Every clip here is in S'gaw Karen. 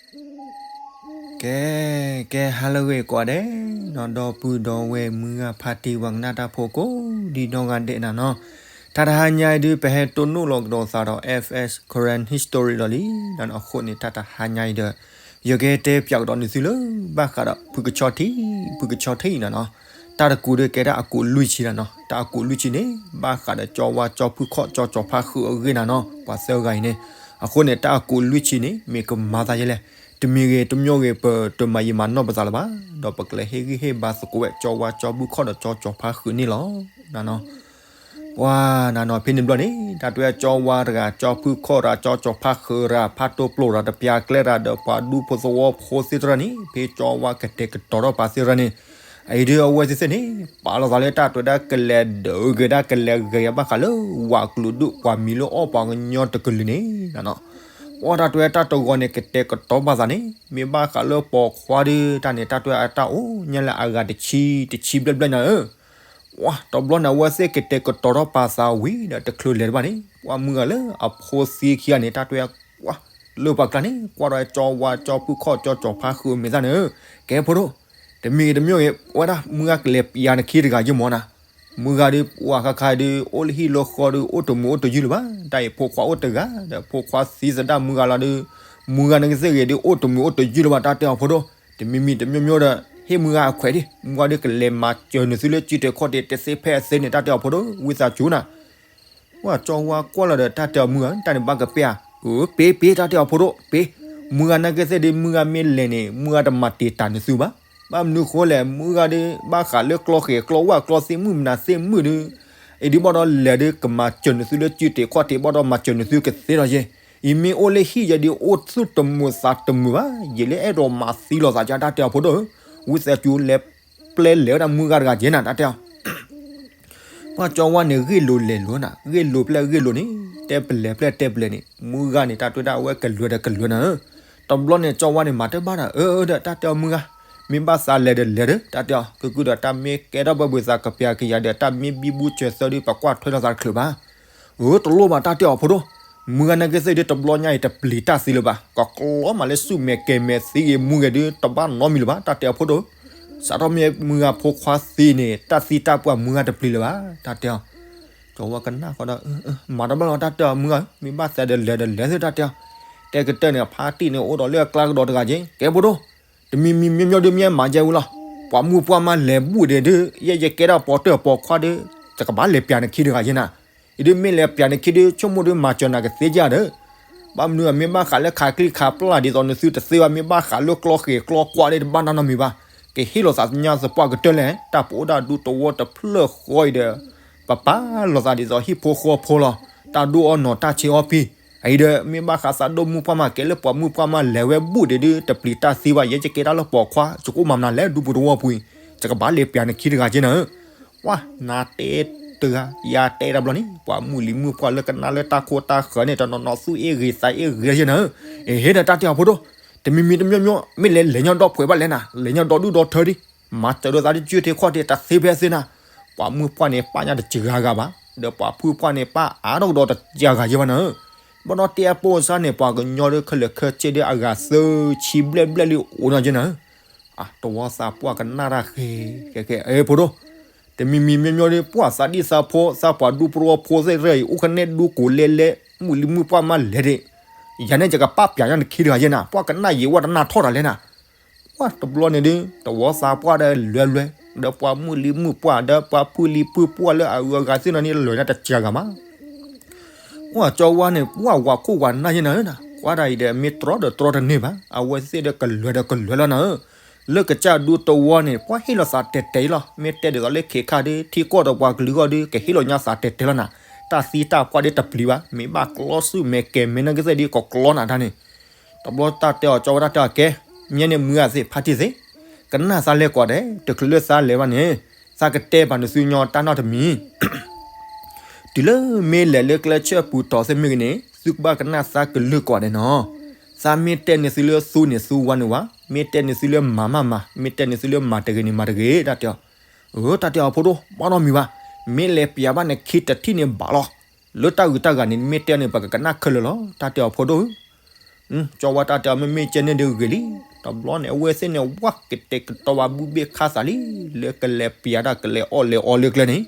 ကဲ, ကဲဟါလၢအဂ့ၤကိးဂၤဒဲးနီၤ, ဒီပုၢ်ဒီဝဲၢ်မုၢ်ဂၤဖါတံၢ် ပှၤကနၣ်တၢ်ဖိကိးဒံနီၢ်ဂၤဒဲးနၤနီၤ. တၢ်တဟါညါအံၤဒုး ပဟဲတိၢ်နီၣ်လီၤကဒီးသးဒီး F S Karen History ဒီးလံနၤနီၤ. အဃိန့ၣ် တၢ်တဟါညါအံၤဒီး ယကတဲပၠးကဒီးနသုလၢ ဘၣ်ဃးဒီးဖုကဆီထံ, ဖုကဆီထံနၤနီၤ. တၢ်တကူးဒီးကဲဒၣ်အကူးလွံၢ်ဆံနၤနီၤ. တၢ်အကူးလွံၢ်ဆံန့ၣ် ဘၣ်ဃးဒီးကၠီဝါ ကၠီဖုခီၣ် ကၠီကၠီၤဖါဃုးအဂ့ၢ်နၤနီၤ, ပှၤသၢဂၤအံၤန့ၣ်. အဃိန့ၣ် တၢ်အကူးလွံၢ်ဆံန့ၣ် မ့ၢ်ကမၤသးယဲလဲၣ်, တမံၤဂ့ၤတမံၤဂ့ၤ ပတမၤယံာ်မၤနီၢ်ပသးလၢၤဘၣ်, ဒီးပကလဲၤဟ့ၣ်ဂံၢ်ဟ့ၣ်ဘါသကိးဝဲ ကၠီဝါ ကၠီဖုခီၣ်ဒီးကၠီကၠီၤဖါဃုးန့ၣ်လီၤနၤနီၤ. ပှၤနၤနီၤ ဖဲန့ၣ်ဘျီန့ၣ် တၢ်တဲကၠီဝါတဂၤ ကၠီဖုခီၣ်တဂၤ ကၠီကၠီၤဖါဃုးတဂၤ ဖးတိၢ်ပျိၢ်တဂၤ တပျၢ်ကျဲတဂၤ ဒီးပှၤဒူဖိသဝီဖိသ့ၣ်တဖၣ်န့ၣ် ဖဲကၠီဝါကတဲာ်ကတီၤထီၣ်ပာ်သ့ၣ်တဖၣ်န့ၣ် အအံၤဒုးအဝဲသ့ၣ်သ့ၣ်န့ၣ် ပာ်လီၤသးလၢတၢ်တဲဝဲဒၣ်ကလဲၤဒုးဂဲၤဒၣ်ကလဲၤဂဲၤဘၣ်ဃးလၢ ဝးကလုာ်ဒူၣ်ပှၤမံၤလၢအီၣ်ပှၤကညီတကလုာ်န့ၣ်နၤနီၤ. ပှၤတၢ်တဲဝဲတၢ်တဂီၤန့ၣ် ကတဲာ်ကတီၤပာ်သးန့ၣ် မ့ၢ်ဘၣ်ဃးလၢပိာ်ခွါဒုး တၢ်န့ၣ် တၢ်တဲဝဲအတၢ်အိၣ်ညါလၢအဂၤတဆံ တဆံဘျဲၣ်ဘျဲၣ်နၤဧၢ ပှၤတဘျီန့ၣ် အဝဲသ့ၣ်ကတဲာ်ကတီၤထီၣ်ပာ်သးဝံၤဒီး တချုးလဲၤတဘၣ်န့ၣ် ပှၤမုၢ်ဂၤလၢအဖိသံခံဂၤန့ၣ် တၢ်တဲဝဲ ကွၢ်လၢပှၤကျါန့ၣ် ကွၢ်ဒီးကၠီဝါ ကၠီဖုခီၣ် ကၠီကၠီၤဖါဃုးအမဲာ်သၣ်န့ၣ်ဧၢ, ကဲဖိဒိၣ်, တမံၤဂ့ၤတမံၤဂ့ၤ ဝဲဒၣ်မုၢ်ဂၤကလဲၤပျၢ်နခံတဂၤယ့ၢ်မၢ်နၤ. မုၢ်ဂၤဒုး ပှၤခါခါဒုး အိၣ်လၢဟံၣ်လၢဃီဒုး အိၣ်တမုာ်အိၣ်တယုၢ်လၢၤဘၣ်. တၢ်အံၤဖိခွါအိၣ်တဂၤဒီး ဖိခွါသံသဒၣ်မုၢ်ဂၤလီၤဒုး မုၢ်ဂၤနကသ့ၣ်ဂ့ၤဒုး အိၣ်တမုာ်အိၣ်တယုၢ်လၢၤဘၣ် တၢ်တဲအီၤဖိဒိၣ်. တမံၤမံၤတမံၤမံၤဒီး ဟ့ၣ်မုၢ်ဂၤအခွဲးဒံး မုၢ်ဂၤဒုးကလဲၤမၤစၢၤနသုလၢစုတဲာ်ခီၣ်တဲာ်တသ့ဖဲအသ့န့ၣ် တၢ်တဲအီၤဖိဒိၣ် ဝံသးစူၤနၤ ပှၤကၠီဝါကွၢ်လီၤဒီး တၢ်တဲအီၤမုၢ်ဂၤ တၢ်န့ၣ်ဘၣ်ကပ့ၢ်ဧါ. အၢ ပ့ၤပ့ၤ တၢ်တဲအီၤဖိဒိၣ် ပ့ၤ, မုၢ်ဂၤနကသ့ၣ်ဒုး မုၢ်ဂၤမ့ၢ်လဲၤန့ၣ် မုၢ်ဂၤတမၤတ့ၢ်တၢ်နသုဘၣ်. ဘၣ်မနုၤဃိလဲၣ် မုၢ်ဂၤဒုး ဘၣ်ဃးလၢကျီဃဲၤကျီဝၣ်ကျီသ့ၣ်မုၣ်မနုၤသ့ၣ်မုၣ်ဒုး အံၤဒုးဘၣ်ဒီးလဲၤဒုး ကမၤစၢၤနသုလၢစုတဲာ်ခီၣ်တဲာ် ဘၣ်ဒီးမၤစၢၤနသုကသ့ဒီးယဲ အံၤမ့ၢ်အိၣ်လၢဟံၣ်ယဲဒုး အိၣ်သူၣ်တမုာ်သးတမုာ်ဘၣ်, ယဲလၢအဲၣ်ဒိးမၤသံလိာ်သးက တၢ်တဲအီၤဖိဒိၣ်ဧၢ, ဝံသးစူၤလဲၤပျဲလဲၤဝဲဒၣ်မုၢ်ဂၤတဂၤကဲနၤ တၢ်တဲအီၤ ပှၤကၠီဝါန့ၣ် ဂ့ၢ်လိၤလဲၤလိၤနၤ, ဂ့ၢ်လိၤဖျဲၣ်ဂ့ၢ်လိၤန့ၣ် တဲပလဲၤဖျဲၣ်တဲပလဲၤန့ၣ် မုၢ်ဂၤန့ၣ် တၢ်တဲဝဲဒၣ်အဝဲကလုာ်ဒီးကလုာ်နၤဧၢ, တဘျီန့ၣ် ကၠီဝါန့ၣ် မၤတဘၣ်ဒီး အၢ ဒီး တၢ်တဲအီၤမုၢ်ဂၤ, မ့ၢ်ဘၣ်သးလဲၤဒီးလဲၤဒီး တၢ်တဲအီၤ ကကုၢ်ဒီးတၢ်မ့ၢ်ကဲထီၣ်ဘၣ်ဘှံးသးကပျၢ်ကယၤဒီး တၢ်မ့ၢ်ဘံဘူစၢၤသၢဒုး ပကွၢ်ထွဲလိာ်သးတချုးဘၣ် အၢ တလိၣ်ဘၣ် တၢ်တဲအီၤဖိဒိၣ်, မုၢ်ဂၤနကသ့ၣ်ဒုး တဘျီညါအံၤ တပျံၤတၢ်သံလၢၤဘၣ်, ကကျီမးလၢဆူၣ်မဲာ်ကဲၤမဲာ်သံဂ့ၤမူဂ့ၤဒုး တဘၣ်နီတမံၤလၢၤဘၣ် တၢ်တဲအီၤဖိဒိၣ်, စးထီၣ်မ့ၢ်မုၢ်ဂၤဖိခွါသံန့ၣ် တၢ်သံတၢ်ပှၢ်မုၢ်ဂၤတပျံၤလၢၤဘၣ် တၢ်တဲအီၤ, ကၠီဝါကနၣ်ဃီဒီး မၤတဘၣ်လီၤ တၢ်တဲအီၤမုၢ်ဂၤ, မ့ၢ်ဘၣ်သးဒီးလဲၤဒီးလဲၤသ့ တၢ်တဲအီၤ, တဲကတၢၢ်န့ၣ် ဖါတံၢ်န့ၣ် အိၣ်ဒီးလၢအကျါကဒီးတဂၤက့ၤ ကဲဖိဒိၣ်, တမံၤမံၤမ့ၢ်မ့ၢ်ဒုး မ့ၢ်မၤကဲဝံၤလီၤ, ပှၤမုၢ်ပှၢ်မးလဲၤဘူၣ်ဒဲးဒုး ယဲယကဲဒၣ်ပိာ်တၢၢ်ပိာ်ခွါဒုး ယကဘၣ်လဲၤပျၢ်နခံတဂၤကဲနၤ, အံၤဒုးမ့ၢ်လဲၤပျၢ်နခံဒုး ဆိကမိၣ်ဒုး မၤစၢၤနၤကသ့ကဒီး, ဘၣ်မနုၤအမ့ၢ်ဘၣ်ဃးလၢခးကျံခးပျၢ် ဒ်သိးနသုတသ့ဘၣ် မ့ၢ်ဘၣ်ဃးလၢကျီဃဲၤကျီကွၢ်ဒၣ် တဘၣ်နီတမံၤဘၣ်, ကဟ့ၣ်လိာ်သးညါသပှၢ်ကတၢၢ်လဲၣ်, တၢ်ပအိၣ်ဒၣ်ဒူသဝီတဖျၢၣ်ဃီအံၤဒီး ပပာ်လီၤသးဒ်သိးဟံၣ်ဖိဃီဖိလီၤ, တၢ်ဒိၣ်အီၣ်နီၤတၢ်ဆံးအီၣ်ဖံ, အံၤဒီး မ့ၢ်ဘၣ်ဃးသးဒိၣ်မုၢ်ပှၢ်မး ကဲလၢပှၤမုၢ်ပှၢ်မးလဲၤဝဲဘူၣ်ဒဲးဒုး တပျံၤတၢ်သံဘၣ် ယဲယကဲဒၣ်လၢပိာ်ခွါ ယကအိၣ်မၤမနုၤလဲၣ် ဒူပူၤသဝီပူၤအံၤ, ယကဘၣ်လဲၤပျၢ်နခံတဂၤကဲနၤဧၢ, ပှၤနၤတဲတဂၤ ယၤတဲတဘျီန့ၣ် ပှၤမုၢ်လံၤမုၢ်ပှၢ်လၢကနၣ်လၢတၢ်ခိတၢ်ဃၢၤန့ၣ် တနီၤနီၤသူၣ်အ့ၣ်ဂ့ၤသးအ့ၣ်ဂ့ၤကဲနၤဧၢ, အဟ့ဒီးတၢ်တဲအီၤဖိဒိၣ်, တမံၤမံၤတမံၤမံၤ မ့ၢ်လဲၤလဲၤညီဒီဖှဲးဘၣ်လဲၣ်နၤ လဲၤညီဒီဒူၣ်ဒီထၢဒံး, မၤစၢၤလိာ်သးဒ်စုတဲာ်ခီၣ်တဲာ် တသ့ဖဲသ့နၤ, ပှၤမုၢ်ပှၢ်န့ၣ် ပာ်ညါတစှၤဂၤဘၣ်, ဒီးပှၤဖုပှၢ်န့ၣ်ပာ်အါထီၣ်ကဒီးတစှၤဂၤယဲဘၣ်နၤဧၢ, ဘၣ်ဒီးတဲအပိစါန့ၣ် ပှၤကညီဒုးခဲလၢာ်ခဲဆ့ဒုးအဂၤသၢဆံဘျဲၣ်ဘျဲၣ်လံအိၣ်နီၤကဲနၤဧၢ, တဝီသးပှၢ်ကနၣ်တၢ်ဃဲ, ကဲကဲ အဖိဒိၣ်, တမံၤမံၤမ့ၢ်မ့ၢ်ဒုး ပှၤသးဒံၣ်သးဖိ သးပှၢ်ဒူဖိသဝီဖိသ့ၣ်တဖၣ်အံၤ အိၣ်ကနဲၣ်ဒူကိးလဲလဲ မုၢ်လံၤမုၢ်ပှၢ်မးလဲၤဒံး, ယၤန့ၣ်ယကပာ်ပျၢ်ညါနခံတဂၤယဲနၤ ပှၤကနၣ်ယံာ်ဝဲတနၢ်ထီၣ်တၢ်လဲၣ်နၤ ပှၤတဘျီန့ၣ်ဒုး တဝီသးပှၢ်ဒီးလဲၤလဲၤ ဒီးပှၤမုၢ်လံၤမုၢ်ပှၢ် ဒီးပှၤဖုလံၤဖုပှၢ်လၢအအုးအဂၤသ့ၣ်နီၤန့ၣ် လဲၤညါတစှၤဂၤမး, ပှၤကၠီဝါန့ၣ် ပှၤဝၤခိၣ်ဝၤနၢ်ယဲနၤဧၢ, ကွၢ်တၢ်အံၤဒီး မ့ၢ်တြီဒီးတြီတန့ၢ်ဘၣ်, အဝဲသ့ၣ်ဒီးကလဲၤဒီးကလဲၤလီၤနၤဧၢ, လၢကစၢ်ဒူသဝီန့ၣ် ပှၤဟ့ၣ်လီၤသးတဲာ်တဲာ်လီၤ, မ့ၢ်တဲဒ်သိးလၢခဲခါဒုး ထံကီၢ်ဒီးပှၤကလုာ်ဂီၢ်ဒုး ကဟ့ၣ်လီၤညါသးတဲာ်တဲာ်လီၤနၤ, တၢ်သံတၢ်ပှၢ်ဒုးတပျံၤဘၣ်, မ့ၢ်ဘၣ်ကျီဆူၣ်မဲာ်ကဲၤမဲာ်နကသ့ၣ်ဒုး ကကျီနၤတၢ်န့ၣ် တဘျီတၢ်တဲအီၤကၠီဝဲဒၣ်တဲအီၤကဲ, မ့ၢ်န့ၣ်မုၢ်ဂၤသ့ၣ်ဖါတံၢ်သ့ၣ်, ကနၣ်သးလဲၤကိးဂၤဒဲး, တချုးလၢသးလဲၤဘၣ်န့ၣ်, သးကတဲပာ်နသုညီတၢ်နီတမံၤ, တုၤလၢမ့ၢ်လဲၤလၢကျဲဆၢပူၤတီၤသ့ၣ်မ့ၢ်ဂ့ၤန့ၣ် သုကဘၣ်ကနၣ်သးကလုၢ်ကိးဂၤဒဲးနီၤ, သးမ့ၢ်တဲန့ၢ်သုလၢသူန့ၣ်သူဝါန့ၣ်ဝါ, မ့ၢ်တဲန့ၢ်သုလၢမၤမးမၤ, မ့ၢ်တဲန့ၢ်သုလၢမၤတဂ့ၤန့ၣ်မၤတဂ့ၤ, တၢ်တဲအီၤ, အၢ တၢ်တဲအီၤဖိဒိၣ် ဘၣ်နီတမံၤဘၣ်, မ့ၢ်လဲၤပျးဘၣ်နခံတထံၣ်န့ၣ်ဘၣ်လီၤ, လၢတၢ်ဂုၤတၢ်ဂၤန့ၣ် မ့ၢ်တဲန့ၣ် ပကကနၣ်ခဲလၢာ်လီၤ, တၢ်တဲအီၤဖိဒိၣ်ဧၢ ကၠီဝါတၢ်တဲအီၤ မ့မ့ၢ်ကဲန့ၣ်ဒီးဂ့ၤလံ. တဘျီန့ၣ် အဝဲသ့ၣ်န့ၣ် ဝဲကတဲာ်ကတီၤဘၣ်ဘုဘ့ၣ်ခါသးလံ, လၢကလဲၤပျးတၢ်ကလဲၤအီၣ်လဲၤအီလၢကျဲန့ၣ်.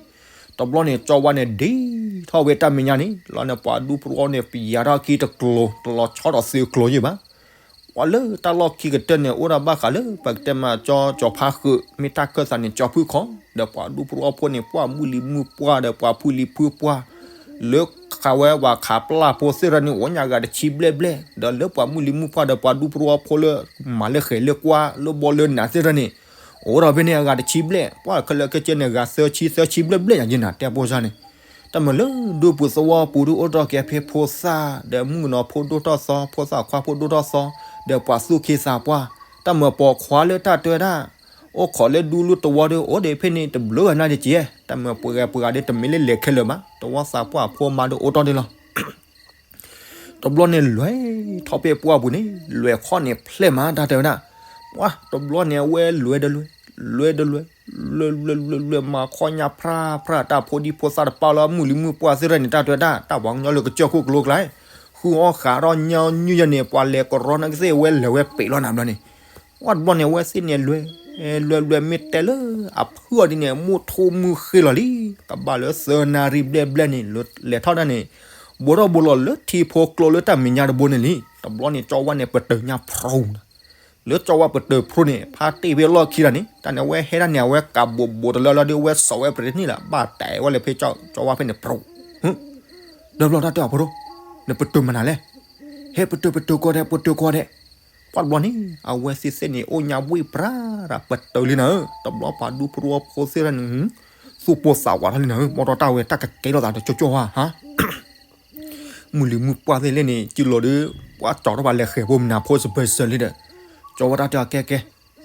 တဘျီန့ၣ် ကၠီဝါန့ၣ်ဒ့ထီၣ်ဝဲတၢ်မဲာ်ညါန့ၣ် လီၤန့ၣ် ပှၤဒူဖိတဝီန့ၣ် ပျးထီၣ်ခံတကျိၤ တလီၤဆီဒီးသုးကျိၤယဲၢ်ဘၣ်. ပှၤလၢတၢ်လီၢ်ခံကတၢၢ်န့ၣ် အိၣ်ဒၣ်ဘၣ်ဃးလၢ ပကတဲမး ကၠီဖါဃုာ် မ့ၢ်တၢ်ခၢၣ်သးန့ၣ် ကၠီဖုၣ်ခီ, ဒီးပှၤဒူဖိတဝီဖိန့ၣ် ပှၤမုၢ်လံၤမုၢ်ပှၢ်ဒီးပှၤဖုလံၤဖုပှၢ် လၢခးဝဲပှၤခးပျၢ်ဖိသ့ၣ်တဖၣ်န့ၣ် အိၣ်ညါဂၤတဆံဘျဲၣ်ဘျဲၣ်, ဒီးလၢပှၤမုၢ်လံၤမုၢ်ပှၢ်ဒီးပှၤဒူဖိတဝီဖိလၢ မၤလၢဃဲၤလၢကွၢ်လၢဘီလၢနးသ့ၣ်တဖၣ်န့ၣ် အိၣ်ဒီးဖဲန့ၣ်အဂၤတဆံဘျဲၣ်, ပှၤခဲလၢာ်ခဲဆ့န့ၣ် ဂၤသၢဆံသၢဆံဘျဲၣ်ဘျဲၣ်ညါယဲၢ်နၤ တဲပိၢ်စၢ်န့ၣ်. တၢ်မၤလၢဒူပူၤသဝီပူၤဒုးအိၣ်ထီၣ်က့ၤဖဲဖိသၣ် ဒီးမုၣ်ကနီၤဖိဒိၣ်ထီၣ်သီ ဖိသၣ်ခွါဖိဒိၣ်ထီၣ်သီ ဒီးပှၤသူၣ်က့သးပှၢ်, တၢ်မၤပိာ်ခွါလၢတၢ်တဲဝဲဒၣ် အိၣ်ခိးလၢဒူလၢသဝီဒီး အိၣ်ဒီးဖဲန့ၣ်တဘျုးဂၤနၢ်တက့ၢ်, တၢ်မၤပှဲၤဂၤပှဲၤဂၤဒီးတမ့ၢ်လၢလဲၤခဲလၢာ်ဘၣ်, သဝီသးပှၢ်ဖိမါဒီးအိၣ်ထီၣ်န့ၣ်လီၤ. တဘျီန့ၣ်လဲၤထီၣ်ဖဲပှၢ်ပူၤန့ၣ် လဲၤခီၣ်န့ၣ်ဖျဲၣ်မးတၢ်တဲဝဲဒၣ်, ပှၤတဘျီန့ၣ်အဝဲလဲၤဒီးလဲၤ လဲၤဒီးလဲၤ လဲၤလဲၤလဲၤလဲၤမၤခီၣ်ညါဖြၣ်ဖြၣ် တၢ်ဖိဒံဖိသၣ်တပာ်လၢမုၢ်လံၤမုၢ်ပှၢ်သ့ၣ်တဖၣ်န့ၣ် တၢ်တဲဝဲဒၣ် တၢ်ပှၤကညီလၢကစၢၢ်ခိၣ်ကလိကျါ ဃုအီၣ်ဃးထီၣ်ညါနုၢ်ယဲၢ်န့ၣ် ပှၤလဲၤကရီနကသ့ၣ်ဝဲလဲၤဝဲပ့းလီၤနၤဘျီန့ၣ်, ပှၤတဘျီန့ၣ်အဝဲသ့ၣ်န့ၣ်လဲၤ လဲၤလဲၤမ့ၢ်တဲလၢအဖုၣ်အီၤဒ်န့ၣ် မုၢ်ထူၣ်မုၢ်ဃ့လီၤလံ, ကဘၣ်လၢသၢနၣ်ရံၣ်ဘျဲၣ်ဘျဲၣ်န့ၣ် လဲၤထီၣ်ဒၣ်န့ၣ် ဘိထီၣ်ဘိလီၤလၢထံဖိကျိလၢတၢ်မဲာ်ညါတဘိန့ၣ်လံ. တဘျီန့ၣ် ကၠီဝါန့ၣ် ပတၢၤညါဖရိနၤ, လၢကၠီဝါပတၢၤဖရိန့ၣ် ဖါတ့ၢ်ဖဲလီၢ်ခံတၢ်န့ၣ် တၢ်န့ၣ်အဝဲဟဲဒၣ်န့ၣ် အဝဲကးဘိးဘိးတလၢလီၤဒီး အဝဲစိာ်ဝဲပတန့ၢ်လၢၤ ဘၣ်တဲဝဲလၢဖဲကၠီဝါဖဲန့ၣ်ဖရိ, ဒီးဘျီတၢ်တဲအီၤဖိဒိၣ်, နပတၢၤမနုၤလဲၣ်, ဟဲပတၢၤပတၢၤကိးဒဲး ပတၢၤကိးဒဲး, ပှၤတဘျီန့ၣ် အဝဲသ့ၣ်သ့ၣ်န့ၣ် အိၣ်ညါဝ့ၢ်ပြၢ်ရၣ် ပတၢၤလံနၤဧၢ, တဘျီပှၤဒူဖိတဝီဖိသ့ၣ်တဖၣ်န့ၣ် သူၣ်ပိၢ်သးဝးထီၣ်လံနၤဧၢ, ဘီထီၣ်တၢ်ဝဲတၢ်ကကဲထီၣ်သးတကၠိကၠိဧါဟါ မုၢ်လံၤမုၢ်ပှၢ်သ့ၣ်လဲၣ်န့ၣ် ကံလိာ်ဒီး ပှၤကၠီထီၣ်ပှၤလဲၤဃဲၤဖိမနၤဖိစပၢၤစၢၤလံဒီး ကၠီဝါတၢ်တဲအီၤ ကဲကဲ,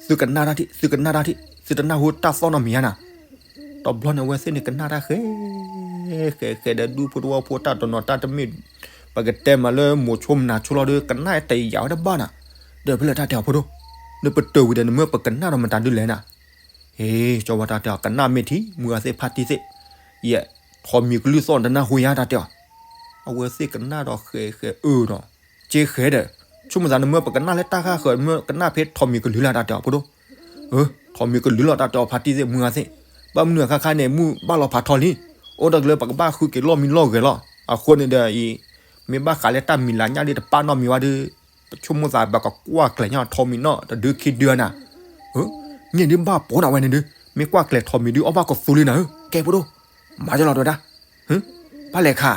သုကနၣ်တၢ်ထံၣ် သုကနၣ်တၢ်ထံၣ် သုတနၢ်ဟူတၢ်သီၣ်နီတမံၤဧါနၤ. တဘျီန့ၣ်အဝဲသ့ၣ်န့ၣ် ကနၣ်တၢ်ဃဲ ဃဲဃဲဒီး ဒူဖိတဝီဖိတၢ်တနီၤတၢ်တမ့ၢ် ပကတဲမးလၢမိၤဆိမနၤဆိလီၤဒီး ကနၣ်တယာ်ဝဲတဘၣ်နၤ. ဒီးဖဲလဲၣ်တၢ်တဲအီၤဖိဒိၣ်, နပတၢၤဝံၤဒီး နမ့ၢ်ပကနၣ်ဒီးမတၤဒုလဲၣ်နၤ. ဟ့ ကၠီဝါတၢ်တဲအီၤ ကနၣ်မ့ၢ်ထံ မုၢ်ဂၤသ့ၣ်ဖါတံၢ်သ့ၣ်, ယဲ ထိးမံၤကလုၢ်သီၣ်နတနၢ်ဟူယါတၢ်တဲအီၤ. အဝဲသ့ၣ်ကနၣ်ဒီးဃဲဃဲအၢဒီး က့ဃဲဒီး ဆိကမိၣ်သးနမ့ၢ်ပကနၣ်လၢတၢ်ဃၣ်ဃၢၤ မ့ၢ်ကနၣ်ဖဲထိးမံၤကလုၢ်လၢတၢ်တဲအီၤဖိဒိၣ်. ထိးမံၤကလုၢ်လီၤတၢ်တဲအီၤဖါတံၢ်သ့ၣ် မုၢ်ဂၤသ့ၣ်, ဘၣ်မနုၤအခါခါန့ၣ် မုၢ်ဘၣ်လီၤဖးထီလံ, အိၣ်တၢ်ကလၢပကဘၣ်ဃုက့ၤလီၢ်မံလီၢ်ဂဲၤလီၤ. အဃိန့ၣ်ဒီးအံၤ မ့ၢ်ဘၣ်ဃးလၢတၢ်မံၤလၤညၣ်ဒ်တပာ်နီတမံၤဝဲဒီး ပဆိကမိၣ်သးပကကွၢ်ကျဲၤညီထိးမံၤနီၣ်တဒုခံဒုနၤ. န့ၣ်ဒုဘၣ်ပိာ်နၤဝဲန့ၣ်ဒု, မ့ၢ်ကွၢ်ကျဲၤထိးမံၤဒုအီၣ်ဘၣ်ကသူလံနၤဧၢ, ကဲဖိဒိၣ်, မၤယလီၤတဲဝဲဒၣ် ဘၣ်လဲၤခး,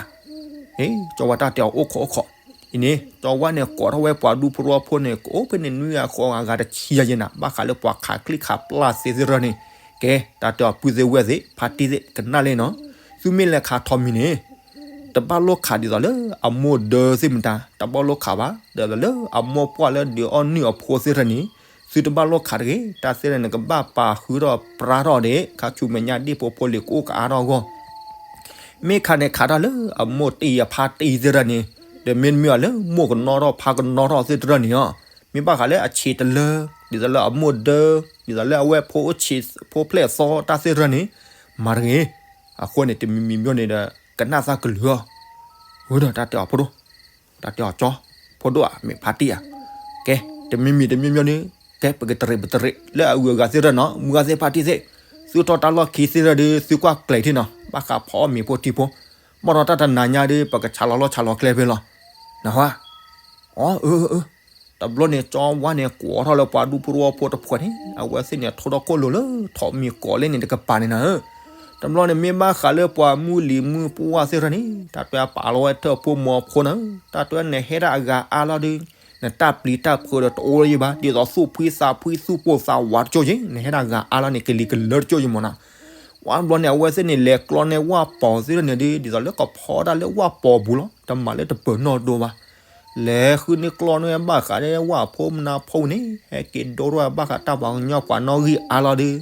ကၠီဝါတၢ်တဲအီၤအိၣ်ခိးအိၣ်ခိး, အံၤန့ၣ် ကၠီဝါန့ၣ်ကိးထီၣ်ဝဲပှၤဒူဖိတဝီဖိန့ၣ် ကအိၣ်ဖဲန့ၣ်နွံဂၤဃိးဂၤတဆံယဲၢ်နၤ ဘၣ်ဃးလၢပှၤခးချံခးပျၢ်သ့သ့ၣ်တဖၣ်န့ၣ်, ကဲ တၢ်တဲအီၤပုၢ်သ့ၣ်ဝဲၢ်သ့ၣ် ဖါတံၢ်သ့ၣ် ကနၣ်လံနီၤ, သုမ့ၢ်လဲၤခးထိးမံၤန့ၣ် တဘၣ်လိၣ်ခးဒ်သိးလၢအမိၢ်ဒၢသ့ၣ်မတၤ တဘၣ်လိၣ်ခးဘၣ်, ဒီးလၢအမိၢ်ပှၢ်လၢဒုးအီၣ်နုၢ်အဖိသ့ၣ်တဖၣ်န့ၣ် သုတဘၣ်လိၣ်ခးတဂ့ၤ, တၢ်သ့ၣ်တဖၣ်န့ၣ်ကဘၣ်ပာ်ဃုာ်ထီၣ်ပြးထီၣ်ဒီး ခါဆူမဲာ်ညါဒ့ၣ်ဖိဖိလံၤကအိၣ်ကအါထီၣ်အဂီၢ် မ့ၢ်ခးန့ၣ်ခးတၢ်လၢအမိၢ်တံၢ်အဖါတံၢ်သ့ၣ်တဖၣ်န့ၣ်, ဒီးမ့တမ့ၢ်အီၤလၢမိၢ်ကနီထီၣ်ဖါကနီထီၣ်သ့ၣ်တဖၣ်န့ၣ်အီၤ, မ့ၢ်ဘၣ်ဃးလၢအဆံးတလၢ, ဒ်သိးလၢအမိၢ်ဒၢ, ဒ်သိးလၢအဝဲၢ်ဖိအိၣ်ဆံးဖိဖျဲၣ်သီတၢ်သ့ၣ်တဖၣ်န့ၣ်, မၤတဂ့ၤ, အဃိန့ၣ် တမံၤမံၤမ့ၢ်န့ၣ်ဒီး ကနၣ်သၣ်ကလုၢ်အီၤ, ဝဲဒီးတၢ်တဲအီၤဖိဒိၣ် တၢ်တဲအီၤကၠီ, ဖိဒိၣ်ဧါ မ့ၢ်ဖါတံၢ်ဧါ, ကဲ တမံၤမံၤတမံၤမ့ၢ်န့ၣ်, ကဲ ပကတရံးပတရံး လၢအဂုၤအဂၤသ့ၣ်တဖၣ်နီၤ မုၢ်ဂၤသ့ၣ်ဖါတံၢ်သ့ၣ်, သုထီၣ်တၢ်လီၢ်ခံသ့ၣ်တဖၣ်ဒီး သုကွၢ်ကျဲၤထံၣ်နီၤ ဘၣ်ဃးဖီအီၣ်မ့ၤဖိထံဖိ, ဘၣ်ဒီးတၢ်တနၤညါဒီး ပကဆးလီၤလီၢ်ဆးလီၤကျဲဖဲလီၤ, နၢ်ဟူဧါ, အၢ အၢ အၢ တဘျီန့ၣ် ကၠီဝါန့ၣ် ကိးထီၣ်လၢပှၤဒူဖိတဝီဖိတဖုန့ၣ် အဝဲသ့ၣ်န့ၣ် ထိထီၣ်ခိၣ်လိၤလၢထိးမံၤကိးလဲၣ်န့ၣ် တကပၤန့ၣ်နၤဧၢ, တဘျီန့ၣ် မ့ၢ်ဘၣ်ဃးလၢပှၤမုၢ်လံၤမုၢ်ပှၢ်သ့ၣ်တဖၣ်န့ၣ် တၢ်တဲပာ်လီၤဝဲထၢၣ်ဖိမီၤဖိနၤဧၢ, တၢ်တဲနဟဲဒၣ်အဂၤအါလီၤဒီး နတၢ်ပျံၤတၢ်ဖုးဒီးတအိၣ်လၢၤဘၣ်, ဒ်သိးသူၣ်ဖှံသးဖှံသူၣ်ပိၢ်သးဝးတကၠိၢ်က့ၤ နဟဲဒၣ်အဂၤအါလီၤန့ၣ် ကလံၤကလၢတကၠိၢ်က့ၤမ့ၢ်နၤ, ဝဲတဘျီန့ၣ် အဝဲသ့ၣ်န့ၣ် လဲၤကျီန့ၢ်ဝၣ်ပီၤသ့ၣ်တဖၣ်န့ၣ်ဒီး ဒ်သိးလၢကဖီဒၣ်လၢဝၣ်ပီၤပူၤလီၤ, တမၤလၢတပၢၤနီၣ်ဒိဘၣ် လဲၤဃုန့ၢ်ကျီန့ၢ်ဘၣ်ဃးဒီးဝၣ်ဖိမနၤဖိန့ၣ် ဟဲက့ၤဒိထီၣ်ဘၣ်ဃးတၢ်ပှၤကညီပှၤနီၣ်ဂံၢ်အါလီၤဒီး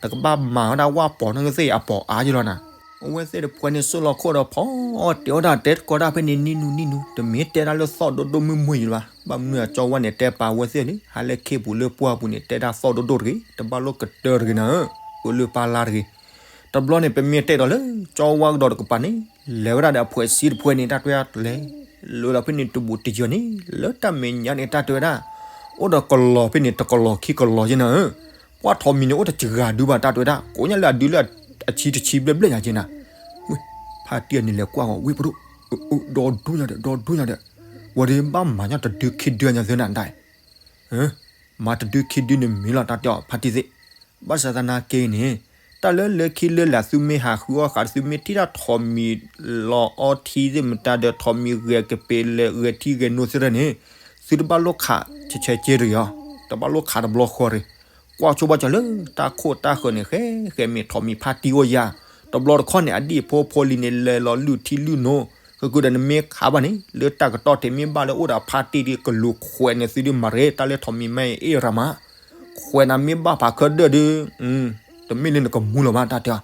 နကဘၣ်မၤဝဲဒၣ်ဝၣ်ပီၤနီၣ်ဂံၢ်သ့ၣ်အပီၤအါယလီၤနၤ, အဝဲသ့ၣ်တဖုန့ၣ် ဆှၢလီၤခိၣ်ဒီးဖီအီၣ်တဲာ်အီၣ်တၢ်တဲတကီတၢ်ဖဲန့ၣ် နံၣ်နူနံၣ်နူ တမ့ၢ်တဲဒၣ်လၢသီၣ်ဒိၣ်ဒိၣ်မုၢ်မုၢ်ယလီၤ, ဘၣ်မနုၤအကၠီဝါန့ၣ် တဲပာ်ဝဲသ့ၣ်န့ၣ် ဟးလၢခ့ပူၤလၢပှၢ်ပူၤန့ၣ် တဲဒၣ်သီၣ်ဒိၣ်ဒိၣ်တဂ့ၤ တဘၣ်လိၣ်ကတၢၢ်တဂ့ၤနၤဧၢ, ပလၢပၢ်လၢ်တဂ့ၤ တဘျီန့ၣ် ပမ့ၢ်တဲဒီးလၢ ကၠီဝါကဒီးတကပၤန့ၣ် လဲၤဝဲဒၣ်ဒီးအဖှဲးဆံတဖုန့ၣ် တၢ်တွဲလဲၤ လၢလီၤဖဲန့ၣ်တဘူးတယၢၤန့ၣ် လၢတၢ်မဲာ်ညါန့ၣ် တၢ်တဲဝဲဒၣ်, အိၣ်ဒီးကလီၤဖဲန့ၣ် တကလီၤခံကလီၤယဲနၤဧၢ, ပှၢ်ထိးမံၤန့ၣ် အိၣ်တစှၤဒုဘၣ် တၢ်တဲဝဲဒၣ်, ကိးညါလၢအဒုလၢအဆံတဆံဘျဲၣ်ဘျဲၣ်ညါက့နၤ, ဖါတံၢ်န့ၣ်လဲၤကွၢ်ဂီၤဝံၣ်ပဒိၣ်, ဒီဒူညါဒီး ဒီဒူညါဒီး, ဝဲဒၣ်ဘၣ်မၤညါတဒုခံဒုညါသၢနၤဒၣ် မၤတဒုခံဒုန့ၣ်မ့ၢ်လီၤ တၢ်တဲအီၤ ဖါတံၢ်သ့ၣ်, ဘၣ်ဆၣ်သနာ်က့န့ၣ်, တၢ်လၢလၢခံလၢလာ်သုမ့ၢ်ဟးဃုအီၣ်ဃာ် သုမ့ၢ်ထံၣ်တၢ်ထိးမံၤလီၤအီထံသ့ၣ်မတၤဒီး ထိးမံၤဂဲၤကပ့ၤလဲၤဂဲၤထံဂဲၤနိသ့ၣ်တဖၣ်န့ၣ်, သုတဘၣ်လိၣ်ခးဆဲးဆဲးက့တဂ့ၤအီၤ, တဘၣ်လိၣ်ခးတဘျီဃီတဂ့ၤ, ကွၢ်ဆိဘၣ်ကၢၤလၢတၢ်ခိၣ်တၢ်ဃၢၤန့ၣ် ဃဲဃဲမ့ၢ်ထိးမံၤဖါတံၢ်အိၣ်ယၤ, တဘျီတခီၣ်န့ၣ် အဒံၣ်အဖိအဖိလံၤန့ၣ် လဲၤလီၤလုၢ်ထံလုၢ်နိ, ဃုာ်ဃုာ်ဒီးနမ့ၢ်ခးဘၣ်န့ၣ် လၢတၢ်ကတီၢ်ထဲမ့ၢ်ဘၣ်လၢအိၣ်ဒီးဖါတံၢ်ဒီး ကလူၤခွဲးန့ၣ် သုဒုးမၤရ့တၢ်လၢထိးမံၤမ့ၢ်အ့ၣ်ရၤမး, ခွဲးနၤမ့ၢ်ဘၣ်ဖးခဲဒၢၣ်ဒီး, တမ့ၢ်လၢနကမူလီၤဘၣ် တၢ်တဲအီၤ,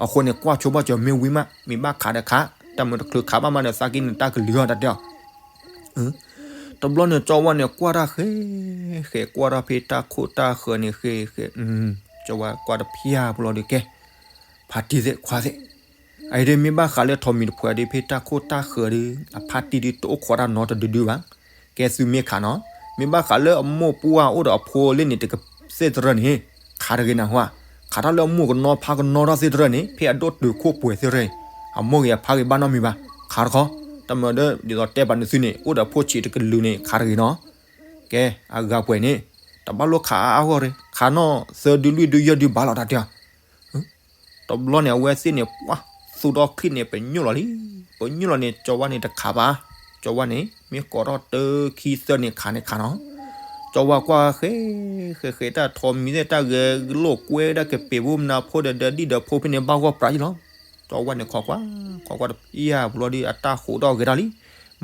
အဃိန့ၣ် ကွၢ်ဆိဘၣ်ကၢၤမ့ၢ်ဝံၤမး မ့ၢ်ဘၣ်ခးဒီးခး, တၢ်မုာ်တချုးခးဘၣ်မးဒီး သးက့န့ၣ်တၢ်ကလုၢ်အီၤ တၢ်တဲအီၤ တဘျီန့ၣ် ကၠီဝါန့ၣ် ကွၢ်တၢ်ဃဲ, ဃဲကွၢ်တၢ်ဖဲတၢ်ခိၣ်တၢ်ဃၢၤန့ၣ်ဃဲဃဲ, ကၠီဝါကွၢ်တဖၠၣ်ဖိလီၤဒီးကဲ, ဖါတံၢ်သ့ၣ်ခွါသ့ၣ်, အအံၤဒ်မ့ၢ်ဘၣ်ဃးလၢထိးမံၤတဖှဲးဒီး ဖဲတၢ်ခိၣ်တၢ်ဃၢၤဒီး အဖါတံၢ်ဒုးတအိၣ်ခိးတၢ်နီတဒုဒုဘၣ်, ကဲသုမ့ၢ်ခးနီၤ, မ့ၢ်ဘၣ်ဃးလၢအမိၢ်ပှၢ်အိၣ်ဒီးအဖိလၢန့ၣ်တကသ့ၣ်တရၢန့ၣ်, ခးတဂ့ၤနၢ်ဟူဧါ, ခးတၢ်လၢအမိၢ်ကနီဖါကနီထီၣ်သ့ၣ်တရၢန့ၣ် ဖဲအဒိၣ်တုာ်ခိၣ်ပှဲၤသ့ၣ်တရၢန့ၣ်, အမိၢ်ဂ့ၤအဖါဂ့ၤဘၣ်နီတမံၤဘၣ်, ခးတခီ, တၢ်မုာ်ဒီး ဒ်သိးတဲပာ်နသုန့ၣ် အိၣ်ဒီးဖိဆံးတကလုာ်န့ၣ် ခးတဂ့ၤနီၤ, ကဲ, အဂၤပှဲၤန့ၣ်, တဘၣ်လိၣ်ခးအါအါဂီၢ်ရ့, ခးနီၣ်သၢဒုလွံၢ်ဒုယဲၢ်ဒုဘၣ်လီၤ တၢ်တဲအီၤ တဘျီန့ၣ် အဝဲသ့ၣ်န့ၣ် ပှၤသူဒီချံၣ်န့ၣ် ပညိၣ်လီၤလံ, ပညိၣ်လီၤန့ၣ် ကၠီဝါန့ၣ်တခးဘၣ်, ကၠီဝါန့ၣ် မ့ၢ်ကိးထီၣ်တၢခံသၢန့ၣ် ခးန့ၣ်ခးနီၤ, ကၠီဝါကွၢ်ဃဲ, ဃဲဃဲတၢ်ထိးမံၤသ့ၣ် တၢ်ဂဲၤလိာ်ကွဲဒၣ်ကပ့ၤဖိမနၤဖိဒီး ဒီဒံၣ်ဒီဖိဖဲန့ၣ် ဘၣ်ဂီၢ်ပြးယံလီၤ, ကၠီဝါန့ၣ် ခိးကွၢ်, ခိးကွၢ်တဖၠၣ်ဖိလီၤဒီး အတၢ်ဃိးထီၣ်ဂဲၤတၢ်လံ,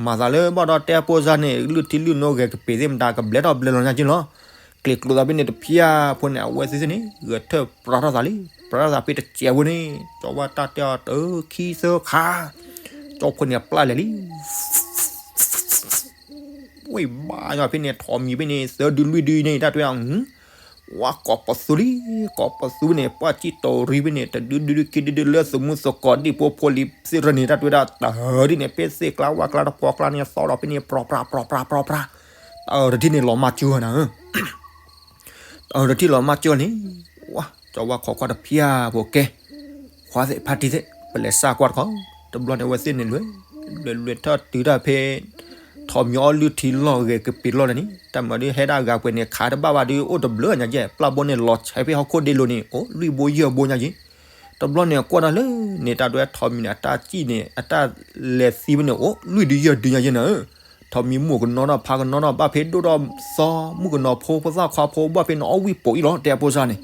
မၤသးလၢဘၣ်ဒီးတဲအဖိစါန့ၣ် လုၢ်ထံလုၢ်နိဂဲၤကပ့ၤသ့ၣ်မတၤ ကဘျဲးထီၣ်ဘျဲးလီၤညါက့လီၤ, ကျ့ၤကျိးသးဖဲန့ၣ်တဖၠၣ်ဖိန့ၣ် အဝဲသ့ၣ်န့ၣ် ဂဲၤထၢၣ်ပြးထီၣ်သးလံ, ပြးထီၣ်သးဖဲတစဲးဖိန့ၣ် ကၠီဝါတၢ်တဲအီၤတၢခံသၢခး, ကၠီဖိန့ၣ်ပျၢ်လဲၤလံ ဝ့ၢ်ဘါယွၤဖဲန့ၣ် ထိးမံၤဖဲန့ၣ် သၢဒုလွံၢ်ဒုန့ၣ် တၢ်တဲအီၤ, ဝါကိးပသူလံ, ကိးပသူန့ၣ် ပှၢ်စံၣ်တီၤရံဖဲန့ၣ် တဒုဒုဒုခံဒုဒုလၢသမူသကိးဒံၣ်ဖိဖိလံၤသ့ၣ်တရၢန့ၣ် တၢ်တဲဝဲဒၣ် တၢ်ဒ်န့ၣ် ဖဲသ့ၣ်ကျါဝၣ်ကျါတပှီၤကျါန့ၣ် သီဒီးဖဲန့ၣ် ပြီပြးပြီပြးပြီပြး, တၢ်အၢတထံၣ်န့ၣ်လီၤမၢ်ကၠိနၤဧၢ တၢ်အၢတထံၣ်လီၤမၢ်ကၠိန့ၣ်, ဝါ ကၠီဝါခိးကွၢ်တဖၠၣ်ဖိကဲ, ခွါသ့ၣ်ဖါတံၢ်သ့ၣ် ပလဲၤစၢ်ကွၢ်တခီ, တဘျီန့ၣ် အဝဲသ့ၣ်န့ၣ်လဲၤ, လဲၤလဲၤထီၣ်တုၤတၢ်ဖဲ ထိးမံၤအီၣ်လုၢ်ထံလီၢ်ဂဲၤကပ့ၤလီၢ်လၢန့ၣ် တၢ်မၤဒုးဟဲဒၣ်ဂၤပှဲၤန့ၣ် ခးတဘၣ်ဘၣ်ဒုး အိၣ်တဘျုးညါကဲ ပျၢ်ဘိန့ၣ်လီၤဆဲးဖဲဟီၣ်ခိၣ်ဒ့လိၤန့ၣ် အိၣ်လွံၢ်ဘိယဲၢ်ဘိညါက့, တဘျီန့ၣ်ကွၢ်တၢ်လၢန့ၣ် တၢ်ဒွဲထိးမံၤန့ၣ် အတၢ်စံၣ်န့ၣ် အတၢ်လဲၤသံဖဲန့ၣ် အိၣ်လွံၢ်ဒုယဲၢ်ဒုညါက့နၤဧၢ, ထိးမံၤမုၣ်ကနီထီၣ်ဖါကနီထီၣ် ဘၣ်ဖဲဒိၣ်ထီၣ်သီ မုၣ်ကနီၤဖိဖိသၣ်ခွါဖိ ဘၣ်ဖဲန့ၣ်အီၣ်ဝံၣ်ပိာ်အံၤလီၤ တဲအဖိစါန့ၣ်,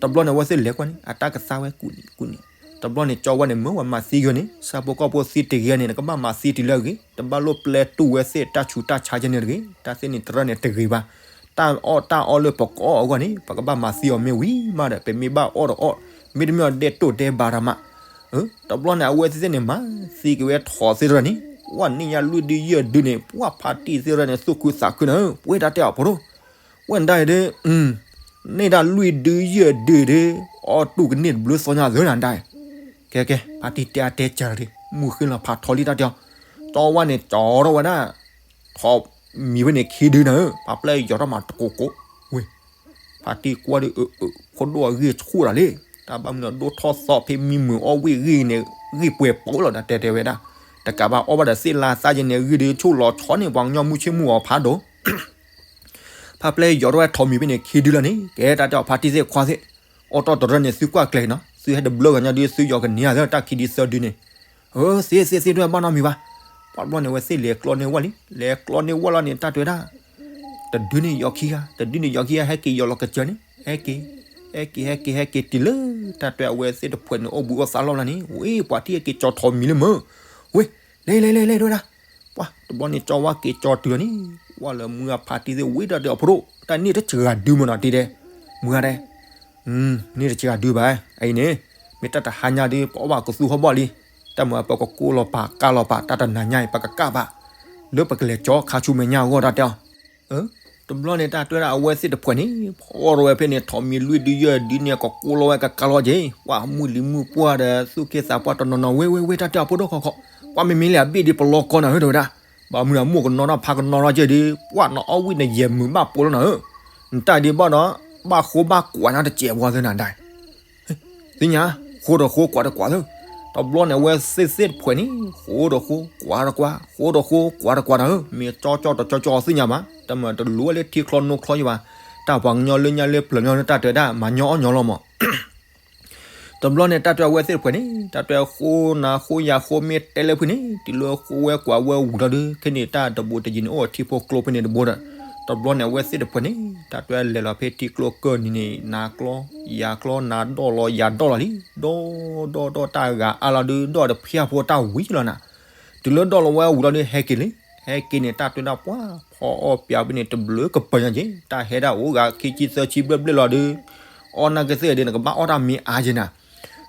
တဘျီန့ၣ် အဝဲသ့ၣ်လဲၤကွၢ်န့ၣ် အတၢ်ကသါဝဲကူးန့ၣ်ကူးန့ၣ်, တဘျီန့ၣ် ကၠီဝါန့ၣ် မ့ၢ်ဝဲမၤသံဂ့ၤန့ၣ် ဆၣ်ဖိကီၢ်ဖိသံတဂ့ၤန့ၣ် နကဘၣ်မၤသံတုၤလၢအဂ့ၤ, တဘၣ်လိၣ်ပျဲတူၢ်ဝဲသ့ၣ်တၢ်ဆူးတၢ်ဆါယဲန့ၣ်တဂ့ၤ, တၢ်သ့ၣ်န့ၣ်တရၢန့ၣ်တဂ့ၤဘၣ်, တၢ်အီၣ်တၢ်အီလၢပကအီၣ်အဂီၢ်န့ၣ် ပကဘၣ်မၤသံအီၤမ့ၢ်ဝံၤမးဒီး ပမ့ၢ်ဘၣ်အီၣ်တအီၣ်, မ့တမ့ၢ်အီၤဒဲးတိၢ်ဒဲးဘးတၢ်မး တဘျီန့ၣ် အဝဲသ့ၣ်န့ၣ် မၤသံက့ၤဝဲထိးသ့ၣ်တရၢန့ၣ် ဝဲန့ၢ်ညါလွံၢ်ဒုယဲၢ်ဒုန့ၣ် ပှၢ်ဖါတံၢ်သ့ၣ်တရၢန့ၣ် သူၣ်ခုသးခုန့ၣ် ပှဲၤတၢ်တဲအီၤဖိဒိၣ်, ဝဲဒၣ်အံၤဒီး န့ၢ်ဒၣ်လွံၢ်ဒုယဲၢ်ဒုဒီး အီၣ်တူၢ်ကန့ၢ်တဘျုးသီညါသၢနၤဒၣ်အံၤ, ကဲကဲ ဖါတံၢ်တဲအါတဲစှၤတ့ၢ် မုၢ်ဃ့လီၤဖးထီလံတၢ်တဲအီၤ, ကၠီဝါန့ၣ် ကၠီထီၣ်ဝဲဒၣ် ထိးမံၤဖဲန့ၣ်ခံဒုနၤဧၢ, ပှၢ်ပျဲၢ်ယီၤထီၣ်မးတကိးကိး, ဝ့ၢ် ဖါတံၢ်ကွၢ်ဒီး အၢ အၢ ဖိဒိၣ်အဂ့ၢ်ဆူၣ်ဒၣ်လံ, တၢ်ဘၣ်မနုၤဒိၣ်ထီၣ်သီဖဲမံမုာ်အီၣ်ဝံၣ်ဂံၢ်န့ၣ် ဂံၢ်ပှဲၤပိာ်လီၤဒီးတဲတဲဝဲဒၣ်, တကးဘၣ်အီၣ်ဘၣ်ဒီးသ့ၣ်လါသၣ်ယဲန့ၣ် ဂံၢ်ဒုးဆိၣ်လီၤဆီန့ၣ် ပှၤကညီမုၢ်ဆ့ၣ်မုၢ်ဂီၤဖးဒိၣ် ဖါပျဲၢ်ယီၤထီၣ်ဝဲထိးမံၤဖဲန့ၣ် ခံဒုလၢန့ၣ် ကဲတၢ်တဲအီၤဖါတံၢ်သ့ၣ်ခွါသ့ၣ်, အိၣ်တီၢ်တရၢန့ၣ် သုကွၢ်ကျဲၤနီၤ သုဟဲတဘျုးဂၤညါဒုး သုယီၤကန့ၢ်ဧါသၢတၢ်ခံဒုသၢဒုန့ၣ်, အၢ သ့သ့သ့တဝဲဘၣ်နီတမံၤဘၣ်, ပှၤတဘျီန့ၣ် ဝဲသ့ၣ်လဲၤကျီန့ၢ်ဝဲလံ လဲၤကျီန့ၢ်ဝဲလီၤန့ၣ် တၢ်တဲဝဲဒၣ် တဒုန့ၣ်ယီၤခံဂၤ တဒုန့ၣ်ယီၤခံဂၤ ဟဲက့ၤယီၤလီၤကစၢၢ်န့ၣ် ဟဲက့ၤ ဟဲက့ၤ ဟဲက့ၤ ဟဲက့ၤတုၤလၢ တၢ်တဲအဝဲသ့ၣ်တဖှဲးန့ၣ် အိၣ်ဘှံးအိၣ်သါလီၤလၢန့ၣ် ဝ့ၢ် ပှၤထံၣ်ဟဲက့ၤကၠီထိးမံၤလၢမၢ်, ဝ့ၢ် လဲၤလဲၤလဲၤလဲၤတဝဲဒၣ်, ပှၤတဘျီန့ၣ် ကၠီဝါက့ၤကၠီတုၤလီၤန့ၣ်, ဝဲလၢမုၢ်ဂၤဖါတံၢ်သ့ၣ်ဝံၤဒီးတဲအီၤဖိဒိၣ် တၢ်န့ၣ်တစှၤဒုမၢ်နီၤတံၢ်ဒဲး, မုၢ်ဂၤဒဲး, န့ၣ်တစှၤဒုဘၣ်, အအံၤန့ၣ် မ့ၢ်တၢ်တဟါညါဒုး ပအီၣ်ဘၣ်ကသူဟီၣ်ဘီၣ်လံ, တၢ်မၤပကကိးလီၤပာ်ကးလီၤပာ် တၢ်တနၤညါအံၤ ပကကးဘၣ်, လၢပကလဲၤကၠီခါဆူမဲာ်ညါအဂီၢ်တၢ်တဲအီၤ တဘျီန့ၣ် တၢ်တဲဒၣ်အဝဲသ့ၣ်တဖှဲးန့ၣ် ဖီၣ်ရဝဲဖဲန့ၣ် ထိးမံၤလွံၢ်ဒုယဲၢ်ဒုန့ၣ် ကကိးလီၤဝဲကကးလီၤက့ၤ, ပှၤမုၢ်လံၤမုၢ်ပှၢ်ဒီး သူၣ်က့သးပှၢ်တနီၤနီၤ ဝဲဝဲဝဲ တၢ်တဲအီၤဖိဒိၣ်ခီခီ, ပှၤမ့မ့ၢ်လၢအဘ့ၣ်ဒ်ပလီၢ်ကီနၤဧၢ တဝဲဒၣ်, ဘၣ်မနုၤအမိၢ်ကနီၤထီၣ်ဖါကနီၤထီၣ်က့ၢ်ဒီး ပှၢ်နအီၣ်ဝံၣ်နယဲၢ်မုာ်ဘၣ်ပိာ်လီၤနၤဧၢ, နတၢ်ဒ်ဘၣ်ဒီး ဘၣ်ဃိဘၣ်ကွၢ်နၤတစဲးပှၤသ့နၤဒၣ် သ့ၣ်ညါ, ဃိတဃိကွၢ်တကွၢ်သၢ, တဘျီန့ၣ်အဝဲသ့ၣ်သ့ၣ်တဖှဲးန့ၣ် ဃိတဃိကွၢ်တကွၢ် ဃိတဃိကွၢ်တကွၢ်နၤဧၢ, မ့ၢ်ကၠီကၠီတကၠီကၠီသ့ၣ်ညါဘၣ်, တၢ်မၤတလိၤဝဲလၢထံချီနိချီယဘၣ်, တၢ်ပှၤကညီလၢညါလၢပျၢၤညီလၢတၢ်တဲဝဲဒၣ် မၤညီအီၣ်ညီလီၤမး တဘျီန့ၣ် တၢ်တဲအဝဲသ့ၣ်တဖှဲးန့ၣ် တၢ်တဲဃိနၤဃိယၤဃိမ့ၢ်တဲလၢဖုန့ၣ် တုၤလၢဃိဝဲကွၢ်ဝဲဝံၤလီၤဒီး ခဲန့ၣ်တၢ်တဘူးတယံၤန့ၣ် အိၣ်ထံဖိကျိဖဲန့ၣ်တဘိဒီး, တဘျီန့ၣ် အဝဲသ့ၣ်တဖှဲးန့ၣ် တၢ်တဲလဲၤလီၤဖဲထံကျိကၢၢ်နံၤန့ၣ် နၤကျီ ယၤကျီ နၤဒီၣ်လီၤယၤဒီၣ်လီၤလံ, ဒီၣ် ဒီၣ် ဒီၣ်တၢ်ဂၤအါလီၤဒုး ဒီၣ်တဖျၢၣ်ဖိတၢ်ဝံၤလီၤနၤ, တုၤလၢဒီၣ်လီၤဝဲဝံၤလီၤဒီး ဟဲက့ၤလံ, ဟဲက့ၤန့ၣ် တၢ်တဲဒၣ်ပှၢ် ဖီအီၣ်ပၠးဖဲန့ၣ် တဘျုးကပၤညါက့ၤ တၢ်ဟဲဒၣ်အိၣ်ဂၤခံဆံသၢဆံဘျဲၣ်ဘျဲၣ်လီၤဒီး အီၣ်နၢ်ကသ့ၣ်ဒီး နကဘၣ်အီၣ်တၢ်မ့ၢ်အါက့ၤနၤ,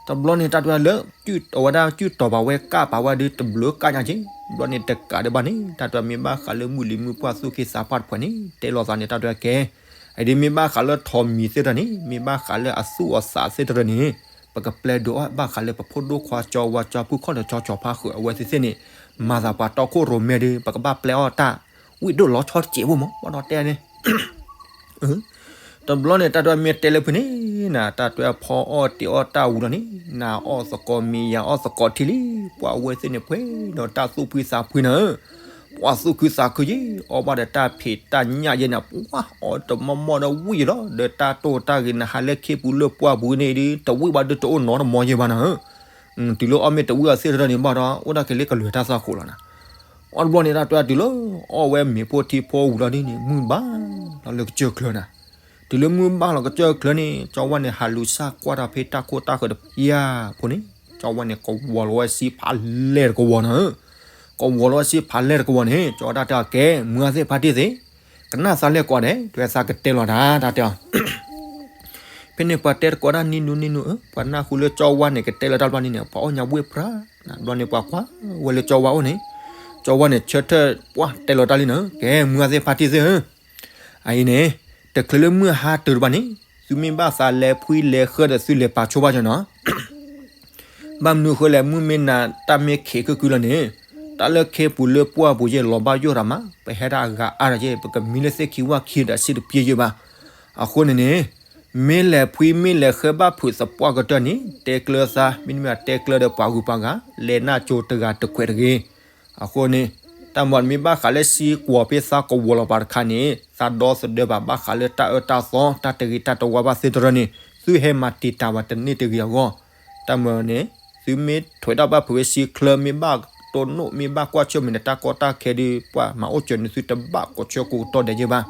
တဘျီန့ၣ် တၢ်တဲလၢ အဝဲဒၣ် စုၣ်တီၤဘၣ်ဝဲကၢ်ပာ်ဝဲဒီး တဘျုးကၢ်ညါက့ၤ, ဘျီန့ၣ်တကးဒံးဘၣ်န့ၣ် တၢ်တဲမ့ၢ်ဘၣ်ဃးလၢမုၢ်လံၤမုၢ်ပှၢ်သူၣ်က့သးပှၢ်တဖှဲးန့ၣ် တဲလိာ်သးန့ၣ် တၢ်တဲကဲ အဒ်မ့ၢ်ဘၣ်ဃးလၢထိးမံၤသ့ၣ်တဖၣ်န့ၣ် မ့ၢ်ဘၣ်ဃးလၢအသူၣ်အသးသ့ၣ်တဖၣ်န့ၣ် ပကပျဲဒုးအီၣ်ဘၣ်ဃးလၢပဖိဒိၣ်ခွါကၠီဝါကၠီဖုခီၣ်ဒီးကၠီကၠီဖါဃုာ်အဝဲသ့ၣ်သ့ၣ်န့ၣ် မၤသးပှၤတီခိၣ်ရိၣ်မဲဒီး ပကဘၣ်ပျဲအီၣ်တၢ် ဝံၣ်ဒိၣ်လီၤဆီတစဲးဖိမး ဘၣ်ဒီးတဲန့ၣ် တဘျီန့ၣ် တၢ်တဲမ့ၢ်တဲလၢဖုန့ၣ် နတၢ်တဲဖီအီၣ်တ့ၤအီၣ်တၢ်ဝံၤလီၤန့ၣ် နၤအီၣ်သကိးမ့ၤ ယၤအီၣ်သကိးထံလံ, ပှၤအဝဲသ့ၣ်န့ၣ် ပှဲၤဒီးတၢ်သူၣ်ဖှံသးဖှံနၤဧၢ, ပှၤသူၣ်ခုသးခုယ့ၣ်, အီၣ်ဘၣ်ဒီးတၢ်ဖံးတၢ်ညၣ်ယ့ၣ်န့ၣ် ပှၤအီၣ်တမီၢ်မီၢ်ဒီးဝံၣ်ယ့ၣ်လီၤ, ဒီးတၢ်တိၢ်တၢ်ဂ့ၤ နဟးလၢခ့ပူၤလၢပှၢ်ပူၤန့ၣ်ဒီး တဝံၣ်ဘၣ်ဒုးတအိၣ်နီတမီၢ်ယ့ၣ်ဘၣ်နၤဧၢ, တုၤလၢအီၣ်မ့ၢ်တဝံၣ်အီၤသ့ၣ်တဖၣ်န့ၣ်ဘၣ်ဒီး အိၣ်ဒၣ်က့ၤလၢကလွဲၤတၢ်သးခိၣ်လီၤနၤ အီၣ်တဘျီန့ၣ် တၢ်တဲတုၤလၢ အီၣ်ဝဲမ့ၤဖိထံဖိဝံၤလီၤဒ်န့ၣ် မုၢ်ဘၣ်လီၤလၢကစၢၢ်ချၢနၤ, တုၤလၢမုၢ်ဘၣ်လီၤကစၢၢ်ချၢန့ၣ် ကၠီဝါန့ၣ် ဟးလူၤစၢ်ကွၢ်တၢ်ဖဲတၢ်ခိၣ်တၢ်ဃၢၤတဖၣ်ဖိန့ၣ် ကၠီဝါန့ၣ် ကဝီၤလီၤဝဲဆံဖးလဲၢ်တကဝီၤနၤဧၢ, ကဝီၤလီၤဝဲဆံဖးလဲၢ်တကဝီၤန့ၣ် ကၠီဝါတၢ်တဲအီၤကဲ မုၢ်အါသ့ၣ်ဖါတံၢ်သ့ၣ်, ကနၣ်သးလဲၣ်ကိးဂၤဒဲး တဲဝဲသးကတဲလီၤတၢ် တၢ်တဲအီၤ ဖဲန့ၣ်ပှၤတဲတကိးတၢ်နံၤနူနံၤနူဧၢ, ပှၤနၢ်ဟူလၢကၠီဝါန့ၣ် ကတဲလီၤတၢ်တဘျီန့ၣ်န့ၣ် ပှၤအီၣ်ညါဝ့ၢ်ပြၢ်, တဘျီန့ၣ်ပှၤကွၢ်ဝဲလၢကၠီဝါအိၣ်န့ၣ်, ကၠီဝါန့ၣ် ဆၢထၢၣ်ပှၢ်တဲလီၤတၢ်လံနၤဧၢ, ကဲ မုၢ်အါသ့ၣ်ဖါတံၢ်သ့ၣ်ဧၢ, အအံၤန့ၣ် တချုးလၢမုၢ်ဟါတုၤတဘၣ်န့ၣ် သုမ့ၢ်ဘၣ်သးလဲၤဖှံလဲၤဃၢဒီးသုလဲၤပာ်ဆိဘၣ်ကၠီနီၤ ဘၣ်မနုၤဃိလဲၣ် မုၢ်မ့ၢ်နၤတၢ်မ့ၢ်ခံးခုၣ်ခုၣ်လီၤန့ၣ်, တၢ်လၢခ့ပူၤလၢပှၢ်ပူၤယဲၢ်လီၤဘၣ်ယိၣ်တၢ်မး, ပဟဲဒၣ်အဂၤအါတၢ်ယဲၢ် ပကမံလၢသ့ၣ်ခံဝၣ်ခံဒီးစ့တပျ့ယဲၢ်ဘၣ်. အဃိန့ၣ်န့ၣ်, မ့ၢ်လဲၤဖှံမ့ၢ်လဲၤဃၢဘၣ်ဖုးသပှၢ်ကတၢၢ်န့ၣ် တဲကျၢၤသး, မ့တမ့ၢ်တဲကျၢၤဒီးပှၤဂုၤပှၤဂၤ, လဲၤနၢ်ကၠိတဂၤတခွဲးတဂ့ၤ. အဃိန့ၣ်, တၢ်မၤမ့ၢ်ဘၣ်ဃးလၢစံကွီၤဖဲသးကဝီၤလီၤပာ်တခါန့ၣ်, သးဒီသဒၢဘၣ်ဘၣ်ဃးလၢတၢ်အၢတၢ်သီ, တၢ်တဂ့ၤတၢ်တဝါဘၣ်သ့တရၢန့ၣ်, သုဟဲမၤတံာ်တာ်ဝဲတန့ၢ်တဂ့ၤအဂီၢ်. တၢ်မၤန့ၣ်, သုမ့ၢ်ထွဲဒၣ်ဘၣ်ဖုးဝဲစံချၢ မ့ၢ်ဘၣ်တိၢ်နီၣ် မ့ၢ်ဘၣ်ကွၢ်ဆၢၣ်မဲာ်ဒီး တၢ်ကီတၢ်ခဲဒီး ပှၤမၤအိၣ်စၢၤန့ၣ် သုတဘၣ်ကိးဆၢကိးကတီၢ်ဒဲးယဲၢ်ဘၣ်.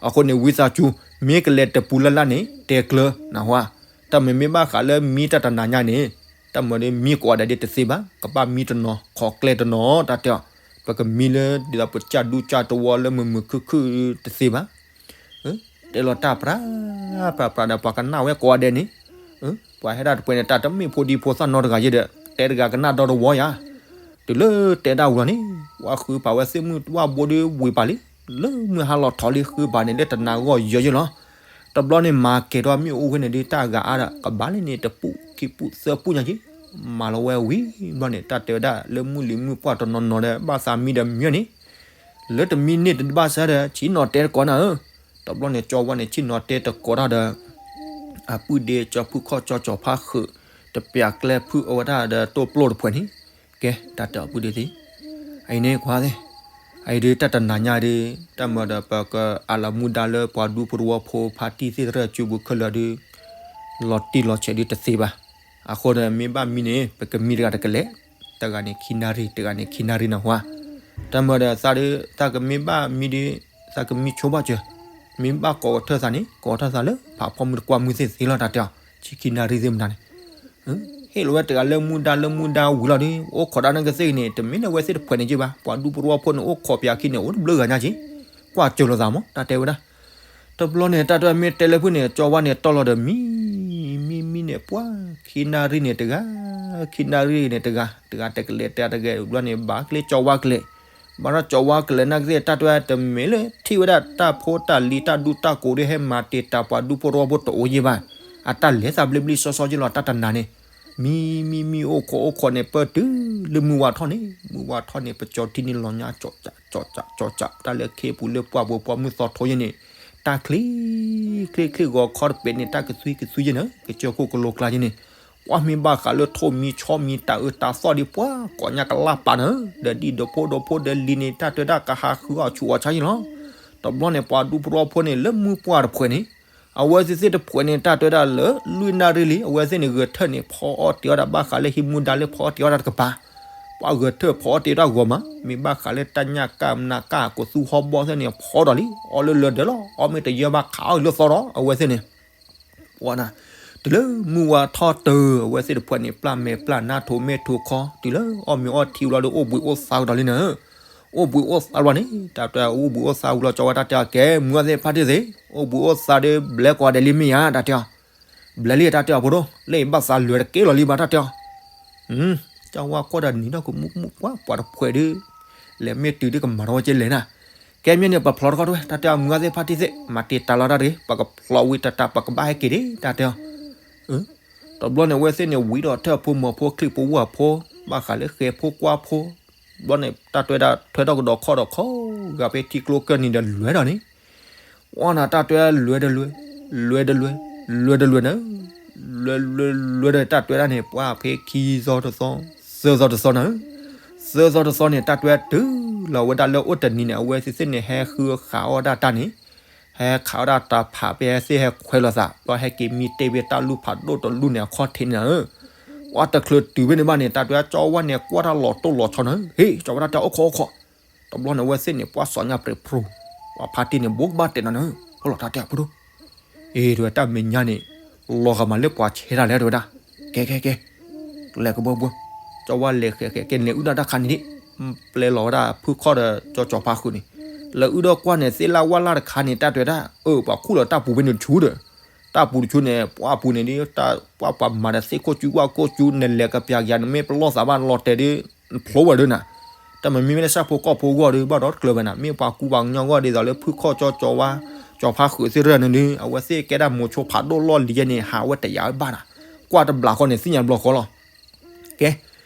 အဃိန့ၣ် ဝံသးစူၤ, မ့ၢ်ကလဲၤတပူၤလၢ်လၢ်န့ၣ် တဲကျၢၤနၢ်ဟူဧါ. တၢ်မၤမ့ၢ်ဘၣ်ဃးလၢမံတၢ်တနၤညါန့ၣ်, တၢ်မၤဒီးမံကိးဂၤဒဲးဒ်တသ့ဘၣ်, ကဘၣ်မံတနီၤ ခိးကျဲတနီၤ တၢ်တဲအီၤ, ပကမံလၢဒ်သိးပစၢ်ဒူစၢ်တဝီလၢမုာ်မုာ်ခုၣ်ခုၣ်တသ့ဘၣ်. တဲလီၤတၢ်ပြး, ပြးပြးဒီးပှၤကနၣ်ဝဲကိးဂၤဒဲးန့ၣ်, ပှၤဟဲဒၣ်တပှဲၤန့ၣ် တၢ်တမ့ၢ်ဖိဒံဖိသၣ်နီတဂၤယဲၢ်ဒီး တဲတဂၤကနၣ်ဒီတဝီယၤ. တုၤလၢတဲဒၣ်ဝံၤလီၤန့ၣ်, ပှၤဃုပာ်ဝဲသ့ၣ်မုၢ်ဝၣ်ဘိဒီးဝံၤပာ်လံ, လၢမုၢ်ဟါလီၤထီၣ်လံဃုပာ်န့ၣ် လၢတနၤဂီၢ်ယဲၢ်ယဲၢ်လီၤ. တဘျီန့ၣ်မၤကဲၤထီၣ်မ့ၣ်အူဝဲန့ၣ်ဒီး တၢ်ဂၤအါဒီး ကဘၣ်လံန့ၣ် တပူၤခံပူၤသၢပူၤညါက့ၤ, မၤလီၤဝဲဝံၤဘျီန့ၣ် တၢ်တဲဝဲဒၣ်လၢမုၢ်လံၤမုၢ်ပှၢ်တနီၤနီၤဒီး ဘၣ်သးမံဒီးမံန့ၣ်, လၢတမံန့ၢ်တဘၣ်ဆၢဒီး ဆံးနီၤတဲတကိးနၤဧၢ. တဘျီန့ၣ် ကၠီဝါန့ၣ် ဆံးနီၤတဲတကိးတၢ်ဒီး အပုၢ်ဒ့ကၠီဖုခီၣ်ကၠီကၠီဖါဃုာ် တပျးကျဲဖုအဝဲဒၣ်ဒီးတိၢ်ပျိၢ်တဖှဲးန့ၣ်, ကဲ တၢ်တဲအီၤပုၢ်ဒ့သ့ၣ်, အံၤန့ၣ်ကွၢ်သ့ၣ်, အအံၤဒုးတၢ်တနၤညါဒီး တၢ်မၤဒီးပကအးလီၤမူဒါလၢပှၤဒူဖိတဝီဖိဖါတံၢ်သ့ၣ်တဖၣ်စုပူၤခဲလၢာ်ဒီး လီၤတံၢ်လီၤဆဲးဒုးတသ့ဘၣ်. အဃိဒီး မ့ၢ်ဘၣ်မံန့ၣ် ပကမံတဂၤတကလဲာ်, တဂၤန့ၣ်ခံနၣ်ရံၣ် တဂၤန့ၣ်ခံနၣ်ရံၣ်နၢ်ဟူဧါ. တၢ်မၤဒီးသးဒီး သးကမ့ၢ်ဘၣ်မံဒီး သးကမံဆိဘၣ်စၢၤ, မ့ၢ်ဘၣ်ကိးကထၢၣ်သးန့ၣ် ကိးထၢၣ်သးလၢဖးဖီမုၢ်တကွၢ်မုၢ်သ့ၣ်သ့လီၤ တၢ်တဲအီၤ, ဆံခံနၣ်ရံၣ်သ့ၣ်မနုၤန့ၣ် ဟ့ၣ်လီၤဝဲတဂၤလၢမူဒါလၢမူဒါဝံၤလီၤဒီး အိၣ်ခိးဒၣ်နၢ်ကသ့ၣ်ဂ့ၤန့ၣ် တမ့ၢ်လၢဝဲသ့ၣ်တဖှဲးန့ၣ်က့ဘၣ်, ပှၤဒူဖိတဝီဖိန့ၣ် အိၣ်ခိးပၠးခံန့ၣ် အိၣ်တဘျုးဂၤညါက့, ကွၢ်စၢၤလိာ်သးမး တၢ်တဲဝဲဒၣ်. တဘျီန့ၣ် တၢ်တဲမ့ၢ်တဲလၢဖုန့ၣ် ကၠီဝါန့ၣ်တီၢ်လီၤဒီးမံ, မံမံန့ၣ် ပှၤခံနၣ်ရံၣ်န့ၣ်တဂၤ, ခံနၣ်ရံၣ်န့ၣ်တဂၤ, တဂၤတကလဲာ် တဂၤတကလဲာ် ဘျီန့ၣ် ဘၣ်ကျဲကၠီဝါကျဲ, ဘၣ်ဒီးကၠီဝါကျဲနၢ်ကသ့ၣ် တၢ်တဲတမ့ၢ်လၢထံၣ်ဝဲဒၣ်တၢ်ဖိတၢ်လံၤတၢ်ဒူတၢ်ကိးဒီး ဟဲမၤတံာ်တာ်ပှၤဒူဖိတဝီဖိတအိၣ်ယဲၢ်ဘၣ်, အတၢ်လဲၤသးဘျ့ဘျ့စီစီယဲၢ်လီၤ တၢ်တနၤန့ၣ် မံမံမံအိၣ်ခိးအိၣ်ခိးန့ၣ် ပၢၢ်တုၤလၢမုၢ်ဝါထီၣ်န့ၣ်, မုၢ်ဝါထီၣ်န့ၣ် ပကၠီၤထံန့ၣ်လီၤညါ ကၠီၤကၠး ကၠီၤကၠး ကၠီၤကၠး တၢ်လၢခ့ပူၤလၢပှၢ်ပူၤပှၢ်မုၢ်သီထိယဲန့ၣ် တၢ်ချ့ ချ့ချ့ဂီၤခီတပဲာ်န့ၣ် တၢ်ကသွံကသွံယဲန့ၣ် ကစၢၢ်ခိၣ်ကလိကျါယဲန့ၣ် ပှၢ်မ့ၢ်ဘၣ်ဃးလၢထိၣ်မံဆီမံတၢ်အၢတၢ်သီၣ်ဒ်ပှၤကိးညါကလၢ်ပာ်န့ၣ် ဒီးဒံၣ်ဒီးဖိဒီးဖိဒီးလံၤန့ၣ် တၢ်တဲဝဲဒၣ်ကဟးဃုအီၣ်ဆူၣ်အီၣ်ဆါယဲလီၤ. တဘျီန့ၣ် ပှၤဒူဖိသဝီဖိန့ၣ် လၢမုၢ်ပှၢ်တဖှဲးန့ၣ် အဝဲသ့ၣ်သ့ၣ်တဖှဲးန့ၣ် တၢ်တဲဝဲဒၣ်လၢ လွံၢ်နၣ်ရံၣ်လံ အဝဲသ့ၣ်န့ၣ် ဂဲၤထၢၣ်န့ၣ် ဖီအီၣ်တ့ၤအီၣ်တၢ်ဘၣ်ဃးလၢဟံးမူဒါလၢဖီအီၣ်တ့ၤအီၣ်တၢ်တကပၤ ပှၤဂဲၤထၢၣ်ဖီအီၣ်တ့ၤတၢ်ဂီၤမး မ့ၢ်ဘၣ်ဃးလၢတၢ်ညၣ်ကၢ်မနၤကၢ်ကသူဟီဘီသ့ၣ်န့ၣ် ဖီဒီးလံ အီၣ်လၢလၢာ်ဒၢးလီၤ အီၣ်မ့ၢ်တယၢဘၣ်ခးအီၣ်လၢသီဒီး အဝဲသ့ၣ်န့ၣ် ဝဲဒၣ် တုၤလၢမုၢ်ဝါထီၣ်တၢၤ အဝဲသ့ၣ်တဖှဲးန့ၣ် ပျၢ်မဲာ်ပျၢ်နါထိးမဲာ်ထိးခီ တုၤလၢအီၣ်မ့ၤအီထံဝံၤလီၤဒီး အိၣ်ဘှံးအိၣ်သါကဒီးလံနၤ အိၣ်ဘှံးအိၣ်သါလီၤန့ၣ် တၢ်တဲအိၣ်ဘှံးအိၣ်သါဝံၤလီၤ ကၠီဝါတၢ်တဲအီၤ ကဲ မုၢ်အီသ့ၣ်ဖါတံၢ်သ့ၣ် အိၣ်ဘှံးအိၣ်သါဒီး ဘျဲကွၢ်ဒဲးလံမ့ၢ်ဧါ တၢ်တဲအီၤ ဘျဲလံတၢ်တဲအီၤဖိဒိၣ် လၢအံၤဘၣ်သးလၢာ်တကဲလီၤလံဘၣ် တၢ်တဲအီၤ ကၠီဝါကွၢ်ဒီးနံၤဒီးကမူမူကွၢ်ပှၤတဖှဲးဒီး လဲၤမ့ၢ်တုၤဒ်ကမၤထီၣ်ဝဲကဲလဲၣ်နၤ ကဲမ့ၢ်န့ၣ် ပဖျိးတခီတဝဲ တၢ်တဲအီၤ မုၢ်အီသ့ၣ်ဖါတံၢ်သ့ၣ် မၤတ့ၢ်တၢ်လီၤတၢ်တဂ့ၤ ပကဖျိးဝံၤတၢ်တၢ် ပကဘၣ်ဟဲက့ၤဒၣ် တၢ်တဲအီၤ တဘျီန့ၣ် အဝဲသ့ၣ်န့ၣ် ဝံၤဒီးထၢၣ်ဖိမီၤဖိ ချံၣ်ဖိဝၣ်ဖိ ဘၣ်ဃးလၢဃဲၤဖိကွၢ်ဖိ ဘျီန့ၣ် တၢ်တဲဝဲဒၣ် ထွဲထီၣ်ကဒီးခီၣ်ဒီးခီၣ် ဂၤဖဲထံကျိကၢၢ်နံၤဒီးလွဲၢ်ဒီးန့ၣ် ဝဲန့ၣ် တၢ်တဲဝဲဒၣ် လွဲၢ်ဒီးလွဲၢ် လွဲၢ်ဒီးလွဲၢ် လွဲၢ်ဒီးလွဲၢ်နၤ လွဲၢ်လွဲၢ်လွဲၢ်ဒီး တၢ်တဲဝဲဒၣ်န့ၣ် ပှၤဖဲခံသီတသီ သၢသီတသီနၤ သၢသီတသီန့ၣ် တၢ်တဲဝဲဒၣ်တုၤလီၤဝဲဒၣ်လၢအိၣ်တနံၤန့ၣ် အဝဲသ့ၣ်သ့ၣ်န့ၣ် ဟဲဃုဃာ်အီၣ်ဒၣ်တၢ်န့ၣ် ဟဲခးဝဲဒၣ်တၢ်ဖး ဖဲသ့ၣ်ဟဲခွဲးလိာ်သး ဒီးဟဲက့ၤမံတ့ၢ်ဖဲတၢ်လူၢ်ဖးဒိၣ်တလူၢ်န့ၣ်အခီၣ်ထံးန့ၣ်နၤဧၢ ပှၤတချုးတုၤဖဲန့ၣ်ဘၣ်န့ၣ် တၢ်တဲဝဲဒၣ် ကၠီဝါန့ၣ် ကွၢ်တၢ်လီၤတိၢ်လီၤဆီနၤဧၢ ဟ့ၣ် ကၠီဝါတၢ်တဲ အိၣ်ခိးအိၣ်ခိး တဘျီန့ၣ် အဝဲသ့ၣ်န့ၣ် ပှၤစီၤညါပြဲးဖြူ ပှၤဖါတံၢ်န့ၣ် ဘိးကဘၣ်တဲာ်နီၤနၤဧၢ ဖိလီၤတၢ်တဲအီၤဖိဒိၣ် အ့ တဝဲတၢ်မဲာ်ညါန့ၣ် လီၤဂာ်မးလၢပှၤဆဲးတၢ်လဲၣ် တဝဲဒၣ် ကဲကဲကဲ လဲၤကဘှီဘှီ ကၠီဝါလဲၤဃဲးဃဲး ကဲလဲၤအုၣ်ဒၣ်တၢ်ခါန့ၣ်ဒံး ပျဲလီၤဝဲဒၣ်ဖုခီၣ်ဒီးကၠီကၠီၤဖါဃုာ်န့ၣ် လဲၤအုၣ်ဒီးကွၢ်န့ၣ် သ့ၣ်လၢဝၣ်လၢ်တခါန့ၣ် တၢ်တဲဝဲဒၣ် အၢ ပှၤခူၣ်လီၤတၢ်ပူၤဖဲန့ၣ်တဆူဒီး တၢ်ပူၤတဆူန့ၣ် ပှၤပူၤန့ၣ်ဒ် ပှၤပှၤမၤဒီးသ့ၣ်ခိၣ်ကၠူဝၣ်ခိၣ်ကၠူ နလဲၤကပျးကယၤ နမ့ၢ်ပလီၢ်သးဘၣ်လီၤတဲာ်ဒ် နဖျိဝဲဒၣ်နၤ တၢ်မ့မ့ၢ်လၢဆၣ်ဖိကီၢ်ဖိဂီၢ်ဒီး ဘၣ်ဒီးတကျၢၤဘၣ်နၤ မ့ၢ်ပှၤကူပှၤကညီဂီၢ်ဒ်သိးလၢဖုခီၣ်ကၠီကၠီၤဝါ ကၠီၤဖါဃုာ်သ့ၣ်တဖၣ်န့ၣ်ဒ် အဝဲသ့ၣ်ကဲဒၣ်မိၤဆိဖးဒိၣ်လီၢ်လံၤယဲန့ၣ် ဟးဝဲတယာ်ဝဲဘၣ်နၤ ကွၢ်တဘျီဃီန့ၣ် သ့ၣ်ညါတဘျီဃီလီၤ ကဲ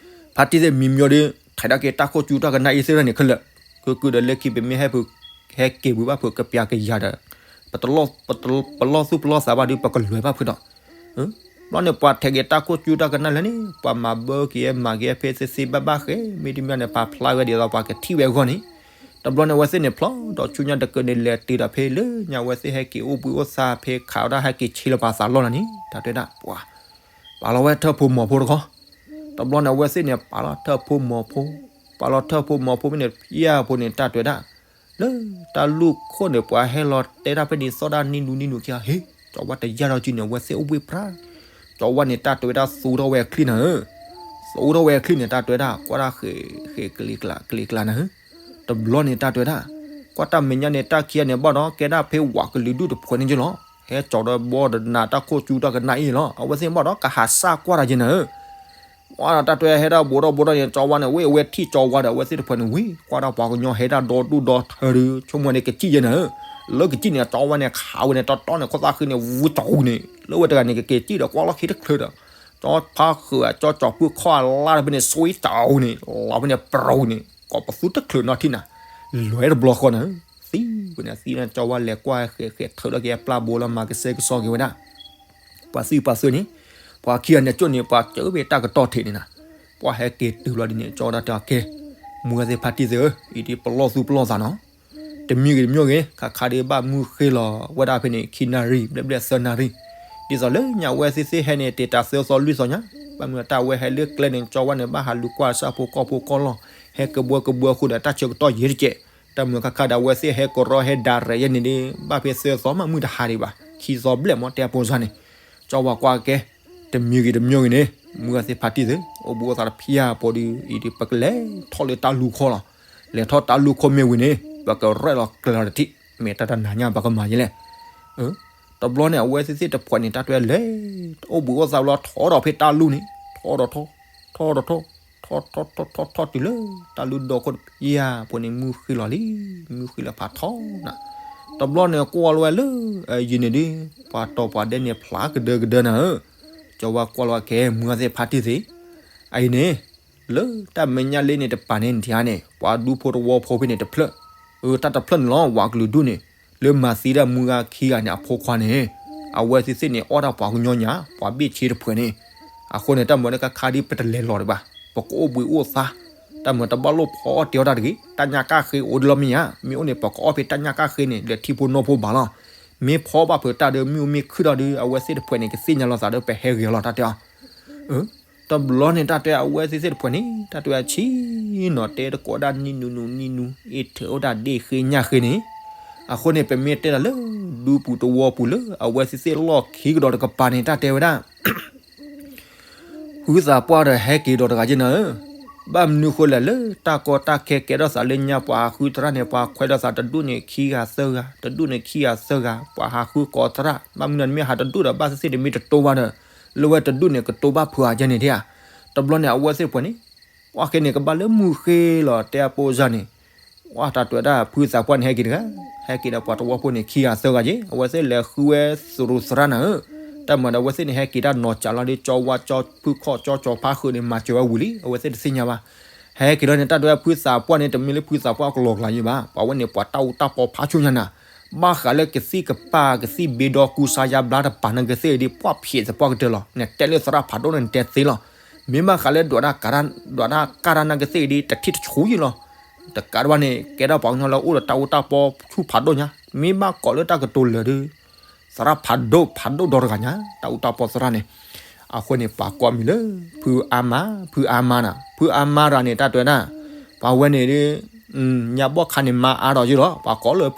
ဖါတံၢ်သ့ၣ်မံမံဒီး ထဲးဒၣ်က့ၤတၢ်ခိၣ်ကၠူတၢ်ကနၣ်အံၤသ့ၣ်တဖၣ်န့ၣ်ခဲလၢာ် ကုၢ်ကုၢ်ဒီးလၢခံပမ့ၢ်ဟဲ ဟဲက့ၤဝံၤဘၣ်ဖုးကပျးကယၤဒီး ပလီၢ်သူၣ်ပလီၢ်သးဘၣ်ဒီး ပကလွဲၤဘၣ်ဖုးဒီး ဘျီန့ၣ် ပှၤထဲးက့ၤတၢ်ခိၣ်ကၠူတၢ်ကနၣ်လဲၣ်န့ၣ် ပှၤမၤဘၢက့ၤမၤက့ၤဖဲသ့သ့ဘၣ်ဘၣ်ဃဲ မ့တမ့ၢ်န့ၣ် ပာ်ဖျါဝဲဒ်သိးပှၤကထံၣ်ဝဲအဂီၢ်န့ၣ် တဘျီန့ၣ် အဝဲသ့ၣ်န့ၣ်ဖျိးဒီးဆူညါတကၢၢ်န့ၣ် လဲၤတုၤဒီးဖဲလၢညါ အဝဲသ့ၣ်ဟဲက့ၤအိၣ်ဘှံးအိၣ်သါဖဲခးဝဲဒၣ်ဟဲက့ၤဆ့လီၤပာ်သးလီၢ်လီၤန့ၣ် တၢ်တဲဒၣ်ပှၤ ပာ်လီၤဝဲထၢၣ်ဖိမီၤဖိတခီ တဘျီန့ၣ် အဝဲသ့ၣ်န့ၣ် ပာ်လီၤထၢၣ်ဖိမီၤဖိ ပာ်လီၤထၢၣ်ဖိမီၤဖိဖဲန့ၣ် ဖျါဖိန့ၣ် တၢ်တဲဒၣ် လၢတၢ်လူၢ်ခိၣ်န့ၣ် ပှၤဟဲလီၤတဲတၢ်ဖဲန့ၣ်သီၣ်ဒၣ်နံၣ်လူနံၣ်လူခံဂၤ ဟ့ၣ် ကၠီဝါတယာ်ဒီးက့ၤန့ၣ် အဝဲသ့ၣ်အိၣ်ဘှံးပြါ ကၠီဝါန့ၣ် တၢ်တဲဝဲဒၣ်သူထီၣ်ဝဲအချံၣ်နၤဧၢ သူထီၣ်ဝဲအချံၣ်န့ၣ် တၢ်တဲဝဲဒၣ် ကွၢ်တၢ်ဃဲးဃဲးကလံၤကျါ ကလံၤကျါနၤဧၢ တဘျီန့ၣ် တၢ်တဲဝဲဒၣ် ကွၢ်တၢ်မဲာ်ညါန့ၣ် တၢ်ခံဂၤန့ၣ် ဘၣ်ဒီးကဲဒၣ်ဖဲဝးကလုာ်ဒူၣ်တဖှဲးန့ၣ်က့လီၤ ဟဲကၠီၤဒီးဘီဒီးနၤတၢ်ခိၣ်ကၠူတၢ်ကနၣ်အံၤလီၤ အဝဲသ့ၣ်ဘၣ်ဒီးကဟးစၢ်ကွၢ်တၢ်က့ၤနၤဧၢ ဝဲဒၣ်တၢ်တဲဟဲဒၣ်ဘူးထီၣ်ဘူးထီၣ်န့ၣ် ကၠီဝါန့ၣ် ဝဲအဝဲထံၣ်ကၠီဝါဒီး အဝဲသ့ၣ်တဖှဲးန့ၣ်ဝံၤ ကွၢ်တၢ်ပှၤကညီဟဲဒၣ်ဒီဒူၣ်ဒီထၢဒီး ဆိကမိၣ်န့ၣ်ကစံၣ်ယဲနၤဧၢ လၢကစံၣ်န့ၣ် ကၠီဝါန့ၣ် ခးဝဲန့ၣ် တီတီန့ၣ် ခိၣ်သၣ်ဃံန့ၣ် ဝူတအူန့ၣ် လၢဝဲတဂၤန့ၣ် ကက့ၤစံၣ်ဒီးကွၢ်လီၢ်ခံတချုးဒီး ကၠီဖါဃုာ် ကၠီကၠီၤဖုခီၣ်အလါတဖဲန့ၣ် ဆွံတအူန့ၣ် လီၤဖဲန့ၣ်ပြူၤန့ၣ် ကိးပသူတချုးနီထံၣ်နၤ လွဲတဘျီဃီနၤဧၢ သံဝဲန့ၣ် သံန့ၣ် ကၠီဝါလဲၤကွၢ်ဃဲးဃဲးထုးထီၣ်က့ၤအပျၢ်ဘိလၢမၤကစဲကစီက့ၤဝဲဒၣ် ပှၤသံပှၤသၢန့ၣ် ပှၤခံဂၤန့ၣ်ကၠိန့ၣ် ပှၤစၢၤဝဲတၢ်ကတီၢ်ထံးန့ၣ်နၤ ပှၤဟဲက့ၤတုၤလီၤဒ်န့ၣ် ကၠီဝါတၢ်တဲအီၤ ကဲ မုၢ်ဂၤသ့ၣ်ဖါတံၢ်သ့ၣ်ဧၢ အံၤဒ်ပလီၢ်သူၣ်ပလီၢ်သးနီၤ တမံၤဂ့ၤတမံၤဂ့ၤ ခါခါဒ်ဘၣ်မုၢ်ဃ့လီၤဝဲဒၣ်ဖဲန့ၣ် ခံနၣ်ရံၣ် ဘျဲၣ်ဘျဲၣ်သၢနၣ်ရံၣ် ဒ်သိးလၢညါဝဲသ့ၣ်သ့ၣ်ဟဲန့ၣ် တ့ၢ်တၢ်သၢသီလွံၢ်သီညါ ဘၣ်မနုၤတၢ်ဝဲဟဲလၢကျဲန့ၣ် ကၠီဝါန့ၣ် ဘၣ်ဟးလူၤကွၢ်ဆၣ်ဖိကီၢ်ဖိကီၢ်လီၢ် ဟဲကဘှီကဘှီအဃိဒီး တၢ်ဆၢကတီၢ်ယဲၢ်တကဲး တၢ်မုၢ်ခါခါဒီး အဝဲသ့ၣ်ဟဲကရီဟဲဒၣ်ရဲၣ်ယဲၢ်န့ၣ်ဒ် ဘၣ်ဖဲသၢသီမးမုၢ်တဟါဒံးဘၣ် ခံသီဘျဲၣ်မး တဲအပိစါန့ၣ် ကၠီဝါကွၢ်ကဲ တမံၤဂ့ၤတမံၤဂ့ၤန့ၣ် မုၢ်ဂၤသ့ၣ်ဖါတံၢ်သ့ၣ် အိၣ်ဘှံးအိၣ်သါတဖျါဖိဒီး အံၤဒ်ပကလဲၤထီၣ်လၢတၢ်လူၢ်ခီလီၤ လဲၤထီၣ်တၢ်လူၢ်ခီမ့ၢ်ဝံၤန့ၣ် ပကရဲၣ်လီၤကျဲၤလီၤတထံၣ် မ့ၢ်တၢ်တနၤညါပကမၤယဲလဲၣ် တဘျီန့ၣ် အဝဲသ့ၣ်သ့ၣ်တဖှဲးန့ၣ် တၢ်တဲလဲၤ အိၣ်ဘှံးအိၣ်သါလီၤ ထီၣ်ဒီးဖဲတၢ်လူၢ်န့ၣ် ထီၣ်ဒီးထီၣ် ထီၣ်ဒီးထီၣ် ထီၣ်ထီၣ်ထီၣ်ထီၣ်ထီၣ်တုၤလၢ တၢ်လူၢ်ဒီခိၣ်တဖျါဖိန့ၣ် မုၢ်ဃ့လီၤလံ မုၢ်ဃ့လီၤဖးထီနၤ တဘျီန့ၣ် ကွၢ်လီၤဝဲလၢ ယံၤန့ၣ်ဒ် ပှၤတီၤပှၤဒဲန့ၣ် ဖျါကဒၢကဒၢနၤဧၢ ဒီးဝဲကွၢ်လီၤကဲ မုၢ်ဂၤသ့ၣ်ဖါတံၢ်သ့ၣ်, အအံၤန့ၣ် လၢတၢ်မဲာ်ညါလံန့ၣ်တပၤန့ၣ် နထံၣ်ဧါန့ၣ် ပှၤဒူဖိတဝီဖိဖဲန့ၣ်တဖျၢၣ်, အတၢ်တဖျၢၣ်န့ၣ်လီၤ ဝးကလုာ်ဒူၣ်န့ၣ် လၢမၤသံဒၣ်မုၢ်ဂၤခံဂၤန့ၣ် အဖိခွါန့ၣ်, အဝဲသ့ၣ်သ့ၣ်န့ၣ် အီၣ်တၢ်ပှၤကညီညါ ပှၤဘ့ၣ်ဆ့တဖှဲးန့ၣ်, အဃိန့ၣ် တၢ်မၤန့ၣ်ကခါဒ်ပတလဲၤလီၤတဘၣ်, ပကအိၣ်ဘှံးအိၣ်သါ, တၢ်မၤတဘၣ်လိၣ်ဖီအီၣ်တဲအီၣ်တၢ်တဂ့ၤ, တၢ်ညၣ်ကၣ်ဃ့အိၣ်ဒ်လီၤမ့ၢ်ဧါ, မ့ၢ်အိၣ်န့ၣ် ပကအီၣ်ဖဲတၢ်ညၣ်ကၣ်ဃ့န့ၣ် ဒီးထံဖိနီၢ်ဖိဘၣ်လီၤ, မ့ၢ်ဖီဘၣ်ဖုးတၢ်ဒီး မ့ၣ်အူမ့ၢ်ခုၣ်ထီၣ်ဒီး အဝဲသ့ၣ်တဖှဲးန့ၣ် ကသ့ၣ်ညါလီၤသးဒီးပဟဲဂ့ၤလီၤတၢ်တဲအီၤ တဘျီန့ၣ် တၢ်တဲအဝဲသ့ၣ်သ့ၣ်တဖှဲးန့ၣ် တၢ်တဲအဆံးနီၤ တဲတကိးဒၣ်နံၣ်နူနူနံၣ်နူ အ့ၣ်ထုးအိၣ်ဒၣ်ဒ့ၣ်ဃ့ညၣ်ဃ့န့ၣ်, အဃိန့ၣ် ပမ့ၢ်တဲဒၣ်လၢ ဒူပူၤတဝီပူၤလၢ အဝဲသ့ၣ်သ့ၣ်လီၢ်ခံကဒီးတကပၤန့ၣ် တၢ်တဲဝဲဒၣ် ဖုသးပှၢ်ဒီးဟဲက့ၤဒီးတဂၤက့နၤဧၢ, ဘၣ်မနုၤဃိလဲၣ်လၢ တၢ်ကီတၢ်ခဲကဲထီၣ်သးလၢညါ ပှၤဟးဃုသရၣ်န့ၣ် ပှၤခွဲးဒီးသးတဒူၣ်န့ၣ်ခံဂၤသၢဂၤ, တဒူၣ်န့ၣ်ခံဂၤသၢဂၤ, ပှၤဟးဃုကိးသရၣ်, ဘၣ်မနုၤနမ့ၢ်ဟးတဒူၣ်ဒီး ဘၣ်သ့ၣ်သ့ၣ်တမ့ၢ်တတိဘၣ်ဒီး လၢဝဲတဒူၣ်န့ၣ် ကတိဘၣ်ဖုးအါကဲန့ၣ်ဒၣ်ဧါ, တဘျီန့ၣ် အဝဲသ့ၣ်တဖှဲးန့ၣ် ပှၢ်ဃ့န့ၣ် ကဘၣ်လၢမုၢ်ဃ့လီၤ တဲအပိစၢ်န့ၣ်, ပှၢ်တၢ်တဲဝဲဒၣ် ဖုသးပှၢ်န့ၣ် ဟဲက့ၤတဂၤ, ဟဲက့ၤဒီးပှၤတဝီဖိန့ၣ် ခံဂၤသၢဂၤက့, အဝဲသ့ၣ်လဲၤဃုဝဲသရူးသရၣ်နၤဧၢ, တၢ်မၤဒီးအဝဲသ့ၣ်န့ၣ် ဟဲက့ၤတၢ်နီၤစးလီၤဒီး ကၠီဝါကၠီဖုခီၣ်ကၠီကၠီဖါဃုာ်န့ၣ် မၤစၢၤဝဲဝံၤလံ အဝဲသ့ၣ်တသ့ၣ်ညါဘၣ်, ဟဲက့ၤလီၤန့ၣ် တၢ်တဲဝဲဖုသးပှၢ်န့ၣ် တမ့ၢ်လၢဖုသးပှၢ်အကလီကလီယံၤဘၣ်, ပှၤဝဲန့ၣ် ပှၤတၢ်အူတၢ်ပီဖးဆူညါနၤ, ဘၣ်ဃးလၢကသံၣ်ကပၤကသံၣ်ဘ့ဒီကူစါယါဘျါတပၤနကသ့ၣ်ဒ် ပှၢ်ဖျဲးသပှၢ်ကတၢၢ်လီၤ, နတဲလၢသရၣ်ဖးဒိၣ်န့ၣ် နတဲသ့လီၤ, မ့ၢ်ဘၣ်ဃးလၢဒွးတၢ်ကးတၢ် ဒွးတၢ်ကးတၢ်နကသ့ၣ်ဒ် တထံၣ်တဆူယံၤလီၤ, တကးတဘၣ်န့ၣ် ကဲထီၣ်ပှၤကညီလၢအိၣ်ဒီးတၢ်အူတၢ်ပီဆူၣ်ဖးဒိၣ်ညါ, မ့ၢ်ဘၣ်ကိးလၢတၢ်ကတိၤလၢာ်ဒီး သရၣ်ဖးဒိၣ်ဖးဒိၣ်ဒီတဂၤညါ တၢ်အူတၢ်ပီသရၣ်န့ၣ်, အဃိန့ၣ် ပှၤကိးမံၤလၢ ဖုအါမါ ဖုအါမါနၤ, ဖုအါမါတဂၤန့ၣ် တၢ်တဲဝဲဒၣ်, ပှၤဝဲန့ၣ်ဒ် ညါဘီၣ်ခါန့ၣ် မါအါဒီးယ့ၢ်လီၤ, ပှၤကိးလၢ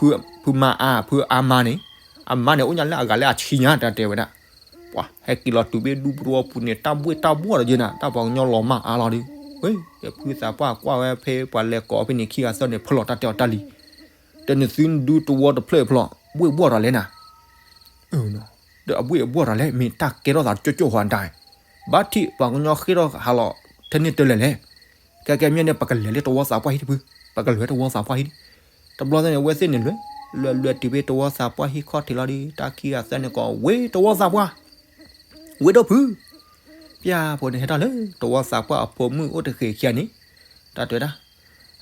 ဖုမါအါ ဖုအါမါန့ၣ်, အမါန့ၣ် အိၣ်ညါလၢအဂၤလၢအဆံညါ တၢ်တဲဝဲဒၣ်, ပှၤဟဲက့ၤလီၤတုၤဘ့ၣ်ဒူပူၤတဝီပူၤန့ၣ် တၢ်ဘှ့ၣ်တၢ်ဘှီၣ်ဒီးယ့ၢ်နၤ တၢ်ပှၤကညီလီၤမၢ်အါလီၤဒီး, ဝဲ ဒီးဖုသးပှၢ်ကွၢ်ဝဲဖဲပှၤလဲၤကိးဖဲန့ၣ်ခံဂၤသၢန့ၣ် ဖၢလီၤတၢ်တဲအီၤတၢ်လံ, ဒီးနသုဒူတဝီတဖျၢၣ်ဖျီၣ် ဘှ့ၣ်ဘှီၣ်တၢ်လဲၣ်နၤ ဒီးအဘှ့ၣ်အဘှီၣ်တၢ်လဲၣ် မ့ၢ်တၢ်ကဲထီၣ်သးကၠိကၠိဃီဒၣ်, ဘၣ်ထံၣ်ပှၤကညီဃ့ထီၣ်ဟးလီၤ ထဲန့ၣ်တလဲၣ်လဲၣ်, ကဲကဲမ့ၢ်န့ၣ် ပကလဲၤလၢတဝီသးပှၢ်ဟံၣ်တဖု, ပကလဲၤတဝီသးပှၢ်ဟံၣ်, တဘျီသ့ၣ်န့ၣ် အဝဲသ့ၣ်န့ၣ်လဲၤ, လဲၤလဲၤတုၤဖဲတဝီသးပှၢ်ဟံၣ်ခီၣ်ထံးလီၤဒီး တၢ်ခံဂၤသၢန့ၣ်ကိး ဝ့ၢ်တဝီသးပှၢ်, ဝ့ၢ်ဒိၣ်ဖု ပျၢ်ဖိန့ၣ်ဟဲထီၣ်လၢ တဝီသးပှၢ်အဖိမုၣ်အိၣ်တဃ့ၢ်ခံဂၤန့ၣ်, တၢ်တဲဝဲဒၣ်,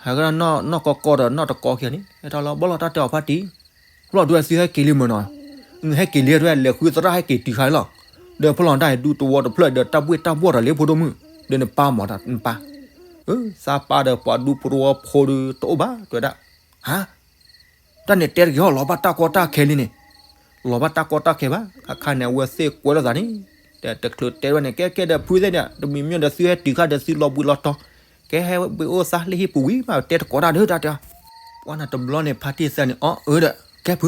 ဟဲကဒီးနီၢ်နီၢ်ကီကီဒီးနီၢ်တကီခံဂၤန့ၣ် ဟဲထီၣ်လီၤ ဘီၣ်လီၤတၢ်တဲအီၤဖါတံၢ်, ဖျီၣ်ဒွဲသုဟဲက့ၤလံမ့ၢ်နီၤ, ဟဲက့ၤလံဒွဲ လဲၤဃုသရၣ်ဟဲက့ၤတုၤခါလီၤ, ဒီးဖျီၣ်တၢ်ဟဲဒူတဝီတဖျၢၣ်ဒီးတၢ်ဘှ့ၣ်တၢ်ဘှီၣ်တၢ်လၢဖိဒိၣ်မုၣ်, ဒီးနပၢ်မၤတၢ်နပၢ်, သးပၢ်ဒီးပှၤဒူဖိတဝီဖိဒီးတအိၣ်ဘၣ် တဲဝဲဒၣ်, ဟါ တၢ်န့ၣ်တဲတဂ့ၤဟီ လီၤဘၣ်တၢ်ကီတၢ်ခဲလံန့ၣ်, လီၤဘၣ်တၢ်ကီတၢ်ခဲဘၣ် ခါခါန့ၣ် အဝဲသ့ၣ်ကွဲလိာ်သးန့ၣ်, တချုးတဲဝဲန့ၣ် ကဲကဲဒီးဖုသ့ၣ်န့ၣ် တမံၤမ့ၢ်ဒီးသုဟဲတုၤခါဒီးသုလီၤဘှံးလီၤတီၤ, ကဲဟဲဘှ့ၣ်အိၣ်သးလၢဟံၣ်ပူၤဝံၤမး တဲတကိးတၢ်ဒီးတၢ်တဲအီၤ, ပှၤန့ၣ်တဘျီန့ၣ် ဖါတံၢ်သၢန့ၣ် အီၣ်အၢဒီး ကဲဖု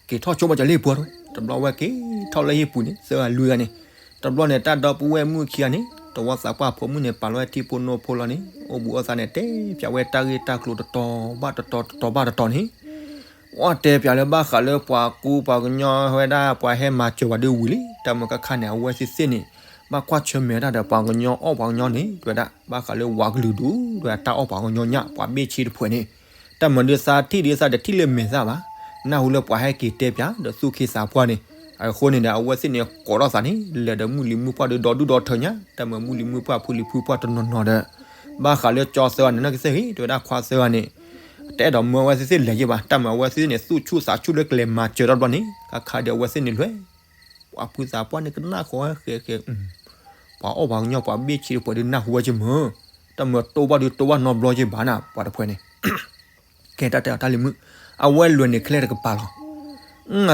က့ၤထီၣ်ဆိဘၣ်ကလံၢ်ပှၤတဝဲ တဘျီဝဲက့ၤထီၣ်လၢဟံၣ်ပူၤန့ၣ် သၢဂၤလွံၢ်ဂၤန့ၣ်, တဘျီန့ၣ် တၢ်ဒီပုၢ်ဝဲၢ်မုၣ်ခံဂၤန့ၣ် တဝီသးပှၢ်ဖိမုၣ်န့ၣ် ပာ်လီၤဝဲထံဖိနိဖိလီၤန့ၣ် အိၣ်ဘှံးအိၣ်သါန့ၣ် တဲပၠးဝဲတၢ်ဂ့ၢ်တၢ်ကျိၤတတီၤဘၣ်တတီၤ တတီၤဘၣ်တတီၤန့ၣ်, အီၣ်တဲပၠးလၢဘၣ်ဃးလၢပှၤကူပှၤကညီဝဲဒၣ် ပှၤဟဲမၤစၢၤဝဲဒၣ်ဝံၤလံ တၢ်မၤခါခါန့ၣ် အဝဲသ့ၣ်သ့ၣ်န့ၣ် ဘၣ်ကွၢ်ဆၢၣ်မဲာ်တၢ်ဒီးပှၤကညီအီၣ်ပှၤကညီန့ၣ် တဲဝဲဒၣ် ဘၣ်ဃးလၢဝးကလုာ်ဒူၣ် တဲဝဲဒၣ်တၢ်အီၣ်ပှၤကညီညၣ် ပှၤဘ့ၣ်ဆ့တဖှဲးန့ၣ် တၢ်မၤဒုးသးထံၣ်ဒုးသးတထံၣ်လၢမဲာ်သၣ်ဘၣ်, နၢ်ဟူလၢပှၤဟဲက့ၤတဲပၠးဒီးသူၣ်က့သးပှၢ်န့ၣ်, အဃိန့ၣ်ဒီး အဝဲသ့ၣ်န့ၣ် ကိးထီၣ်သးန့ၣ် လဲၤဒီးမုၢ်လံၤမုၢ်ပှၢ်ဒီးဒီဒူၣ်ဒီထၢညါ တၢ်မၤမုၢ်လံၤမုၢ်ပှၢ်ဖုလံၤဖုပှၢ်တနီၤနီၤဒီး, ဘၣ်ဃးလၢကၠီသၢဂၤန့ၣ် နကသ့ၣ်ဂ့ၤ တဲဝဲဒၣ်ခွါသၢဂၤန့ၣ်, တအဲၣ်ဒိးမၢအဝဲသ့ၣ်သ့ၣ်လဲၤယဲၢ်ဘၣ် တၢ်မၤအဝဲသ့ၣ်သ့ၣ်န့ၣ် သူၣ်ဆူၣ်သးဆူၣ်လၢကလဲၤမၤစၢၤတဘျီန့ၣ် ခါခါဒီးအဝဲသ့ၣ်န့ၣ်လွဲၢ် ပှၤဖုသးပှၢ်န့ၣ်ကနၣ်ဃီဝဲဃဲဃဲ, ပှၤအီၣ်ပှၤကညီပှၤဘ့ၣ်ဆ့တဖှဲးဒုးနၢ်ဟူဝဲက့မၢ်, တၢ်မၤတိၢ်ဘၣ်ဒုးတိၢ်ဘၣ်နီတဘျီက့ဘၣ်နၤ ပှၤတဖှဲးန့ၣ်, ကဲတၢ်တဲအီၤတၢ်လံၤမုၣ်, အဝဲလွဲၢ်န့ၣ်ခဲလၢာ်တကပၤလီၤ.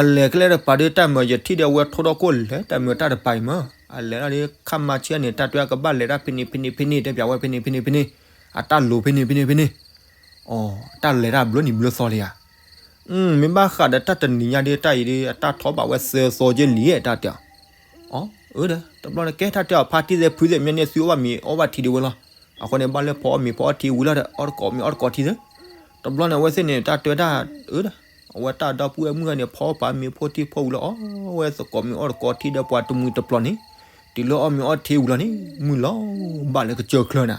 အလဲၤခဲလၢာ်တကပၤဒုး တၢ်မၤယထံၣ်ဒီးအဝဲထိၣ်ထီၣ်ခိၣ်လဲၤ တၢ်မၤတၢ်တပၤအံၤမၢ်, အလဲၤဒၣ်ဒုး ခါမၤဆံးန့ၣ် တၢ်တဲအီၤကဘၣ်လဲၤတၢ်ဖဲန့ၣ်ဖဲန့ၣ်ဖဲန့ၣ် တဲပၠးဝဲဖဲန့ၣ်ဖဲန့ၣ်ဖဲန့ၣ်, အတၢ်လိၤဖဲန့ၣ်ဖဲန့ၣ်ဖဲန့ၣ်, အတၢ်လဲၤတၢ်ဘျၢနံၤဘျၢသီလံဧါ မ့ၢ်ဘၣ်ဃးဒီးတၢ်တနံၤညါဒုး တၢ်အံၤဒုး အတၢ်ထီၣ်ဘၣ်ဝဲသၢသီက့လံ တၢ်တဲအီၤ, အၢဒီး တဘျီန့ၣ် ကဲတၢ်တဲအီၤ ဖါတံၢ်သ့ၣ်ဖုသ့ၣ် မ့ၢ်န့ၢ်သုအီၣ်ဘၣ်မ့ၤအီၣ်ဘၣ်ထံဒုးဝဲလီၤ. အဃိန့ၣ် ဘၣ်လၢဖီအီၣ်မ့ၤဖီအီၣ်ထံဝံၤလီၤဒီး အီၣ်တကိးမ့ၤအီၣ်တကိးထံသ့ၣ်, တဘျီန့ၣ် အဝဲသ့ၣ်န့ၣ် တၢ်တဲတၢ်အၢဒီး အဝဲတၢ်ဒီပုၢ်ဝဲၢ်မုၣ်ဂၤန့ၣ် ဖီပာ်မ့ၤဖိထံဖီဝံၤလီၤ အီၣ်ဝဲသကိးမ့ၤအီၣ်တကိးထံဒီးပှၤတမှံၤတပျီၤန့ၣ်, တုၤလၢအီၣ်မ့ၤအီၣ်ထံဝံၤလီၤန့ၣ် မုၢ်လီၤဘၣ်လၢကစၢၢ်ချၢနၤ,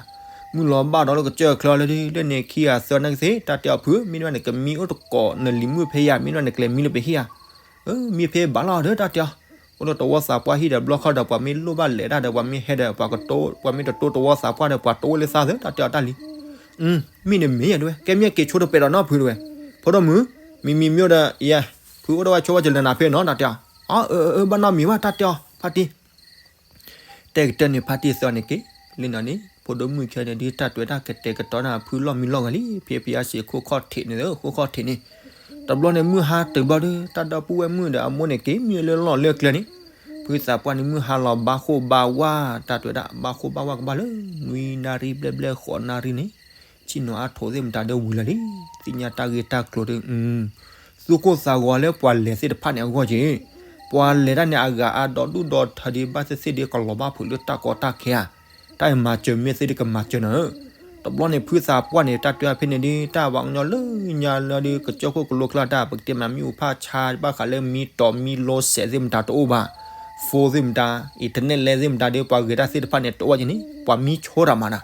မုၢ်လီၤဘၣ်ဒီးလၢကစၢၢ်ချၢလၢဒုး လၢန့ၣ်ခံဂၤသၢနၢ်ကသ့ၣ် တၢ်တဲအီၤဖု မ့ၢ်န့ၣ်ဘၣ်န့ၣ် ကမံအိၣ်တကိးနလံၤမုၣ်ဖဲယၤ မ့ၢ်န့ၣ်ဘၣ်န့ၣ် ကလဲၤမံလၢပဟံၣ်ဧါ, မံဖဲဘၣ်လီၤဒီး တၢ်တဲအီၤ အိၣ်လၢတဝီသးပှၢ်ဟံၣ်ဒီး ဘျီခီဒီး ပှၤမ့ၢ်လိၣ်ဘၣ်လဲၤတၢ်ဒီး ပှၤမ့ၢ်ဟဲဒီး ပှၤကတိၤ ပှၤမ့ၢ်တတိၤတဝီသးပှၢ်ဒီး ပှၤတိၤလၢသးသၢ တၢ်တဲအီၤတၢ်လံ. မ့ၢ်န့ၣ်မ့ၢ်ယၤဒဝဲ ကဲမ့ၢ်က့ၤဆိတပဲာ်ဒီးနီၢ်ဖု တဲဝဲ. ဖိဒိၣ်မုၣ်, မံၤမံၤမ့ၢ်ဒီး ယဲ, ဖုအိၣ်ဒီးဝဲဆိဝဲ ယလဲၤနၤဖဲနီၤ တၢ်တဲအီၤ. အၢ အၢ အၢ ဘၣ်နီတမံၤဘၣ် တၢ်တဲအီၤ ဖါတံၢ်. တဲကတၢၢ်န့ၣ် ဖါတံၢ်သၢန့ၣ်က့ၤ လၢနီၤန့ၣ် ဖိဒိၣ်မုၣ်ခဲန့ၣ်ဒုး တၢ်တဲဝဲဒၣ် ကတဲာ်ကတီၤန့ၣ် ဖုလီၢ်မံလီၢ်ဂၤလံ ဖဲဖဲအစ့ၢ်ခိၣ်ခီၣ်ထံးန့ၣ် ခိၣ်ခီၣ်ထံးန့ၣ်. တဘျီန့ၣ် မုၢ်ဟါတုၤဘျီဒီး တၢ်ဒီပုၢ်ဝဲၢ်မုၣ်ဒီးအမိၢ်န့ၣ် က့ၤမံလၢလီၢ်လၢကျဲန့ၣ်. ဖုသးပှၢ်န့ၣ် မုၢ်ဟါလီၤဘၣ်ဃိၣ်ဘၣ်ဝါ တၢ်တဲဝဲဒၣ် ဘၣ်ဃိၣ်ဘၣ်ဝါကဘၣ်လၢ နွံနၣ်ရံၣ်ဘျဲၣ်ဘျဲၣ်ဃိးနၣ်ရံၣ်န့ၣ် ဆ့ၣ်နီၤအါထိးသ့ၣ်မတၤဒီးဝံၤလီၤလံ. သ့ၣ်ညါတၢ်ဂ့ၢ်တၢ်ကျိၤဒီး သူၣ်ကိၢ်သးဂီၤလၢပှၤလဲၤသ့ၣ်တဖၣ်န့ၣ်အဂီၢ်က့ၤ. ပှၤလဲၤတၢ်န့ၣ် အဂၤအါဒီဒူၣ်ဒီထၢဒံး ဘၣ်သ့ၣ်သ့ၣ်ဒီး ကလီၤဘၣ်ဖုးလၢတၢ်ကီတၢ်ခဲဧါ. တၢ်အံၤမၤစၢၤမ့ၢ်သ့ၣ်ဒီး ကမၤစၢၤနၤဧၢ. တဘျီန့ၣ် ဖုသးပှၢ်န့ၣ် တၢ်တဲဖဲန့ၣ်ဒုး တၢ်ပှၤကညီလၢညါလၢဒုး ကစၢၢ်ခိၣ်ကလိကျါတၢ် ပကတဲမးမ့ၣ်အူဖးဆါ ဘၣ်ဃးလၢမံတီၤမံလိစဲးသ့ၣ်မတၤတအိၣ်ဘၣ်. ဖိသ့ၣ်မတၤ internet လဲသ့ၣ်မတၤဒီး ပှၤဂဲၤတၢ်သ့ၣ်တဖၣ်န့ၣ် တအိၣ်ဘၣ်က့ၤန့ၣ် ပှၤမံဆိတၢ်မၤနၤ.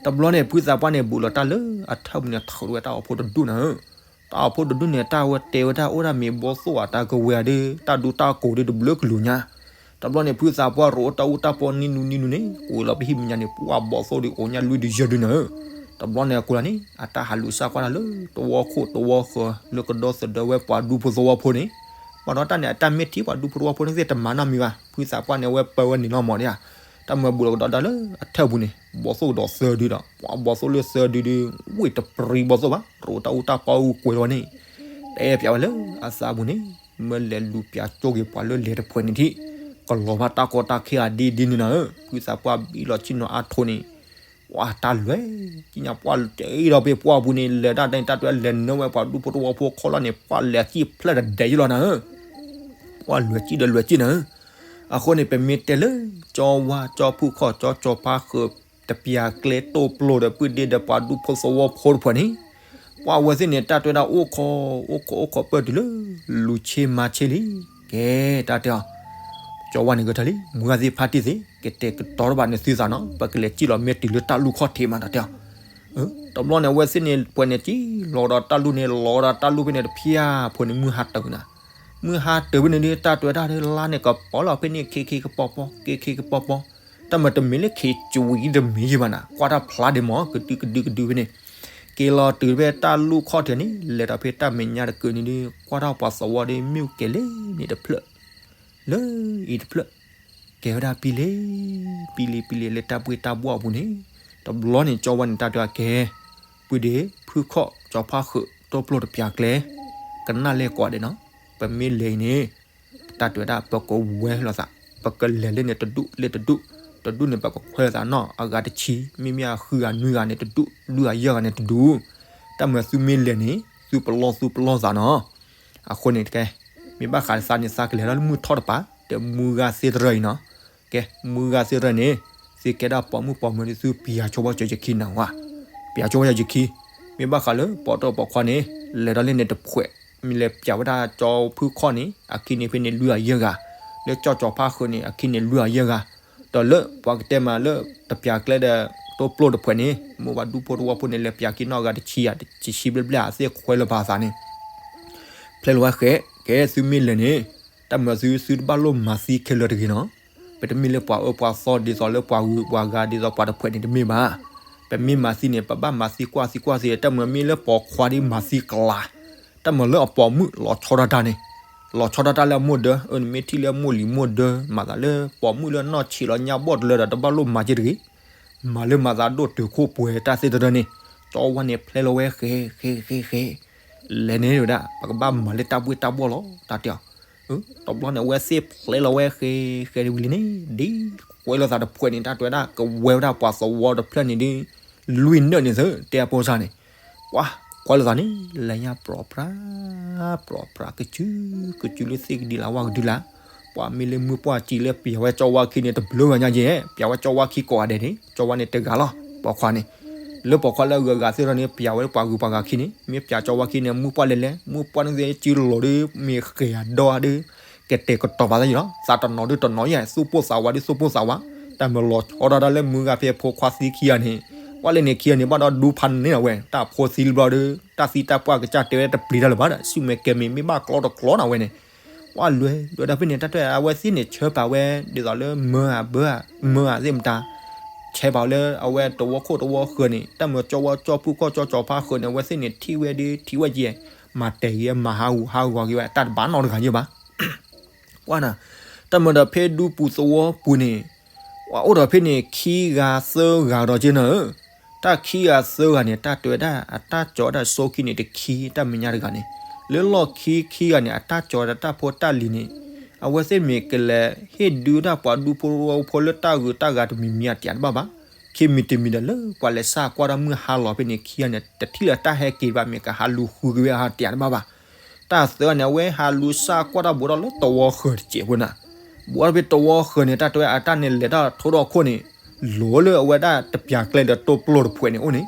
တဘျီန့ၣ် ဖုသးပှၢ်န့ၣ် ဘူးလီၤတၢ်လၢအထၢၣ်ပူၤန့ၣ် ထုးဝဲတၢ်အိၣ်ဖှိၣ်တဒူၣ်နၤဧၢ. တၢ်အိၣ်ဖှိၣ်တဒူၣ်န့ၣ် တၢ်ဝဲတဲဝဲဒၣ်အိၣ်ဒၣ်မ့ၢ်ဘီသိၣ်အတၢ်ကဝဲၤဒီး တၢ်ဒူတၢ်ကိးဒီးတဘျုးကလုာ်ညါ. တဘျီန့ၣ် ဖုသးပှၢ်ရိးတၢ်အူတၢ်ပီနံၤနူနံၤနူန့ၣ် ကွံာ်လီၤပဟံၣ်မဲာ်ညါန့ၣ် ပှၢ်ဘီသိၣ်ဒီးအိၣ်ညါလွံၢ်ဒုယဲၢ်ဒုနၤဧၢ. တဘျီန့ၣ်အဃိလီၤန့ၣ် အတၢ်ဟးလူၤစၢ်ကွၢ်တၢ်လၢ တဝီခိၣ်တဝီဃၢၤ လၢကဒီသဒၢဝဲပှၤဒူဖိသဝီဖိန့ၣ်, ဘၣ်ဒီးတၢ်န့ၣ် အတၢ်မ့ၢ်ထံၣ်ပှၤဒူဖိသဝီဖိန့ၣ်သ့ၣ်တမၤနီတမံၤဘၣ်. ဖုသးပှၢ်န့ၣ် အဝဲပၢဝဲန့ၣ်လီၤမးဒၣ်ဧါ. တၢ်မၤဘူးလီၤကဒီးတၢ်လၢအထၢၣ်ပူၤန့ၣ် ဘီသိၣ်ကဒီးသၢဒုဒီး ပှၢ်ဘီသိၣ်လၢသၢဒုဒီး ဝ့ၢ်တပြံဘီသိၣ်ဘၣ် ရိးတၢ်အူတၢ်ပီအူကွဲးဝဲန့ၣ် တဲပၠးဝဲလၢအသးပူၤန့ၣ်, မ့ၢ်လဲၤလူၤပၠးကၠိက့ၤပှၤလၢလဲၤတဖှဲးန့ၣ်ထံၣ်, ကလီၤဘၣ်တၢ်ကီတၢ်ခဲအဒ်ဒ်န့ၣ်နၤဧၢ. ဖုသးပှၢ်ဘံၣ်လီၤဆ့ၣ်နီၤအါထိးန့ၣ်, ပှၢ်တၢ်လွဲၢ်ကံညါ ပှၢ်တ့ဒီးဖဲပှၢ်ပူၤန့ၣ် လဲၤတၢ်ဒ်န့ၣ် တၢ်တဲလဲၤနုာ်ဝဲပှၤဒူဖိတဝီဖိခီလီၤန့ၣ် ပှၢ်လဲၤစံၣ်ဖျဲၣ်တဒဲးယလီၤနၤဧၢ. ပှၢ်လွဲၢ်စံၣ်ဒီးလွဲၢ်စံၣ်နၤဧၢ. အဃိန့ၣ် ပမ့ၢ်တဲလၢ ကၠီဝါ ကၠီဖုၣ်ခီၣ် ကၠီကၠီၤဖါဃုာ် တပၠးကျဲတိၢ်ပျိၢ်ဒီးပုၢ်ဒ့ဒီးပှၤဒူဖိသဝီဖိတဖှဲးန့ၣ်, ပှၢ်ဝဲသ့ၣ်န့ၣ် တၢ်တဲဝဲဒၣ်အိၣ်ခိး အိၣ်ခိးအိၣ်ခိးပၢၢ်တုၤလၢ လူၤဆ့မၤဆ့လံ. ကဲတၢ်တဲအီၤ, ကၠီဝါန့ၣ်ကထၢလံ မုၢ်ဂၤသ့ၣ်ဖါတံၢ်သ့ၣ် ကတဲာ်ကတီၤတဘၣ်န့ၣ်သုသးနီၤ ပကလဲၤစံၣ်လီၤမ့ၢ်တုၤလၢတၢ်လူၢ်ခီၣ်ထံးမးတၢ်တဲအီၤ. တဘျီန့ၣ် အဝဲသ့ၣ်န့ၣ် ပှဲၤန့ၣ်စံၣ်လီၤဒီးတၢ်လူၢ်န့ၣ် လီၤဒီးတၢ်လူၢ်ဖဲန့ၣ်တဖၠၣ်ဖိန့ၣ် မုၢ်ဟါတၢၤနၤ, မုၢ်ဟါတၢၤဖဲန့ၣ်ဒုး တၢ်တဲဝဲဒၣ်လါန့ၣ်ကပီၤလီၤဖဲန့ၣ် ခ့ခ့ကပီၤပီၤ ခ့ခ့ကပီၤပီၤ, တၢ်မၤတမ့ၢ်လၢခ့ကၠူအံၤတမ့ၢ်ယံၤဘၣ်နၤ ကွၢ်တၢ်ဖျါဒံးမး ကဒုကဒုကဒုဖဲန့ၣ်, က့ၤလီၤတုၤဖဲတၢ်လူၢ်ခီၣ်ထံးန့ၣ် လဲၤဒီးဖဲတၢ်မဲာ်ညါတကုာ်န့ၣ်ဒုး ကွၢ်တၢ်ပှၤသဝီဒီး မ့ၣ်အူကဲၤလံန့ၣ်တဖျၢၣ် လၢအံၤတဖျၢၣ်, ကဲဝဲဒၣ်ပံလံ, ပံလံပံလံ လၢတၢ်ဘှ့ၣ်တၢ်ဘှီၣ်အပူၤန့ၣ်, တဘျီန့ၣ် ကၠီဝါန့ၣ် တၢ်တဲအကဲ, ပုၢ်ဒ့ ဖုၣ်ခီၣ် ကၠီဖါဃုာ် တိၢ်ပျိၢ်တပၠးကျဲ, ကနၣ်လဲၢ်ကိးဂၤဒဲးနီၤ, ပမ့ၢ်လဲၤအံၤန့ၣ် တၢ်တဲဝဲဒၣ် ပကဝဲလိာ်သး, ပကလဲၤလၢန့ၣ်တဒူၣ်လၢတဒူၣ်, တဒူၣ်န့ၣ် ပကခွဲလိာ်သးနီၤ အဂၤတဆံ, မ့မ့ၢ်အဃုဂၤနွံဂၤန့ၣ်တဒူၣ်, လွံၢ်ဂၤယဲၢ်ဂၤန့ၣ်တဒူၣ်, တၢ်မၤသုမ့ၢ်လဲၤန့ၣ် သုပလီၢ်သုပလီၢ်သးနီၤ. အဃိန့ၣ်တကဲ, မ့ၢ်ဘၣ်ဃးသးန့ၣ် သးကလဲၤလၢမုၢ်ထီၣ်တပၤ, ဒီးမုၢ်ဂၤသ့ၣ်တရၢအံၤနီၤ, ကဲ မုၢ်ဂၤသ့ၣ်တရၢန့ၣ်, သုကဲဒၣ်ပိာ်မုၣ်ပိာ်မၢၤဒီး သုပၠးဆိဝဲစၢၤယခံနၤဝဲ, ပၠးဆိဝဲစၢၤယခံ, မ့ၢ်ဘၣ်ဃးလၢပိာ်တၢၢ်ပိာ်ခွါန့ၣ် လဲၤဒီးလၢန့ၣ်တဖှဲး, မ့ၢ်လဲၤပၠးဝဲဒၣ်ကၠီဖုၣ်ခီၣ်န့ၣ် အခံန့ၣ်ဖဲန့ၣ်လွံၢ်ဂၤယဲၢ်ဂၤ, လၢကၠီကၠီဖါဃုာ်န့ၣ် အခံန့ၣ်လွံၢ်ဂၤယဲၢ်ဂၤ, ဒီးလၢပှၤကတဲမးလၢ တပၠးကျဲဒီး တိၢ်ပျိၢ်တဖှဲးန့ၣ် မ့ၢ်ပှၤဒူဖိတဝီဖိန့ၣ် လဲၤပၠးခံနီၢ်ဂၤတဆံယၤ တဆံဘျဲၣ်ဘျဲၣ် အသ့ၣ်ခွဲလၢၤဘၣ်သးန့ၣ် ဖျဲလီၤဝဲဃဲ, ကဲသုမ့ၢ်လဲၤန့ၣ်, တၢ်မၤသု သုတဘၣ်လိၣ်မၤသံခဲလၢာ်တဂ့ၤနီၤ. ပတမ့ၢ်လၢပှၤအၢပှၤသီဒ်သိးလၢပှၤဂုၤပှၤဂၤ ဒ်သိးပှၤတဖှဲးန့ၣ်တမ့ၢ်ဘၣ်. ပမ့ၢ်မၤသံန့ၣ် ပဘၣ်မၤသံကွၢ်သံကွၢ်သံ, တၢ်မၤမ့ၢ်လၢပိာ်ခွါဒ်မၤသံကလၤ, တၢ်မၤလၢအပိာ်မုၣ်လီၤဆီဒၣ်တၢ်န့ၣ်, လီၤဆီဒၣ်တၢ်လၢအမိၢ်ဒၢ, အၢနမ့ၢ်ထံၣ်လၢအမိၢ်လံၤမိၢ်ဒၢ, မၤသးလၢပိာ်မုၣ်လၢနီၢ်ဆံးလီၤညါဘီၣ်တလၢဒီး တဘၣ်လိၣ်မၤက့ၤတဂ့ၤ. မၤလၢမၤသးဒိၣ်တုာ်ခိၣ်ပှဲၤတၢ်သ့ၣ်တရၢန့ၣ်, ကၠီဝါန့ၣ်ဖျဲလီၤဝဲဃဲ ဃဲ ဃဲ ဃဲ, လဲၤန့ၣ်ဝဲဒၣ် ပကဘၣ်မၤလၢတၢ်ဘှ့ၣ်တၢ်ဘှီၣ်လီၤ တၢ်တဲအီၤ. တဘျီန့ၣ် အဝဲသ့ၣ်ဖျဲလီၤဝဲဃဲ ဃဲဝံၤလံန့ၣ်, ဒ်ခွဲလီၤသးတဖှဲးန့ၣ် တၢ်တဲဝဲဒၣ် ကဝဲဝဲဒၣ်ပှၤသဝီတဖျၢၣ်န့ၣ်ဒ် လွံၢ်နၢၣ်န့ၣ်သၢ တဲအပိစၢ်န့ၣ်, ပှၤခွဲလီၤသးန့ၣ် လဲၤညါပြီၤပြး ပြီၤပြး ကစု ကစုလၢသ့ၣ်ကဒံလၢဝၣ်ကဒုလၢ်, ပှၤမ့ၢ်လၢမုၢ်ပှၢ်စံးလၢပၠးဝဲကၠီဝါခံန့ၣ် တဘျုးဂၤညါက့ၤ, ပၠးဝဲကၠီဝါခံကိးဂၤဒဲးန့ၣ် ကၠီဝါန့ၣ်တဂၤလီၤ ပိာ်ခွါန့ၣ်, လၢပိာ်ခွါလၢအဂုၤအဂၤသ့ၣ်တဖၣ်န့ၣ် ပၠးဝဲပှၤဂုၤပှၤဂၤခံန့ၣ် မ့ၢ်ပၠးကၠီဝါခံန့ၣ် မုၢ်ပှၢ်လဲၤလဲၤ မုၢ်ပှၢ်န့ၣ်သ့ၣ်စုလီၤဒီး မ့ၢ်ဃဲၤအဒိၣ်ဒီး ကတဲာ်ကတီၤပာ်သးယံၤလီၤ, သးတနီၤဒုတနီၤယဲၢ် သူၣ်ပိၢ်သးဝးဒုသူၣ်ပိၢ်သးဝး, တၢ်မၤလီၤဆီဒၣ်တၢ်လၢမုၢ်ဂၤဖဲ ဖိခွါသံခံဂၤန့ၣ်, ပှၤလဲၤန့ၣ်ခံဂၤန့ၣ် ဘၣ်ဒီးဒူဖးန့ၢ်အဝဲ တၢ်ဖိသံလၢဘျီဒီး တၢ်သံတၢ်ပှၢ်ကစၢ်တဲဝဲတပျံၤတၢ်လၢၤဘၣ်ဒီး ဆူမဲာ်ကဲၤမ့ၢ် မ့ၢ်ဘၣ်ကျီတကျီနၤဝဲန့ၣ်, ပှၢ်လွဲၤလွဲၤဒီးဖဲန့ၣ် တၢ်တဲအဝဲသ့ၣ်န့ၣ် ဆၢပာ်ဝဲ ဒ်သိးလၢမၢဧါဘၢဧါ မၢဧါသ့ၣ်မတၤ ဆဲးပာ်လၢအဝဲတဝီခိၣ်တဝီဃၢၤန့ၣ် တၢ်မၢကၠီဝါကၠီဖုၣ်ခီၣ် ကၠီကၠီဖါဃၢၤန့ၣ် အဝဲသ့ၣ်န့ၣ် ထံၣ်ဝဲဒ်ထံၣ်ဝဲကဲ မၤတဲာ်ဂ့ၤ မၤဟးဂူာ်ဟးဂီၤက့ၤဝဲ တၢ်တဘၣ်နီတဂၤယဲဘၣ်. ပှၢ်နၤ တၢ်မၢဒီးဖဲဒူပူၤသဝီပူၤန့ၣ် ပှၢ်အိၣ်ဒီးဖဲန့ၣ် ခံဂၤသၢဂၤဒီးက့နၤဧၢ, တၢ်ခံဂၤသၢဂၤန့ၣ် တၢ်တဲဝဲဒၣ် အတၢ်ကၠီဒၣ်စိခံန့ၣ်တခံ တၢ်မဲာ်ညါတဂၤန့ၣ် လၢလီၢ်ခံခံဂၤန့ၣ် အတၢ်ကၠီဒီးတၢ်ဖိတၢ်လံၤန့ၣ် အဝဲသ့ၣ်မ့ၢ်ကလဲၤဟ့ၣ်ဒုတၢ်ပှၤဒူဖိတဝီဖိလၢတၢ်ဂုၤတၢ်ဂၤတမံၤမံၤအတယၤတဘၣ်ဘၣ်. ခံမံၤတမံၤဒီးလၢပှၤလဲၤစၢ်ကွၢ်တၢ်မုၢ်ဟါလီၤဖဲန့ၣ်ခံဂၤန့ၣ် တထံၣ်လၢတၢ်ဟဲက့ၤဘၣ် မ့ၢ်ကဟးလူၤဃုက့ၤဝဲအတယၤတဘၣ်ဘၣ်. တၢ်သၢဂၤန့ၣ် အဝဲဟးလူၤစၢ်ကွၢ်တၢ်ဘူးထီၣ်လၢတဝီဃၢၤတစဲးဖိနၤ, ဘူးထီၣ်ဖဲတဝီဃၢၤန့ၣ် တၢ်တဲဝဲအတၢ်န့ၣ်လဲၤတၢ်ထိၣ်ထီၣ်ခိၣ်န့ၣ် လိၤလၢအဝဲဒၣ်တပျးကျဲဒီးတိၢ်ပျိၢ်တဖှဲးန့ၣ်အိၣ်န့ၣ်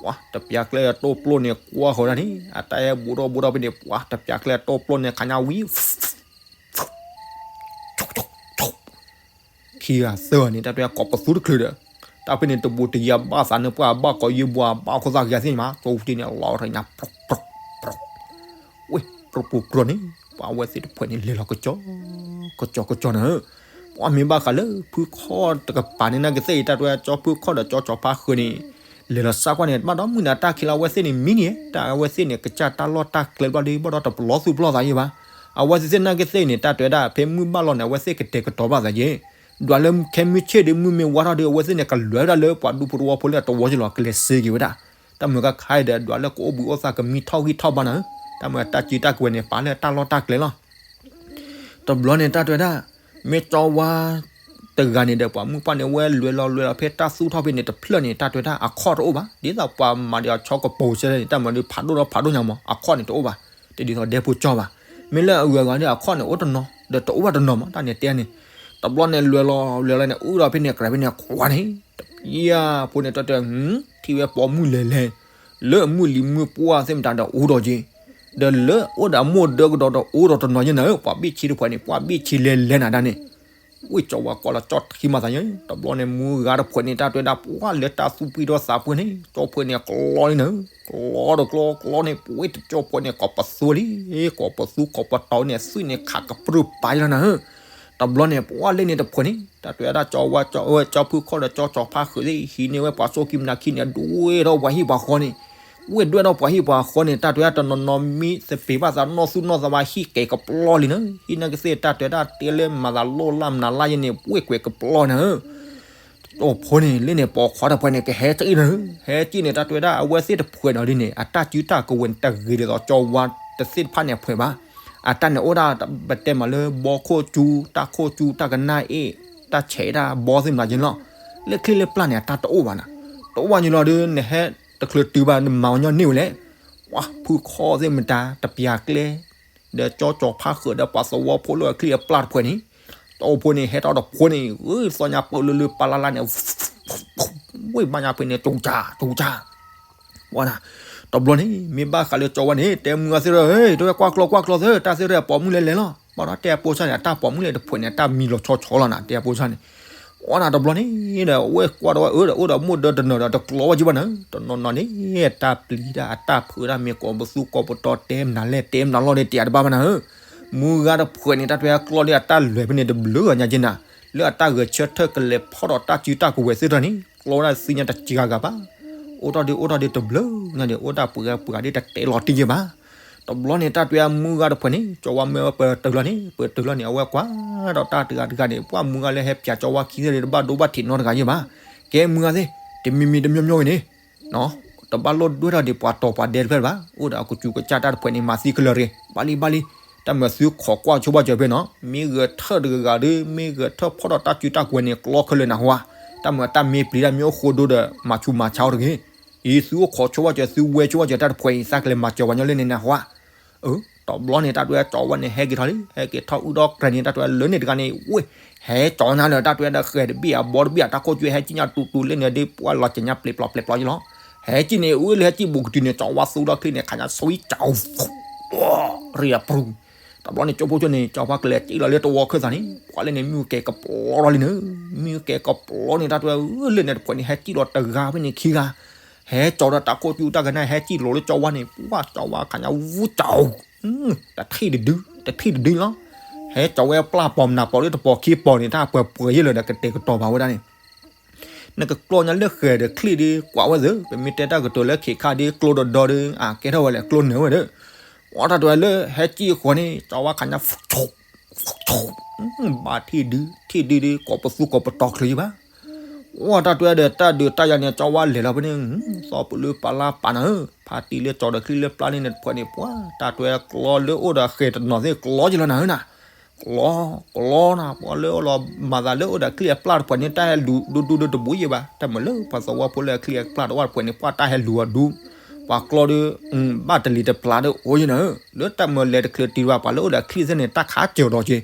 ပှၤတပျးကျဲဒီးတိၢ်ပျိၢ်န့ၣ် ကွၢ်ဃီၤဒၣ်န့ၣ် အတၢ်ဟဲဘူးထီၣ်ဘူးထီၣ်ဖဲန့ၣ် ပှၤတပျးကျဲတိၢ်ပျိၢ်န့ၣ် ခညါဝံၤ ခံဂၤသၢဂၤန့ၣ် တၢ်တဲကိးပသူတချုးဒီး တၢ်ဖဲန့ၣ်တဘူးတယၤဘၣ်သးန့ၣ် ပှၢ်ဘၣ်ကိးယံာ်ဘှါ ဘၣ်ခိၣ်သၣ်ကယၤသ့ၣ်ညါ ကၠိတ့ၢ်န့ၣ် လီၤထီၣ်ညါ ပြီပြီပြီ ဝ့ၢ် ပြီပြီပြီန့ၣ် ပှၤအဝဲသ့ၣ်တဖှဲးန့ၣ် လဲၤလီၤကစီၤ ကစီၤကစီၤနၤဧၢ, ပှၢ်မ့ၢ်ဘၣ်ဃးလၢဖုခီၣ်တကပၤန့ၣ် နာ်က့သ့ၣ်အံၤ တၢ်တဲကၠီဖုခီၣ်ဒီးကၠီကၠီဖါဃၢၤန့ၣ် လဲၤလီၤစၢ်ကွၢ်န့ၣ် ဘၣ်ဒီးမုၢ်နၤတၢ်ခံးလီၤ အဝဲသ့ၣ်န့ၣ်မံန့ၣ် တၢ်အဝဲသ့ၣ်န့ၣ် ကစၢ်တၢ်လီၢ်တၢ်ကျဲဘျီဒီး ဘၣ်ဒီးတပလီသူၣ်ပလီသးယံၤဘၣ်. အဝဲသ့ၣ်သ့ၣ်နာ်က့သ့ၣ်အံၤန့ၣ် တၢ်တဲဝဲဒၣ် ဖဲမုၢ်ဘၣ်လီၤန့ၣ် အဝဲသ့ၣ်ကတဲာ်ကတီၤဘၣ်သးယံၤ ဒွးလၢခဲမုၢ်ဆ့ၣ်ဒီး မုၢ်မ့ၢ်ဝါထီၣ်ဒီး အဝဲသ့ၣ်န့ၣ် ကလဲၤဝဲဒၣ်လၢပှၤဒူဖိတဝီဖိလၢအတဝီက့ၤလီၤ ကလဲၤစ့က့ၤဝဲဒၣ်. တၢ်မၢကခါအံၤဒီး ဒွးလၢကအိၣ်ဘှံးအိၣ်သါ ကမံထီၣ်ဂံၢ်ထီၣ်ဘါနၤဧၢ, တၢ်မၢတၢ်စုတၢ်ကဝဲၤန့ၣ် ပာ်လၢတၢ်လီၢ်တၢ်ကျဲလီၤ. တဘျီန့ၣ် တၢ်တဲဝဲဒၣ် မ့ၢ်ကၠီဝါတဂၤန့ၣ်ဒီး ပှၤမုၢ်ပှၢ်န့ၣ် ဝဲလဲၤလီၤလဲၤလီၤဖဲတၢ်သူၣ်ထီၣ်ဖဲန့ၣ် တဖျၢၣ်န့ၣ် တၢ်တဲဝဲဒၣ် အခီၣ်တအိၣ်ဘၣ်. ဒ်သိးပှၤမၤဒီးအဆီကပိၤစဲန့ၣ် တၢ်မၢဒုးဖးဒိၣ်ဒီးဖးဒိၣ်ညါမး အခီၣ်န့ၣ်တအိၣ်ဘၣ်. တဒ်သိးဒဲဖိကၠီဘၣ်. မ့ၢ်လၢအဂၤဂၤဒီး အခီၣ်န့ၣ်အိၣ်တနီၤ ဒီးတအိၣ်ဘၣ်တနီၤမး တၢ်န့ၣ်တဲန့ၣ်. တဘျီန့ၣ် လဲၤလီၤလဲၤလီၤန့ၣ် အုၣ်ဒီးဖဲန့ၣ် ကြၢးဖဲန့ၣ် ကွၢ်န့ၣ် တပျၢ်ဖိန့ၣ် တၢ်တဲ ထံၣ်ဝဲပိာ်မုၣ်လဲၤလဲၤ လၢအမုၢ်လံၤမုၢ်ပှၢ်သ့ၣ်မတၤဒီးအိၣ်ဒီးက့ၤ, ဒီးလၢအိၣ်ဒီးအမိၢ်ဒၢကဒီးဒီးအိၣ်ဒီးတနီၤယဲနၤဧၢ, ပှၤဘ့ၣ်ဆ့တဖှဲးန့ၣ် ပှၤဘ့ၣ်ဆ့လဲၤလဲၤနၤဒၣ်န့ၣ်. ဝ့ၢ်ကၠီဝါကွၢ်လီၤကၠီထံမၤသးယဲ, တဘျီန့ၣ် မုၢ်ဂၤတဖှဲးန့ၣ် တၢ်တဲဝဲဒၣ် ပှၢ်လၢတၢ်သူၣ်ပှံၢ်ထီၣ်သးပှ့ၤန့ၣ် ကၠီဖှဲးန့ၣ် ကျီလံနၤဧၢ, ကျီဒီးကျီကျီန့ၣ် ပဝ့ၢ်တကၠီဖှဲးန့ၣ် ကိးပသူလံ, ကိးပသူကိးပတီၤန့ၣ် သွံၣ်န့ၣ်ခးကပြုၢ်ပာ်လီၤနၤဧၢ. တဘျီန့ၣ် ပှၢ်လၢန့ၣ်တဖှဲးန့ၣ် တၢ်တဲဝဲဒၣ် ကၠီဝါကၠီဝဲ ကၠီဖုခီၣ်ဒီးကၠီကၠီဖါဃုာ်သ့ၣ် ဟံးန့ၢ်ဝဲပှၤစိကံမနၤခံန့ၣ် ဒွဲၣ်ထီၣ်ပှၤဟံၣ်ပှၤဃီန့ၣ်, ဝ့ၢ်ဒွဲၣ်ထီၣ်ပှၤဟံၣ်ပှၤဃီန့ၣ် တၢ်တဲဝဲဒၣ်တနီၤနီၤမံသပ့ၤဘၣ်သးနီၢ်သူၣ်နီၢ်သးဘၣ် ဟံၣ်ကဲၤကပျီလံနၤဧၢ, ဟံၣ်နာ်က့သ့ၣ် တၢ်တဲဝဲဒၣ်တဲလၢမၤသးလိၣ်လၢ်မနုၤလၢ်ယဲန့ၣ် ဝ့ၢ်ကွဲၤကပျီနၤဧၢ. ကၠီဖိန့ၣ် လၢန့ၣ်ပိာ်ခွါတဖှဲးန့ၣ် ကဟဲက့ၤနၤဧၢ, ဟဲက့ၤန့ၣ် တၢ်တဲဝဲဒၣ် အဝဲသ့ၣ်တဖှဲးဒီးဒ်န့ၣ် အတၢ်စုတၢ်ကဝဲၤန့ၣ် တဂ့ၤဒ်သိးကၠီဝါတသ့ၣ်တဖၣ်န့ၣ်အဖှဲးဘၣ်. အတၢ်န့ၣ်အိၣ်ဒၣ် ပတဲမးလၢဘီခိၣ်ကၠူ တၢ်ခိၣ်ကၠူ တၢ်ကနၣ်အ့ၣ် တၢ်ဆဲးတၢ်ဘီသ့ၣ်မတၤယဲလီၤ. လၢချ့လၢပျၢ်န့ၣ် အတၢ်တအိၣ်ဘၣ်နၤ, တအိၣ်ဘၣ်ယဲလီၤဒီး နဟဲတချုးတုၤဘၣ် နမၤဝဲညီနုၢ်ဝဲလဲၣ်. ပှၢ်ဖုခီၣ်သ့ၣ်မတၤ တပျၢ်ကျဲ ဒီးကၠီကၠီဖါဃုာ်ဒီးပှၤသဝီဖိလၢအချံအပျၢ်တဖှဲးန့ၣ်, ကၠီဖိန့ၣ် ဟဲထီၣ်တဖိန့ၣ် သီညါပၢၢ်လၢလၢပၢ်လၢ်လၢ်န့ၣ် ဝ့ၢ်ဘၣ်ညါဖဲန့ၣ် တူၢ်ကၠၢ် တူၢ်ကၠၢ် ဝဲဒၣ်. တဘျီန့ၣ် မ့ၢ်ဘၣ်ဃးလၢကၠီဝါန့ၣ် တဲမုၢ်ဂၤသ့ၣ်ဒီး တဝဲကွၢ်ကျီကွၢ်ကျီသ့ၣ် တၢ်သ့ၣ်ဒီးပိာ်မုၣ်လဲၤလဲၤလီၤ. ဘၣ်ဒီးတဲအပိစၢ်န့ၣ် အတၢ်ပိာ်မုၣ်လဲၤတဖှဲးန့ၣ် အတၢ်မံလီၤဆီဆီလီၤနၤ တဲအပိစၢ်န့ၣ်. ဝဲဒၣ်တဘျီန့ၣ်ဒီး အဝဲကွၢ်ဒီးဝဲအၢဒီး အိၣ်ဒီးမိၢ်ဒၢတနီၤဒီး တကျီဝဲက့ဘၣ်နၤ တနီၤနီၤန့ၣ် တၢ်ပျံၤတၢ်အတၢ်ဖုးတၢ်မ့ၢ်ကိးပသူကိးပတီၤ တဲမနုၤလဲၣ်တဲမနုၤလီၤန့ၣ် တဲတဘၣ်ဘၣ်နၤဧၢ. မုၢ်ဂၤတဖှဲးန့ၣ် တၢ်တဲအကျီဒီးအတၢ်လဲၤဖဲန့ၣ် တဘျုးဂၤညါက့နၤ လၢအတၢ်ဂဲၤဆၢထၢၣ်ကလဲၤဖီၣ်ဒီးတၢ်စုတၢ်ကဝဲၤသ့ၣ်တဖၣ်န့ၣ် ကျီဝဲဒၣ်သ့ၣ်ညါတစှၤဂၤဘၣ်. အိၣ်ထီၣ်ဒုးအိၣ်ထီၣ်ဒုးတဘျုးညါဒီး အိၣ်တၢ်ပှဲၤဂၤပှဲၤဂၤဒ်တတဲလီၤတံၢ်ယဲဘၣ်. တဘျီန့ၣ် တၢ်တဲအမုၢ်ဂၤတဖှဲးန့ၣ် ကၠီဝါမ့ၢ်ဝဲပတုၤလီၤန့ၣ် ပတုၤလီၤန့ၣ် အဝဲကွၢ်ဒီးတၢ်တဂၤတဂၤန့ၣ် ပှၢ်မုၢ်ဂၤလၢဟဲပၠးကၠီဝါခံသ့ၣ်ဒီး တဘၣ်ဒိဘၣ်ထံးနီတဂၤယဲဘၣ်. ကဲမုၢ်ဂၤသ့ၣ် တမံၤမံၤတမံၤမံၤန့ၣ် တဘၣ်လိၣ်ဒွဲၣ်ထီၣ်ဒံးပှၤတီၤပှၤဒဲတဖျၢၣ်ဘၣ်. အိၣ်ဒီးအကစူၤကစၢ်တၢ်တဖှဲးန့ၣ် မၤသံခဲလၢာ်ရ့ၣ် ဘၣ်လံဘၣ်လံ. တၢ်မၤသုခိးကွၢ်ဆိဘၣ်စၢၤဖဲနီၤ မ့ၢ်ဂဲၤထၢၣ်တဂၤဂၤဒီး မ့ၢ်ဂဲၤထၢၣ်ဖီၣ်ဒီးတၢ်စုတၢ်ကဝဲၤန့ၣ် ကျီခဲလၢာ်နၢ်ဟူဧါ. တၢ်မၤတၢ်မ့ၢ်ပျံၤတၢ်မ့ၢ်အိၣ်ဃိဒိဒီး မၤဆူးမၤဆါအီၤတဂ့ၤ. အံၤသုအိၣ်ခိးဆိဘၣ်စၢၤ သုဝဲဆိဘၣ်စၢၤတၢ်တဖှဲးအံၤ သးကလဲၤမၤစၢၤပှၤညီလၢန့ၣ်နၢ်ဟူဧါ. အၢ တဘျီန့ၣ် တၢ်တဲကၠီဝါန့ၣ် ဟဲက့ၤထီၣ်လံ ဟဲက့ၤထီၣ်အုၣ်ဒီးကြဲးန့ၣ် တၢ်တဲလၢန့ၣ်တဂၤန့ၣ် ဝ့ၢ် ဟဲကၠီညါလၢတၢ်တဲဒီးဃဲၤတဘ့ၣ်အဘီတဘ့ၣ်အတၢ်ခိၣ်ကၠူဟဲကံၣ်ညါတူတူလၢန့ၣ်ဒီး ပှၢ်လီၤက့ၤညါပျ့ၤပျီပျ့ၤပျီယလီၤ. ဟဲကံၣ်န့ၣ် အၢလၢဟဲကံၣ်ဘူးကတုၤန့ၣ် ကၠီဝါသူဒီးချံန့ၣ် ခးညါဆံကၠီ ရံအပူၤ တဘျီန့ၣ် ကၠီဖိကၠိန့ၣ် ကၠီဖါကလဲၤကံၣ်လီၤလၢတဝီခၢၣ်သးန့ၣ် ပှၢ်လၢန့ၣ် မ့ၣ်အူကဲၤကပျီထီၣ်လံန့ၣ် မ့ၣ်အူကဲၤကပျီန့ၣ် တၢ်တဲလၢန့ၣ်တဖှဲးန့ၣ် ဟဲကံၣ်လီၤတဂၤဖဲန့ၣ်ခံဂၤ ဟဲကၠီဒီးတၢ်ခိၣ်ကၠူတၢ်ကနၣ် ဟဲကံၣ်လီၤလၢကၠီဝါန့ၣ် ပှၢ်ကၠီဝါခးညါဝူကၠီ တထံၣ်တဒု တထံၣ်တဒုလီၤ. ဟဲကၠီဝဲပျၢ်ပိာ်မနုၤပိာ်ဒ်တပိာ်ခံပိာ်န့ၣ် တၢ်ပှဲၤပှဲၤယဲၢ်လၢၤဒီးကတဲာ်ကတီၤဘၣ်ဝဲဒၣ်န့ၣ် နကကျီညါလၢဃဲၤဒီးချံၣ်ဒီးကွၢ်ဝဲသ့ၣ် ပမ့ၢ်တဲတၢ်ကတိၤလၢခဲခါဒီးကျိဒီးဒီဒီး အကဲထီၣ်ဝဲလဲၣ် ကျိနၢၤဝဲဒီး ပှၤတၢ်တဲဝဲလၢဟဲကံၣ်အဃိန့ၣ် ကၠီဝါခးညါ ဘၣ်ထံၣ်ဒု ထံၣ်ဒုဒု ကိးပသူကိးပတီၤချုးယံၤဘၣ် ပှၤတၢ်တဲဝဲဒီးတၢ်ဒုးတၢ်ယၤန့ၣ် ကၠီဝါလဲၤလီၤဖဲန့ၣ် သီပလူၤပာ်လၢပာ်နၤဧၢ ဖါတံၢ်လၢကၠီဒီးချံၣ်လၢပျၢ်န့ၣ်တဖှဲးန့ၣ် ပှၤတၢ်တဲဝဲကျီလၢအိၣ်ဒီးဃဲၤတနီၤသ့ၣ် ကျီက့ၤလီၤနၤဧၢနၤ ကျီ ကျီနၤ ပှၤလၢအိၣ်လီၤမၤသးလၢအိၣ်ဒီးချံၣ်အပျၢ်တဖှဲးန့ၣ် တၢ်ဟဲလူၤဒူဒူဒီးတဘူးယံၤဘၣ် တၢ်မၤလၢပှၤသဝီဖိလၢချံၣ်အပျၢ်တအိၣ်တဖှဲးန့ၣ် ပှၤတၢ်ဟဲလူၤအီၤဒူ ပှၤကျီဒီး ဘၣ်တလံၤတပျၢ်ဒီးအိၣ်ယံၤနၤဧၢ လၢတၢ်မၤလဲၤတချုးတံၢ်ဘၣ် ပှၤလၢအိၣ်ဒီးချံၣ်သ့ၣ်န့ၣ် တၢ်ခးစၢၤဒီးက့ၤ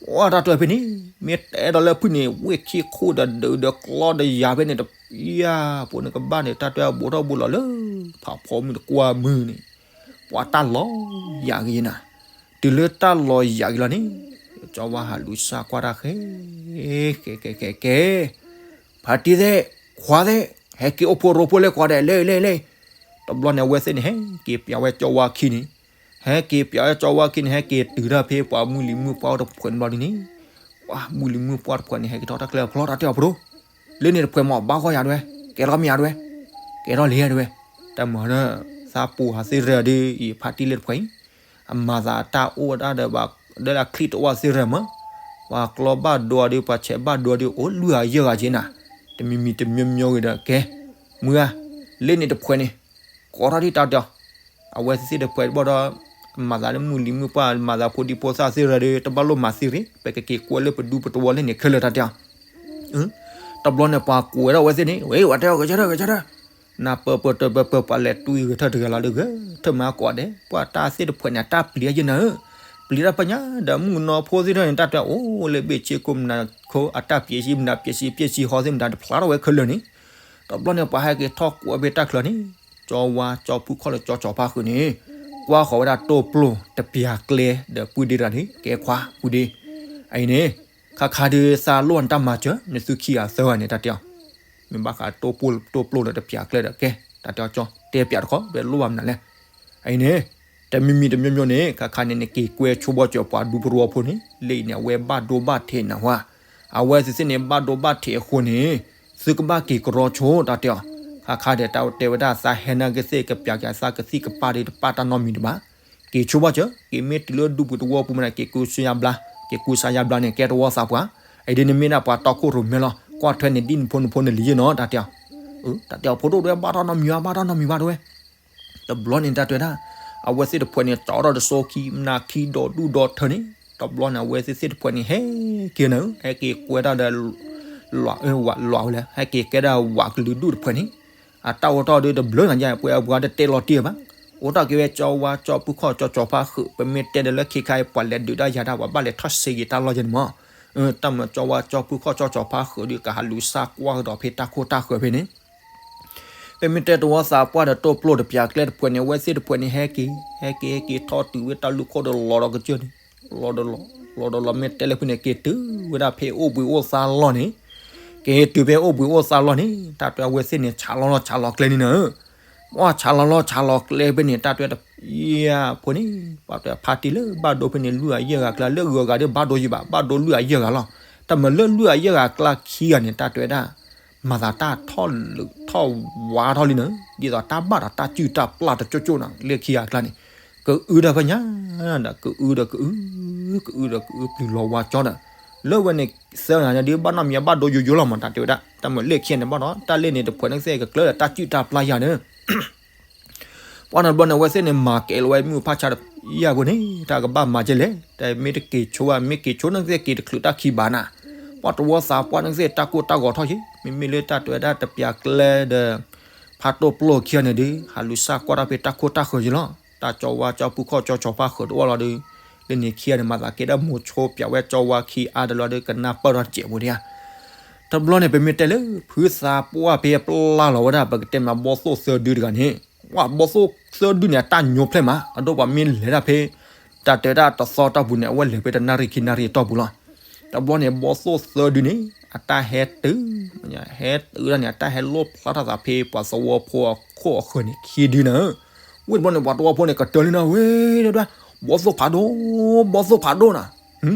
ပှၤတၢ်တဲဝဲဖဲန့ၣ် မ့ၢ်တဲဒီးလၢဖုၣ်န့ၣ် ဝ့ၢ်ခံခိၣ်ဒီးဒုးဒီးကျီဒီးယၤဖဲန့ၣ်တပျၢ် ပှၤန့ၣ်ကဘၣ်န့ၣ် တၢ်တဲအဘူးထီၣ်ဘူးလီၤလၢ ဖးဖီမုၢ်တကွၢ်မုၢ်န့ၣ် ပှၤတၢ်လီၤယၤက့ၤနၤ တုၤလၢတၢ်လီၤယၤက့ၤလီၤန့ၣ် ကၠီဝါဟးလူၤစၢ်ကွၢ်တၢ်ဃဲ ကဲ ကဲ ကဲ ကဲ ဖါတံၢ်သ့ၣ် ခွါသ့ၣ် ဟဲက့ၤအိၣ်ဖိရိဖိလၢကွၢ်ဒဲး လ့ လ့ လ့ တဘျီန့ၣ် အဝဲသ့ၣ်န့ၣ် ဟဲက့ၤပျးဝဲကၠီဝါခံန့ၣ် ဟဲက့ၤပျးဝဲကၠီဝါခံန့ၣ် ဟဲက့ၤတုၤတၢ်ဖဲပှၤမုၢ်လံၤမုၢ်ပှၢ်အိၣ်တဖှဲးန့ၣ်ဘျီဒ်န့ၣ် ပှၤမုၢ်လံၤမုၢ်ပှၢ်တဖှဲးန့ၣ် ဟဲက့ၤထီၣ်တၢ်ကျဲအဖျီတၢ်တဲအီၤဖိဒိၣ် လၢန့ၣ်တဖှဲးမ့ၢ်ဘၣ်ဂီၢ်ယၤဒဝဲ ကဲထီၣ်မ့ၢ်ယၤဒဝဲ ကဲထီၣ်လံယၤဒဝဲ တၢ်မၤဒီး သးပူၤဟးသ့ၣ်ရၢဒ်အံၤ ဖါတံၢ်လၢတဖှဲးအံၤ အမၤသးတၢ်အိၣ်ဝဲဒၣ်ဒီးဘၣ် ဒီးအချံၣ်တအိၣ်သ့ၣ်ရၢမး ပှၤကျီဘၣ်ဒိအီၤဒီး ပှၤဆဲးဘၣ်ဒိအီၤဒီး အိၣ်လွံၢ်အယဲၢ်ဂၤက့ၤနၤ တမံၤမံၤတမံၤမံၤဂ့ၤဒီး ကဲ မုၢ်ဂၤ လၢန့ၣ်တဖှဲးန့ၣ် ကိးထီၣ်ဒံးတၢ်တဲအီၤ အဝဲသ့ၣ်တဖှဲးတဘျီဒီး မၤသးလၢမုၢ်လံၤမုၢ်ပှၢ် မၤသးဖိဒံဖိသၣ်သ့ၣ်ရၢဒီး တဘၣ်လိၣ်မၤသံရ့ ပကက့ၤကွဲလၢပဒူပတဝီလၢန့ၣ်ခဲလၢာ်တၢ်တဲအီၤ တဘျီန့ၣ် ပှၤကိးဝဲဒၣ်အဝဲသ့ၣ်န့ၣ် ဝဲ ပှၤတဲအီၤ ဂဲၤဆၢထၢၣ် ဂဲၤဆၢထၢၣ် နၢ်ပၢၢ်ပၢၢ်တၢၢ်ပၢၢ်ပၢၢ် ပှၤလဲၤတွံၢ်ဂဲၤဆၢထၢၣ်တဂၤလီၤဒီး ဂဲၤဆၢထၢၣ်မၤကိးဂၤဒဲး ပှၤတၢ်သ့ၣ်တဖှဲးန့ၣ် အတၢ်ပျံၤယဲၢ်နၤဧၢ ပျံၤတၢ်ဖဲညါဒီးမုၣ်ကနီၤဖိသ့ၣ်တဖၣ်န့ၣ် တၢ်တဲအိၣ်လၢဘ့ၣ်ဆ့ကိးမနၤခိ အတၢ်ပျံၤဆံမနၤ ပျံၤဆံပျံၤဆံဟီသ့ၣ်မတၤတဖျါထီၣ်ဝဲခဲလၢာ်န့ၣ် တဘျီန့ၣ် ပှၤဟဲက့ၤထီၣ်ကိးဝဲဖဲတၢ်ချၢန့ၣ် ကၠီဝါကၠီဖုခီၣ်လၢကၠီကၠီဖါဃုာ်န့ၣ် ကွၢ်ဃီၤဝဲဒၣ်တိၢ်ပျိၢ်တပျၢ်ကျဲဒီးပုၢ်ဒ့တဂၤန့ၣ် ကဲခွါပုၢ်ဒ့ အအံၤန့ၣ် ခါခါဒုးသးလိၣ်နတၢ်မၤစၢၤ နသုခံဂၤသၢဂၤန့ၣ် တၢ်တဲအီၤ မ့ၢ်ဘၣ်ဃးတိၢ်ပျိၢ်လၢတပျၢ်ကျဲဒီးကဲ တၢ်တဲအီၤကၠီ တဲပျးတခီ ပလိၣ်ဘၣ်မနုၤလဲၣ် အအံၤန့ၣ် တမံၤမံၤတမံၤမံၤန့ၣ် ခါခါန့ၣ် နက့ၤကွဲဆိဘီစၢၤပှၤဒူပတဝီဖိန့ၣ် လၢအံၤန့ၣ် အဝဲဘၣ်ဒိဘၣ်ထံးနၢ်ဟူဧါ အဝဲသ့ၣ်သ့ၣ်န့ၣ် ဘၣ်ဒိဘၣ်ထံးအဃိန့ၣ် သုကဘၣ်က့ၤကရီဆိ တၢ်တဲအီၤ ခါခါဒီးတၢ်တဲဝဲဒၣ်သးဟဲနာ်က့သ့ၣ် ကပျးက့ၤသးကသံၣ်ကပၢ်ဒီးတပၣ်တၢ်နီတမံၤတဘၣ် က့ၤဆိဘီစၢၤ က့ၤမ့ၢ်တုၤလၢဒူပူၤတဝီပူၤမးန့ၣ် က့ၤကူစါယါဘျါ က့ၤကူစါယါဘျါန့ၣ် ကဲတဝီသးပှၢ် အအံၤဒ်နမ့ၢ်ဒၣ်ပှၤတီခိၣ်ရိၣ်မဲလီၤ ကွၢ်ထွဲန့ၣ်ဒ်နဖိနဖိနလံၤယဲၢ်နီၤ တၢ်တဲအီၤ တၢ်တဲအီၤဖိဒိၣ်တဝဲ ဘၣ်တၢ်နီတမံၤဘၣ် ဘၣ်တၢ်နီတမံၤဘၣ်တဝဲ တဘျီန့ၣ် တၢ်တဲဝဲဒၣ် အဝဲသ့ၣ်တဖှဲးန့ၣ် ကၠီထီၣ်တစိခံ မနၤခံဒီးဒူၣ်ဒီးထၢန့ၣ် တဘျီန့ၣ် အဝဲသ့ၣ်သ့ၣ်တဖှဲးန့ၣ် ဟဲက့ၤနၤ ဟဲက့ၤကွဲတၢ်ဒီး လွးဝဲလဲၣ် ဟဲက့ၤကဲဒၣ်ဝးကလုာ်ဒူၣ်တဖှဲးန့ၣ် အတၢ်အိၣ်ထီၣ်ဒီးတဘျုးနၤယါ ပှဲၤအပှၤတတဲလီၤတံၢ်ဘၣ် အိၣ်တၢ်က့ၤဝဲကၠီဝါကၠီဖုခီၣ်ကၠီကၠီဖါဃုာ် ပမ့ၢ်တဲဒီးလၢခဲခါအံၤ ပှၤလဲၤဒုးတၢ်ယၤတၢ် ပှၤဘၣ်လဲၤထီၣ်စ့က့ၤတၢ်လီၢ်ယဲၢ်န့ၣ်မး တၢ်မၤကၠီဝါကၠီဖုခီၣ်ကၠီကၠီဖါဃုာ်ဒီး ကဟးလူၤစၢ်ကွၢ်ကဒီးဖဲတၢ်ခိၣ်တၢ်ဃၢၤဖဲန့ၣ် ပမ့ၢ်တဲတဝီသးပှၢ်ဒီးတိၢ်ပျိၢ်တပျးကျဲတဖှဲးန့ၣ် အဝဲသ့ၣ်တဖှဲးန့ၣ် ဟဲက့ၤ ဟဲက့ၤ ဟဲက့ၤထီၣ်တုၤဝဲတၢ်လူၢ်ခိၣ်ဒီးလီၤဒီးကစၢၢ်န့ၣ် လီၤဒီးလီၤ လီၤဒီးလီၤ မ့ၢ်တဲလၢဖုန့ၣ် က့ၤတုၤဝဲဒၣ်ဖဲအိၣ်ဘှံးအိၣ်သါလီၢ်န့ၣ် က့ၤတုၤဖဲအိၣ်ဘှံးအိၣ်သါလီၢ်န့ၣ် တၢ်တဲအဝဲသ့ၣ်န့ၣ် ဆးလီၤလီၤဆးလီၤကျဲန့ၣ်နၤ ပှၤဆးလီၤလီၤဆးလီၤကျဲဖဲန့ၣ် တၢ်တဲတယၤဖိန့ၣ် ပှၤတဲဖါတံၢ်လၢဘၣ်ဒိဖဲန့ၣ် လွံၢ်အယဲၢ်ဂၤကျါ လၢဂုၤဂၤဒီးဘၣ်ဒိယံၤဘၣ် ဘၣ်ဒိလွံၢ်အယဲၢ်ဂၤလီၤ တၢ်မၤလၢလွံၢ်အယဲၢ်ဂၤကျါခံဂၤန့ၣ် တၢ်တဲဝဲဒၣ် မၤသးတၢ်ထီၣ်လုးထီၣ်ဝါထီၣ်လံနၤ ဒ်သိးတၢ်ဘၣ်ဒီးတၢ်စုၣ်တၢ်ပျၢ်တကၠိၣ်ကၠိၣ်နၤ လၢခံဂၤကျါန့ၣ် ကအုဒီးဖဲညါ ဒီးကအုဒီးကအု ကအုဒီးကအုပျုၤလီၤဝါကၠီဒီး လၢဝဲန့ၣ်သၢဂၤန့ၣ်ဒ်ဘၣ်နီတမံၤဘၣ်ဒိယိယိလီၤမး တၢ်တဲဝဲဒၣ် တၢ်မၤလၢခံဂၤန့ၣ်ဘၣ်ဒီး တၢ်လၢန့ၣ်တဖှဲးန့ၣ်ကစဲးကကျၢဒီးတၢ်စုၣ်တၢ်ပျၢ်ယၤန့ၣ် ပှၤန့ၣ်တဘျီန့ၣ် အဝဲသ့ၣ်န့ၣ် မၤကဲလီၤဝဲမုၢ်ဖၣ်ဆါဒီး ယၤဖိန့ၣ် တၢ်ကဘၣ်မၤကဲလဲၣ် တၢ်မ့ၢ်တက့ၤဆိဘၣ် မ့ၢ်က့ၤဆိန့ၣ်ကစဲးက့ၤတချုးတၢ်ခံဘၣ်နၤ ပှၤတဝီသးပှၢ်န့ၣ်ကစဲးတၢ်ကိၢ်တၢ်ဂီၤထီၣ်က့ၤ မ့မ့ၢ်လၢတၢ်တဲဝဲဒၣ်တပျးကျဲဒီး ဖါတိၢ်ပျိၢ်ခံဂၤန့ၣ်ဒီး ဟးလူၤစၢ်ကွၢ်တၢ်ဖဲတၢ်ခိၣ်တၢ်ဃၢၤယံၤလီၤ တၢ်ကၠီဝါကၠီဖုခီၣ်ကၠီကၠီဖါဃုာ်တအိၣ်လီၤဒီး လၢန့ၣ်ခံဂၤန့ၣ် မၤသးကဲဒၣ်မိၤဆိပျးဝဲကၠီဝါခံအါတလီၤဒီး ကနၢ်ပၢၢ်ထီၣ်စဲးဖိဒံးဧါ တဘျီန့ၣ် ပမ့ၢ်တဲလၢ ဖုသးပှၢ်ဖဲအပျၢ်လီၤဝဲဒၣ် ပကတဲမနုၤဘီသိၣ်သၢဒုတဂၤန့ၣ် ပှၤဘီသိၣ်သၢဒုန့ၣ် အတၢ်ညိဖျဲၣ်မး အဒိပှၤမ့ၢ်လဲၤဒၣ်ဖဲ တၢ်တဲဝဲဒၣ်တသီတၢ်ပူၤန့ၣ် အဝဲလဲၤဖဲတနၣ်ရံၣ်ခံနၣ်ရံၣ်အတီၢ်ပူၤလီၤ တဘျီန့ၣ် ဘီသိၣ်သၢဒုန့ၣ် အတၢ်ဟဲတုၤ ဟဲတုၤဒၣ်န့ၣ် အတၢ်ဟဲလိၣ်ဖျါထီၣ်သးဖဲပှၤသဝီဖိအခိၣ်အဃၢၤန့ၣ် ခံဒုနၤ ဝံၤတဘျီန့ၣ် ပှၤသဝီဖိန့ၣ် ကတၢၢ်လံနၤ ဝဲဒၣ် ဘီသိၣ်ဖးဒိၣ် ဘီသိၣ်ဖးဒိၣ်နၤ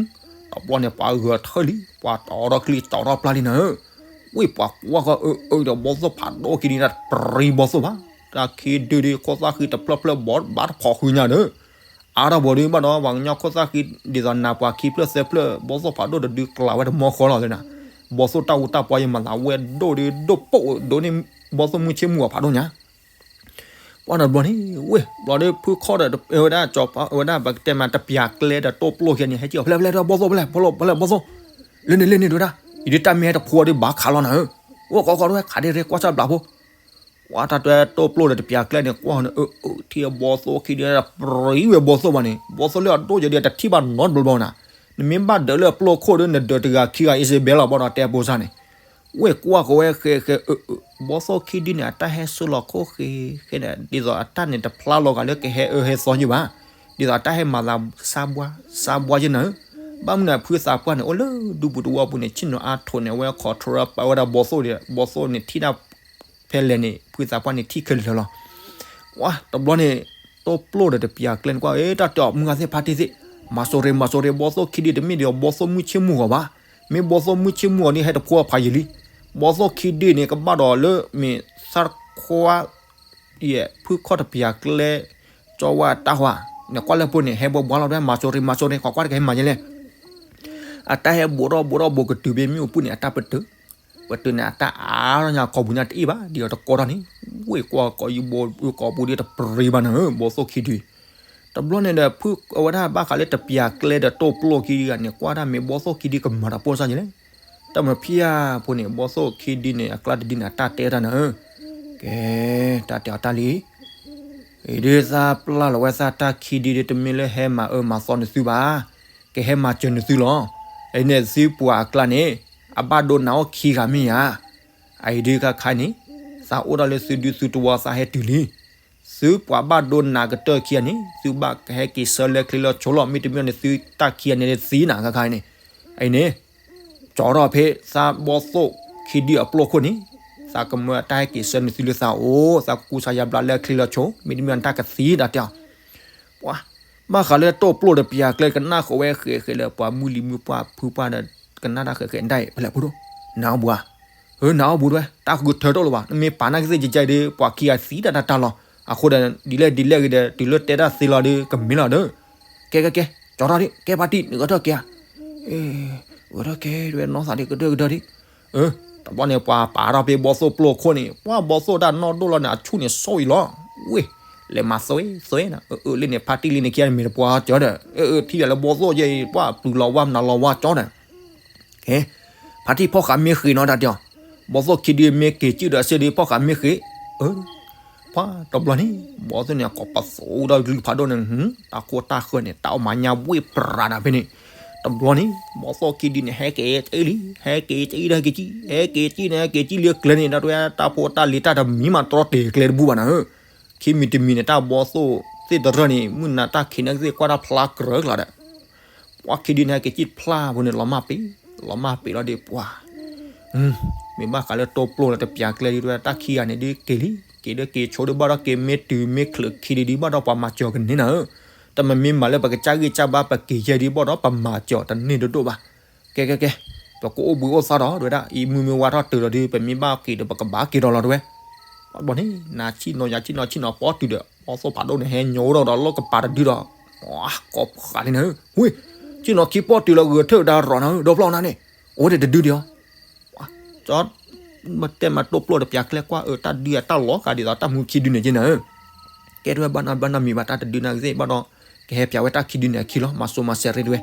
တဘျီန့ၣ်ပှၤဂဲၤထၢၣ်လံ, ပှၤတီထီၣ်ချံတီထီၣ်ပျၢ်လံနၤဧၢ. ဝ့ၢ်ပှၤကွၢ်ဃီအၢအၢဒီး ဘီသိၣ်ဖးဒိၣ်ခံဒုန့ၣ် တပရံဘီသိၣ်ဘၣ်. တၢ်ခံဒုဒုခိၣ်သၣ်ဃံတဖျၢၣ်ဖျၢၣ် ဘီဘၣ်တဖိးဃုညါဒီး အါထီၣ်ဘီဒုဘၣ်ဒီး ပှၤကညီခိၣ်သၣ်ဃံ ဒ်သိးနၤပှၤခံဖျၢၣ်သၢဖျၢၣ် ဘီသိၣ်ဖးဒိၣ်တဒုကျးဝဲတမီၢ်ဃီလီၤသ့နၤ. ဘီသိၣ်တၢ်အူတၢ်ပှီယမၤသးဝဲဒိၣ်ဒုဒိၣ်ပှၢ်ဒိၣ်န့ၣ် ဘီသိၣ်မုၢ်ဆ့ၣ်မုၢ်ဂီၤဖးဒိၣ်ညါ ပှၢ်တဘျီန့ၣ် ဝ့ၢ်ဘျီဒီး ဖုခီၣ်ဒီးဝဲဒၣ်ကၠီၤပၤ ဝဲဒၣ်ပကတဲမး တပျၢ်ကျဲဒီးတိၢ်ပျိၢ်ခံန့ၣ် ဟဲက့ၤအီၤ ဖဲလဲၣ်ဖဲလဲၣ် ဘီသိၣ် ဖဲလဲၣ် ဖဲလဲၣ် ဘီသိၣ် လၢန့ၣ်လၢန့ၣ် ဒဝဲဒၣ် ယဒုးတၢ်မ့ၢ်ဟဲတဖိးဒီး ဘၣ်ခးလီၤနၤဧၢ. အိၣ်ကီးကီးတဝဲ ခးဒ့ရဲကွၢ်ဆၣ်ဘျးဖိ ပှၢ်တၢ်တွဲတိၢ်ပျိၢ်ဒီးတပျၢ်ကျဲန့ၣ် ကွၢ်န့ၣ် အၢ အၢ ထံၣ်ဘီသိၣ်ခံဒု တပရံဝဲဘီသိၣ်ဘၣ်န့ၣ် ဘီသိၣ်လၢအဒိၣ်ယဲဒုး တထံၣ်ဘၣ်နီတဘျီဘျီနၤ. နမ့ၢ်ဘၣ်ဒၢးလၢအပျိၢ်ခိၣ်ဒီး နဒၢးတဂၤခံဂၤ အံၤစဘဲလီၤဘၣ်ဒီး တဲပိစၢ်န့ၣ် ဝ့ၢ်ကွၢ်ကဝဲဃဲဃဲ အၢ အၢ ဘီသိၣ်ခံဒုန့ၣ် အတၢ်ဟဲစိလီၤခိၣ်ဃဲဃဲန့ၣ် ဒ်သိးအတၢ်န့ၣ်တဖျါလီၤဂာ်လၢကဟဲအၢဟဲသီယဲဘၣ်. ဒ်သိးအတၢ်ဟဲမၤသး စါဘှါ စါဘှါယဲနၤဧၢ. ဘၣ်မနုၤဖုသးပှၢ်န့ၣ် အိၣ်လၢဒူပူၤတဝီပူၤန့ၣ် ဆ့ၣ်နီၤအါထိးန့ၣ် အဝဲ control ပာ်ဝဲဒၣ်ဘီသိၣ်ဒီး ဘီသိၣ်န့ၣ်ထံၣ်တၢ် ဖဲလဲၣ်န့ၣ် ဖုသးပှၢ်န့ၣ်ထံၣ်ခဲလၢာ်လီၤ. ဝါ တဘျီန့ၣ် တိၢ်ပျိၢ်ဒီးတပျၢ်ကျဲန့ၣ်ကွၢ် အ့ တၢ်တဲအီၤ မုၢ်ဂၤသ့ၣ်ဖါတံၢ်သ့ၣ် မၤစိရိၤမၤစိရိၤ ဘီသိၣ်ခံဒုတမ့ၢ်ဒံးအီၤ ဘီသိၣ်မုၢ်ဆ့ၣ်မုၢ်ဂီၤဘၣ်. မ့ၢ်ဘီသိၣ်မုၢ်ဆ့ၣ်မုၢ်ဂီၤန့ၣ် ဟဲတဖိအဖးယံာ်လံ. ဘီသိၣ်ခံဒုန့ၣ် ကဘၣ်ဒီးလၢမ့ၢ်သၣ်ခွါ ယဲၢ်ဖုခီၣ်တပျၢ်ကျဲ ကၠီဝါတၢ်ဟွါ နကွၢ်လၢဖိန့ၣ် ဟဲဘှီဘှါလီၤဒၣ် မၤစိရိၤမၤစိရိၤ ကွၢ်ကွၢ်တကဟဲမၤယဲလဲၣ်. အတၢ်ဟဲဘိးထီၣ်ဘိးထီၣ်ဘိးကတုၤဖဲမ့ၣ်အူပူၤန့ၣ် အတၢ်ပတုာ် ပတုာ်န့ၣ် အတၢ်အါထီၣ်ညါကိာ်ပူၤန့ၣ်တအ့ၣ်ဘၣ် ဒ်အီၤတကိးထီၣ်န့ၣ် ဝ့ၢ်ကွၢ်ကီးယဘိးကိာ်ပူၤဒ် တပရံဘၣ်နၤဧၢ ဘီသိၣ်ခံဒု. တဘျီန့ၣ်ဒီး ဖုအဝဲဒၣ်ဘၣ်ဃးလၢတပျၢ်ကျဲဒီးတိၢ်ပျိၢ်ခံဒုဂၤန့ၣ် ကွၢ်တၢ်မ့ၢ်ဘီသိၣ်ခံဒုကမၤတၢ်ပိၢ်စၢ်ယဲလဲၣ်. တၢ်မၤဖံးဧါဖိန့ၣ် ဘီသိၣ်ခံဒုန့ၣ် အကျါတဒုန့ၣ် အတၢ်တဲတၢ်နၤဧၢ ကဲ တၢ်တဲအီၤတၢ်လံ အံၤဒ်သးပျၢ်လီၤဝဲသးတၢ်ခံဒုဒ်တမ့ၢ်လၢဟဲမၤအၢမၤသီနသုဘၣ်, ကဟဲမၤစၢၤနသုလီၤ. အံၤန့ၣ်သုပှၤအကျါန့ၣ် အဘၣ်ဒိနးအိၣ်ခံဂၤမ့ၢ်ဧါ. အံၤဒ်ခါခါန့ၣ် သးအိၣ်ဒၣ်လၢသုဒုသုတဝီသးဟဲတုၤလံ. သုပှၤဘၣ်ဒိနးကတၢၢ်ခံဂၤန့ၣ် သုဘၣ်ကဟဲက့ၤဆၢလၢချ့လၢဆိလီၤ မ့တမ့ၢ်န့ၣ် သုတၢ်ခံဂၤန့ၣ်သံနၤခါခါန့ၣ်. အံၤန့ၣ် ကၠီထီၣ်ဖဲသးဘီသိၣ်ခံဒုအပျိၢ်ခိၣ်န့ၣ် သးကမၢအတၢ်ဟဲက့ၤဆၢနသုလၢသးအိၣ် သးကကူစါယါဘျါလၢချ့လၢဆိ မ့တမ့ၢ်န့ၣ်တၢ်ကသံဒၣ်တဲအီၤ. ပှၤ ဘၣ်ဃးလၢတိၢ်ပျိၢ်ဒီးပျၢ်ကျဲကနၣ်ဃုာ်ဝဲဃဲးဃဲးလၢပှၤမုၢ်လံၤမုၢ်ပှၢ်ဖုပှၢ်ဒီး ကနၣ်တၢ်ဃဲးဃဲးဒၣ်အံၤ ဖဲလဲၣ်ဖိဒိၣ် နၤအီၣ်ဘူးဧါ. ဧၢ နၤအီၣ်ဘူးတဝဲ တၢ်ဃုထၢထီၣ်လၢၤဘၣ် နမ့ၢ်ပာ်နာ်ကသ့ၣ်ကကါအံၤဒီး ပှၤခံဂၤသံတၢ်တၢ်တၢ်လီၤ. အဃိဒီး ဒ်လဲၣ်ဒ်လဲၣ်ဂ့ၤဒီး တုၤလၢတဲတၢ်သ့လီၤဒီး ကမ့ၢ်လီၤဒီး ကဲကဲကဲ ကၠီထီၣ်ဒံး ကဲပၢ်တံၢ် နဂဲၤထၢၣ်ကဲဧါ. ဂဲၤထၢၣ်ကဲ တဝဲနီၢ်သးဒ်ကဒၢကဒၢဒံး. တဘျီန့ၣ် ပှၤပာ်ထီၣ်ဖဲဘီသိၣ်ပျိၢ်ခိၣ်န့ၣ် ပှၤဘီသိၣ်တၢ်နီၢ်ဒိၣ်လီၤန့ၣ် အဆူၣ်န့ၣ်ဆီအံၤလီၤ. ဝ့ၢ် လဲၤမၤသွဲသွဲနၤ အၢ အၢ လၢန့ၣ် ဖါတံၢ်လံန့ၣ် ခံဂၤန့ၣ်မ့ၢ်တပှၤကၠီဒီး အၢ အၢ ထံၣ်ယၤလၢဘီသိၣ်ယဲအံၤ ပှၤပျုၤလီၤဝါမနုၤလီၤဝါကၠီဒီး ကဲ ဖါတံၢ်ဖီၣ်ဃာ်မ့ၢ်ဃ့ၤနီၤတၢ်တဲအီၤ, ဘီသိၣ်ခံဒုမ့ၢ်က့ၤကံၣ်ဒီးအစ့ဒီး ဖီၣ်ဃာ်မ့ၢ်ဃ့ၤ. အၢ ပှၤတဘျီန့ၣ် ဘီသိၣ်န့ၣ် ကိးပသူဒီးကလုၢ်ဖးဒိၣ်န့ၣ် တၢ်ခိၣ်တၢ်ဃၢၤန့ၣ် တၢ်အီၣ်မၤညါဝ့ၢ်ပြးနၤဖဲန့ၣ်. တဘျီန့ၣ် ဘီသိၣ်ခံဒုန့ၣ် ဟဲက့ၤကံၣ်လံ ဟဲက့ၤကံၣ်ဒီးဟဲက့ၤကံၣ် ဟဲက့ၤကံၣ်န့ၣ် ဟဲက့ၤကံၣ်လံကျဲန့ၣ် ဒီးတဝဲတၢ်ဖိတၢ်လံၤတၢ်တမံၤမးတြီတ့ၢ်ကျဲတဘူၣ်ဘၣ်နၤဧၢ. ခံမံၤတမံၤန့ၣ် တၢ်ဘီသိၣ်သ့ၣ်တရၢၢ်န့ၣ် မုၢ်နၤတၢ်ခံးန့ၣ်ကသ့ၣ်ကွၢ်တၢ်ဖျါကြၢးကျါဒီး ပှၤခံဒုန့ၣ် ဟဲက့ၤကံၣ်ဖျါဖိန့ၣ် လီၤမၢ်ပ့ၤ လီၤမၢ်ပ့ၤလီၤဒီးပှၤ မ့ၢ်ဘၣ်ဃးလၢတိၢ်ပျိၢ်လၢတပျၢ်ကျဲဒ်တဝဲ တၢ်ခံဂၤန့ၣ်ဒ်က့ၤလံ က့ၤဒီးက့ၤဆိဒ်ဘၣ်ဒီးက့ၤမ့ၢ်တုၤမ့ၢ်ချုးခံဒ်ဒ်ဘၣ်ဒီးပှၤမၤစၢၤကန့ၢ်နၤဧၢ. တမ့ၢ်မ့ၢ်မၤလၢပကစၢ်ဂံၢ်စၢ်ဘါပက့ၤယဲၢ်ဒ်ဘၣ်ဒီးပမၤစၢၤတန့ၢ်ဒိၣ်ဒိၣ်ဘၣ်. ကဲကဲကဲ ပကအိၣ်ဘှံးအိၣ်သါဒီး တဝဲဒၣ် အံၤမုၢ်မ့ၢ်ဝါထီၣ်တုၤလီၤဒ် ပမ့ၢ်ဘၣ်က့ၤဒီးပကဘၣ်က့ၤဒီးလီၤတဝဲ. ဘၣ်ဘျီန့ၣ် နၤဆ့ၣ်နီၤယၤဆ့ၣ်နီၤဆ့ၣ်နီၤပီၣ်တုၤဒီး ဘီသိၣ်ဖးဒိၣ်န့ၣ် ဟဲညိဒီးဒီးလီၢ်ကပၤတဒုဒီး ကိးဖးလံနၤဧၢ ဝ့ၢ် ဆ့ၣ်နီၤခံပီၣ်တုၤလီၤဂဲၤထၢၣ်ဒါရီၤနၤဧၢ ဒီဖျီနၤန့ၣ် အိၣ်ဒံးတဒုဒံးအီၤ ကၠီ မ့ၢ်တဲမးတိၢ်ပျိၢ်တပျၢ်ကျဲကွၢ်အၢ တၢ်ဒုးအတၢ်လီၤဂာ်ဒ်သိးတၢ်မူခံဒုန့ၣ်က့နၤဧၢ. ကဲတဝဲဘၣ်နဘျီနမံၤဘၣ်တၢ်တဒုန့ၣ်ကသ့ၣ်ဘၣ်ဒီး ကဟဲပျၢ်ဝဲတၢ်ခံဒုန့ၣ်အခံလီၤ မၤစိမၤစဲးရ့တဝဲ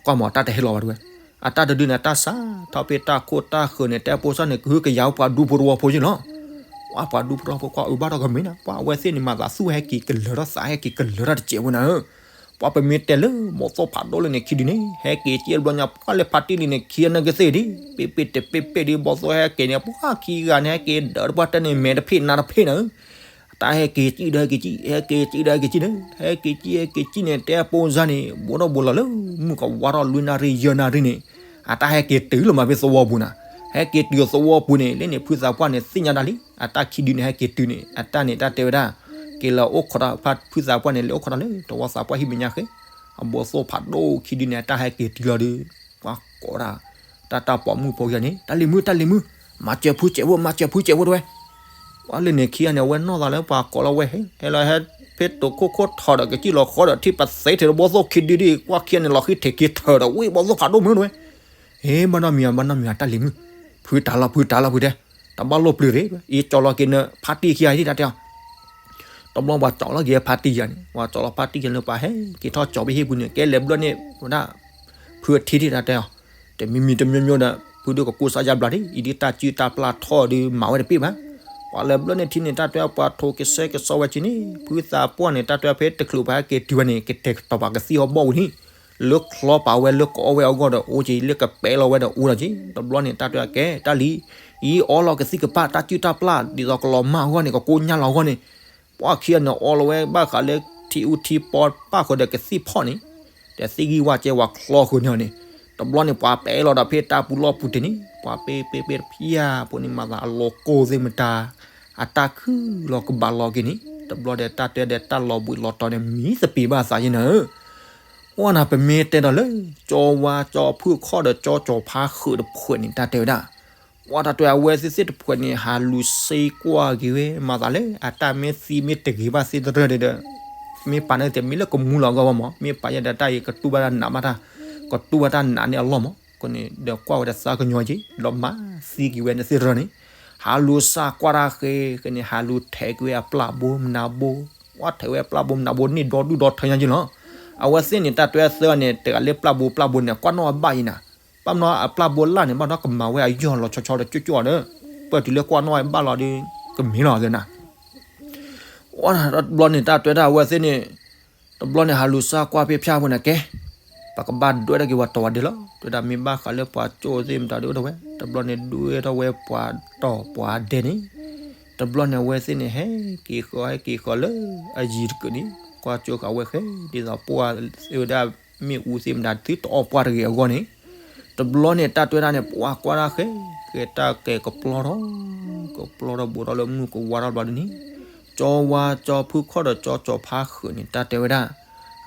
ကွၢ်မးတၢ်တဟဲလီၤဘၣ်တဝဲ အတၢ်တဒုန့ၣ် တၢ်စးထီၣ်ဖဲတၢ်ခိၣ်တၢ်ဃၢၤန့ၣ် တဲဖိစၢ်န့ၣ် ကဟုကယာ်ပှၤဒူဖိတဝီဖိယ့ၣ်လီၤ. ပှၤဒူဖိတဝီဖိကွၢ်အၢဘၣ်ဒီးကမ့ၢ်နၤ ပှၤအဝဲသ့ၣ်န့ၣ် မၤသးသူၣ်ဟဲက့ၤကလၢၤထီၣ်သးဟဲက့ၤကလၢၤထီၣ်တစဲးဝဲနၤဧၢ. ပှၤပမ့ၢ်တဲလၢ ဘီသိၣ်ဖးဒိၣ်လၢန့ၣ် ခံဒုန့ၣ် ဟဲက့ၤက့ဘျီညါ ပှၤလၢဖါတံၢ်လံန့ၣ် ခံဂၤန့ၣ်ကသ့ၣ်ဒ် ပ့ၣ်ပ့ၣ်တပ့ၣ်ပ့ၣ်ဒ် ဘီသိၣ်ဟဲက့ၤန့ၣ် ပှၤခံဂၤန့ၣ် ဟဲက့ၤဒၢးတပှၢ်တၢၢ်န့ၣ် မဲာ်တဖ့ၣ်နါတဖ့ၣ်နၤဧၢ. တၢ်ဟဲက့ၤကံၣ်ဒီးဟဲက့ၤကံၣ် ဟဲက့ၤကံၣ်ဒီးဟဲက့ၤကံၣ်န့ၣ် ဟဲက့ၤကံၣ်ဟဲက့ၤကံၣ်န့ၣ် တဲပိစၢ်န့ၣ် ဘူးထီၣ်ဘူးလီၤလၢ မုၢ်ကဝါထီၣ်လွံၢ်နၣ်ရံၣ်ယဲၢ်နၣ်ရံၣ်န့ၣ် အတၢ်ဟဲက့ၤတုၤလီၤမးဖဲသဝီပူၤနၤ ဟဲက့ၤတုၤသဝီပူၤန့ၣ် လၢန့ၣ်ဖုသးပှၢ်န့ၣ် သ့ၣ်ညါတၢ်လံ အတၢ်ခံဒုန့ၣ် ဟဲက့ၤတုၤန့ၣ် အတၢ်န့ၣ်တၢ်တဲဝဲဒၣ် က့ၤလၢအိၣ်ခိးတၢ်ဖုသးပှၢ်န့ၣ် လဲၤအိၣ်ခိးတၢ်လၢ တဝီသးပှၢ်ဟံၣ်မဲာ်ညါဃဲ အဘီၣ်သိၣ်ဖးဒိၣ်ခံဒုန့ၣ် အတၢ်ဟဲက့ၤတုၤလီၤဒီး ပှၤကိးတၢ် တၢ်တၢ်ပိာ်မုၣ်ဖိခံဂၤန့ၣ် တၢ်လံၤမုၣ် တၢ်လံၤမုၣ်, မၤစၢၤဖုစဲးဖိ မၤစၢၤဖုစဲးဖိတဲဝဲ. ပှၤလၢန့ၣ်ခံဂၤန့ၣ် အဝဲနီၢ်သးလၢပှၤကိးလီၤဝဲ ဟဲဟဲလီၤဟဲဖဲတိၤခိၣ်ခိၣ်ထီၣ်ဒီး ကစံၣ်လီၤဃီဒီး ထံၣ်ပသ့ထဲတဘီၣ်သိၣ်ခံဒုဒု ကွၢ်ခံဂၤန့ၣ် လီၤဃံထံးက့ၤထၢၣ်ဒီး ဝ့ၢ်ဘီၣ်သိၣ်ဖးဒိၣ်မုၢ်တဲဝဲ. ဟ့ ဘၣ်နီတမံၤဧါ ဘၣ်နီတမံၤဧါ တၢ်လံၤမုၣ်, ဖုတၢ်လီၤ ဖုတၢ်လီၤ ဖုတဲ, တဘၣ်လိၣ်ပျုၤရ့ၣ်, အံၤကၠီလီၤက့ၤနဖါတံၢ်ခံဂၤအံၤ တၢ်တဲအီၤ. တဘျီပှၤကၠီလီၤက့ၤဖါတံၢ်ယၤန့ၣ် ပှၤကၠီလီၤဖါတံၢ်ယၤန့ၣ် ပှၤဟဲက့ၤထီၣ်ကၠီဖဲဟံၣ်ပူၤန့ၣ် ကဲလဲၤဘျၢၣ်န့ၣ်ဝဲဒၣ် ဖုအထံဒၣ် တၢ်တဲအီၤ. တမံၤမံၤတမံၤမံၤဒီး ဖုဒုးကကူစါယါဘျါဒ် အံၤဒ်တၢ်စုၣ်တၢ်ပျၢ်ထီၣ်ဒုး မၤဝဲတပ့ၢ်ဘၣ်. ပှၤလဲၤဘျၢၣ်န့ၣ်ထံန့ၣ် တၢ်တဲအီၤ ပှၤထိးကဆှဲကဆှီဝဲက့ၤန့ၣ် ဖုသးပှၢ်န့ၣ် တၢ်တဲအီၤ ဖဲတချုးပှၤဟဲက့ၤတုၤဝဲန့ၣ် ကတဲာ်ကတီၤပှၤကသံၣ်အီၣ်ဘီၣ်ဝံၤန့ၣ် လၢချီပာ်ဝဲလၢကအီၣ်ဝဲအဂီၢ်ဒီး အိၣ်က့ၤလၢကပဲလီၤဝဲဒီးအိၣ်ဒီးက့ၤ. တဘျီန့ၣ် တၢ်တဲအီၤ ကဲ တၢ်လံၤ, အံၤအီလီၤကသံၣ်ကပၢ် တၢ်စုၣ်တၢ်ပျၢ် ဒ်သိးကလီၤမၢ်အဂီၢ်န့ၣ် ကကိညၢ်လီၤအဂီၢ်န့ၣ် ပှၤခံဂၤန့ၣ် အီလီၤဝဲဘၣ်ဃးလၢထံအူထံပီပၣ်ဃုာ်ဒီးကသံၣ်ဖီၣ်န့ၣ် ဒီးသ့ၣ်ဂံၢ်ဝါကဲဝဲချီဃုာ်န့ၣ်န့ၣ် တဘျီန့ၣ် ပှၤပဲလီၤဒီးဖဲတၢ်ပူၤလီၢ်ပူၤတ့ၢ်န့ၣ် ပှၤပဲပဲပဲတဖၣ်ဖိန့ၣ် မၤသးအလီၤကိၢ်သ့ၣ်မတၤ အတၢ်ခုၣ်လီၤကဘၣ်လီၤက့ၤန့ၣ် တဘျီဒီးတၢ်တဲဒီးတၢ်လီၤဘှံးလီၤတီၤန့ၣ် မံသပ့ၤဘၣ်သးယဲန့ၣ်. အီနၤ ပမ့ၢ်တဲဒီးလၢ ကၠီဝါ ကၠီဖုၣ်ခီၣ်ဒီး ကၠီကၠီၤဖါဃုာ်တဖုန့ၣ် တၢ်တဲဝဲဒၣ် ပှၤတၢ်တဲအဝဲသ့ၣ်သ့ၣ်တဖုန့ၣ် ဟးလူၤစ့ကွၢ်က့ၤဝဲ မၤသးလၢအတၢ်မ့ၢ်သံမ့ၢ်တဂ့ၤဘၣ်သ့ၣ်တရၢၢ်ဒီး မ့ၢ်ပာ်န့ၣ်တမ့ၢ်လၢကမူလီၤအဂီၢ်ဘၣ်မး မ့ၢ်ပာ်ယဲဒီးတၢ်အံၤကတူၢ်ဘၣ်တၢ်နးမးတၢ် ကတူၢ်ဘၣ်တၢ်နးန့ၣ်အလီၢ်မး ကန့ၣ်ဒီးကွၢ်ဝဲဒီးသးကညီၤက့ၤ ဒီးမၤသံက့ၤဝဲန့ၣ်သ့ၣ်တရၢၢ်န့ၣ် ဟးလူၤစ့ကွၢ်တၢ်ဃဲ ကန့ၣ်ဟးလူၤထဲးက့ၤဝဲအပျၢ်ဘိမနၤဘိ ကွၢ်ထဲးဝဲအပျၢ်ဘိမနၤဘိန့ၣ်ဒီဒူၣ်ဒီထၢညါက့ၤလီၤ. အဝဲသ့ၣ်န့ၣ် တၢ်တဲသၢန့ၣ် တဂၤလၢပျၢ်ဘိပျၢ်ဘိန့ၣ် ကွၢ်နီၣ်အဘၣ်အံၤနၤ ဘၣ်မနီၤအပျၢ်ဘိလၢ်န့ၣ် ဘၣ်ဒီးကမၤဝဲအယီၢ်လီၤဆီဆီဒီးကၠိၣ်ကၠိၣ်ဒီး ပၢၢ်တုၤလၢကွၢ်နီၣ်အဘၣ်လီၤဒီး ကမ့ၢ်လီၤသ့ၣ်နၤ တဘျီန့ၣ် တၢ်တဲဒၣ်အဝဲသ့ၣ်န့ၣ် တဘျီန့ၣ် ဟးလူၤစ့ကွၢ်ဖဲဖၠၣ်ဖိန့ၣ်ကဲ ပကဘၣ်ဒွဲၣ်ထီၣ်က့ၤပှၤတီၢ်ပှၤဒဲးလီၤ တဲဒၣ်မ့ၢ်ဘၣ်ဃးလၢပှၤကၠိၣ်သ့ၣ်မတၤဒုးအိၣ်ထီၣ်ဝဲ တဘျီန့ၣ် ဒွဲၣ်ထီၣ်ဝဲပှၤတီၢ်ပှၤဒဲးန့ၣ် တဘျီန့ၣ် အဝဲသ့ၣ်န့ၣ် ဟဲက့ၤဃီၤ ဟဲက့ၤဃီၤလၢအယံၤတကုာ်န့ၣ် ကွၢ်ကၠိဃာ်ဝဲဃဲ ဒ်သိးပှၢ်ဝဲဒၣ်မ့ၣ်အူသ့ၣ်မတၤသုတအီၣ်ပှၢ်တဂ့ၤအဂီၢ်န့ၣ် တဘျီန့ၣ် တၢ်တဲဒၣ်န့ၣ် ပှၤကွၢ်တၢ်ဃဲ ဃဲတၢ်ကဲကပျီထီၣ် ကပျီထီၣ်ဘူးထီၣ်လၢမုၢ်ကဝါထီၣ်ဘျီဒ်န့ၣ် ကၠီဝါ ကၠီဖုၣ်ခီၣ်ဒီး ကၠီကၠီၤဖါဃုာ်န့ၣ် တၢ်တဲဝဲဒၣ်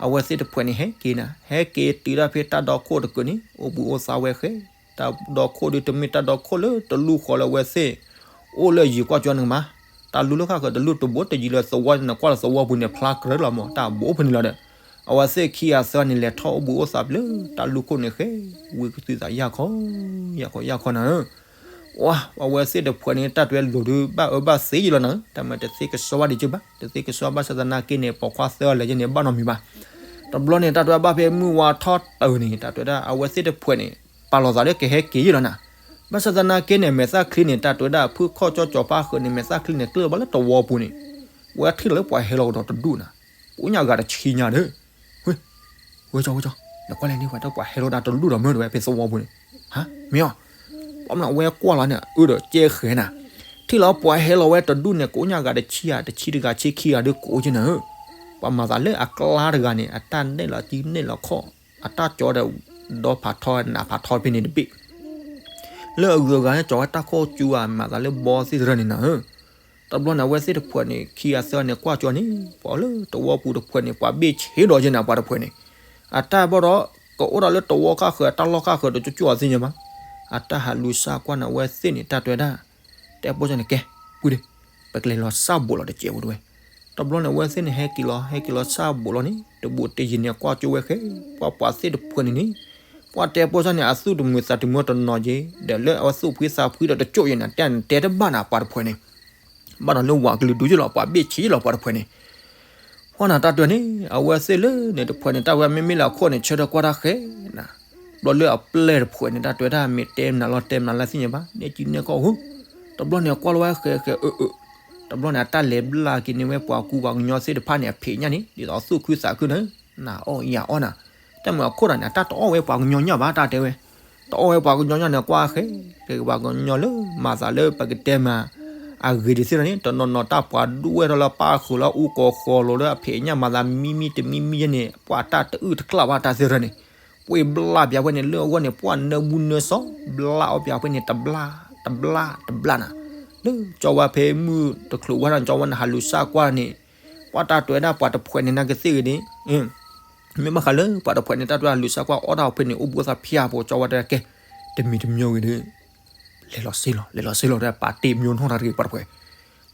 အဝဲသ့ၣ်တဖုန့ၣ် ဟဲက့ၤနၤ ဟဲက့ၤတုၤဒၣ်ဖဲတၢ်ဒီခိၣ်တကုာ်န့ၣ် အိၣ်ဘှံးအိၣ်သါဝဲဃဲ တၢ်ဒီခိၣ်ဒုး တမ့ၢ်တၢ်ဒီခိၣ်လၢတလူၢ်ဃီလၢအဝဲသ့ၣ် အိၣ်လၢအယံၤကွၢ်ကၠိန့ၣ်မး တၢ်လူၢ်လၢဃၣ်ဃၢၤ တလူၢ်တဘိတယံၤလၢသဝီန့ၣ် ကွၢ်လၢသဝီပူၤန့ၣ် ဖျါကြၢးလီၤမး တၢ်ဘိဖဲန့ၣ်လီၤဒီး အဝဲသ့ၣ်ခံဂၤသၢဂၤန့ၣ် လဲၤထီၣ်အိၣ်ဘှံးအိၣ်သါဖဲလၢတၢ်လူၢ်ခိၣ်န့ၣ်ဃဲ ဝံၤကသုသးယၢ်ခီ ယၢ်ခီယၢ်ခီနၤဧၢ ဝဲ အဝဲသ့ၣ်တဖုန့ၣ် တၢ်တဲလိၤဒုး ဘၣ်အၢဘၣ်သီယံာ်လီၤနၤဧၢ တၢ်မၤတသ့ကစီဘၣ်ဒံးက့ဘၣ် တသ့ကစီဘၣ်ဆၣ်သနာ်က့န့ၣ် ပိာ်ခွါသၢဂၤလၢာ်ယဲန့ၣ် ဘၣ်နီတမံၤဘၣ် တဘျီန့ၣ် တၢ်တဲဘၣ်ဖဲမုၢ်ဝါထီၣ်တုၤန့ၣ် တၢ်တဲဒၣ် အဝဲသ့ၣ်တဖုန့ၣ် ပာ်လီၤသးလၢကဟဲက့ၤယံာ်လီၤနၤ ဘၣ်ဆၣ်သနာ်က့န့ၣ် မဲာ်သၣ်ချံန့ၣ် တၢ်တဲဒၣ် ဖုၣ်ခီၣ် ကၠီကၠီၤဖါဃုာ်န့ၣ် မဲာ်သၣ်ချံန့ၣ်ကျၢၢ်ဘၣ်လၢသဝီပူၤန့ၣ် ဝဲထံၣ်လီၤလၢပှၤဟဲလီၤကဒီးတဒူၣ်နၤ ကိညၣ်ဂၤတဆံညါဒီး ဝဲ ဝဲကၠီ ဝဲကၠီ နကွၢ်လဲၣ်န့ၣ် ဝဲတၢ်ပှၤဟဲလီၤဒၣ်တဒူၣ်ဒီးမၢဒီးဝဲဖဲသဝီပူၤန့ၣ် ဟါ မ့ၢ်အီၤ ဘၣ်မနုၤအဝဲကွၢ်လီၤန့ၣ် အၢဒီးကဲဃဲၤနၤ ထံၣ်လီၤပှၤဟဲလီၤဝဲတဒူၣ်န့ၣ် ကိညၣ်ဂၤတဆံဧါ တဆံတဂၤဆံခံဂၤဒုးကိးက့နၤဧၢ ပှၤမၤသးလၢအကျါတဂၤန့ၣ် အတၢ်နဲၣ်လီၤစုနဲၣ်လီၤခီၣ် အတၢ်ကၠီဒီး ဒီဖးထီနးဖးထီဖဲန့ၣ်တဘ့ၣ် လၢအဂုၤအဂၤလၢကၠီဝဲတၢ်ခိၣ်ကၠူဧါ မၤသးလၢဘီသ့ၣ်တရၢၢ်န့ၣ်နၤဧၢ တဘျီန့ၣ် အဝဲသ့ၣ်တဖုန့ၣ် ခံဂၤသၢဂၤန့ၣ် ကွၢ်ကၠီန့ၣ် ပှၤလၢသဝီပူၤတဖုန့ၣ် ပှၤဘ့ၣ်ဆ့ဒီးက့နၤ ပှၤတဖုန့ၣ် အတၢ်ဘၣ်ဒီး ကအိၣ်ဒီးလၢသဝီဃၣ်ဃၢၤ အတၢ်လီၢ်ဃၣ်ဃၢၤဒီးကၠိကၠိအီၤသ့ၣ်ညါဘၣ် အတၢ်ဟးလူၤစၢ်ကွၢ်န့ၣ် အဝဲသ့ၣ်န့ၣ် တၢ်တဲဝဲဒၣ် တဲပိာ်ကၠီန့ၣ် ကဲ ပုၢ်ဒီး ပကလဲၤလီၤစၢ်ဘိးလီၤတစဲးဖိတဝဲ တဘျီန့ၣ် အဝဲသ့ၣ်န့ၣ် ဟဲက့ၤလီၤ ဟဲက့ၤလီၤစၢ်ဘိးလီၤန့ၣ် တဘိးတယံၤန့ၣ် ကွၢ်ကၠိဝဲဃဲ ပှၤပှၤသ့ၣ်တဖုန့ၣ်န့ၣ် ပှၤတဲပိာ်ကၠီန့ၣ် အသူၣ်တမုာ်သးတမုာ်တနီၤက့ ဒီးလၢအဝဲသူၣ်ဖှံသးဖှံဒီးတကၠိၣ်ယဲနၤ တဲတဲတဘၣ်နၤ ပှၤတဖုန့ၣ် ဘၣ်ဒီးလၢဝၤကလုာ်ဒူၣ်ယ့ၣ်လီၤ ပှၤဘ့ၣ်ဆ့ယ့ၣ်လီၤ ပှၤတဖုန့ၣ် ပှၤနၤတၢ်တဲန့ၣ် အဝဲသ့ၣ်လၢန့ၣ်တဖုန့ၣ် တၢ်ဝဲမ့မ့ၢ်လၢအခိၣ်န့ၣ် ဆၢထၢၣ်ကွၢ်တၢ်ဃဲနၤ ဘျီလၢအပျဲၢ်တဖုန့ၣ် တၢ်တဲဒၣ်မ့ၢ်တဲမနုၤလီၤတဲမနုၤလၢသ့ၣ်ညါဘၣ် နဲကံနဲကီၢ်ဟူ တဘျီန့ၣ် ကွၢ်လီၤဝဲဃဲဃဲအၢအၢ တဘျီန့ၣ် အတၢ်လဲၤဘျါက့ၤန့ၢ်ဝဲပှၤကူပှၤကညီသ့ၣ်တဖၣ်န့ၣ် အဖံးညၣ်န့ၣ် ဒ်သိးသူၣ်ခုသးခုန့ၣ် နၤအီၣ်ယၤအီၣ်နၤ တၢ်မ့ၢ်အခိၣ်တၢ်န့ၣ် အတၢ်တအီၣ်ဝဲပှၤကညီညၣ်ဘၣ် တၢ်တဲဝဲ တအီၣ်ဝဲပှၤကညီညၣ်န့ၣ် ကွၢ်ဃဲ ကဲပှၤကညီလၢမၤသးလၢပကတဲမၤ အဂ့ၤတသ့လီၤန့ၣ် တနီၤနီၤတၢ်ပှၤဒူၣ်ဝဲထီၣ်လၢပၢ်ဃုာ်လၢအူကီၢ်ဃီလိၤလၢအဖံးညၣ်မၤသးမံမံတမံမံယဲန့ၣ် ပှၤတၢ်တအုၣ်တကျၢ်ဘၣ်တၢ်သ့ၣ်တဖၣ်န့ၣ် ပှ့ၤဘျါပၠးဖဲန့ၣ် လၢအဂီၢ်န့ၣ် ပှၤနၢမူနၢစီ ဘျါအီၣ်ပၠးဖဲန့ၣ် တဘျါ တဘျါ တဘျါနၤ လၢကၠီဝါဖဲမုၢ်တချုးဝါန့ၣ် ကၠီဝါန့ၣ် ဟးလူၤစၢ်ကွၢ်န့ၣ် ပှၤတၢ်တဲဝဲဒၣ်ပှၤတဖုန့ၣ် နကသ့ၣ်ဂ့ၤန့ၣ် မ့ၢ်ဘၣ်ဃးလၢပှၤတဖှဲးန့ၣ် တၢ်တဝဲအလုၢ်စၢ်ကွၢ်အီၣ်တၢ်အဖဲန့ၣ် အိၣ်ဘှံးသးဖၠၣ်ဖိ ကၠီဝါတဲကဲ, တမံၤတမံၤဂ့ၤဒီး လဲၤလီၤစ့လီၤ လဲၤလီၤစ့လီၤဒီး ပာ်တ့ၢ်မၠိနီၣ်တၢ်တဂ့ၤ ပှၤတဖှဲး,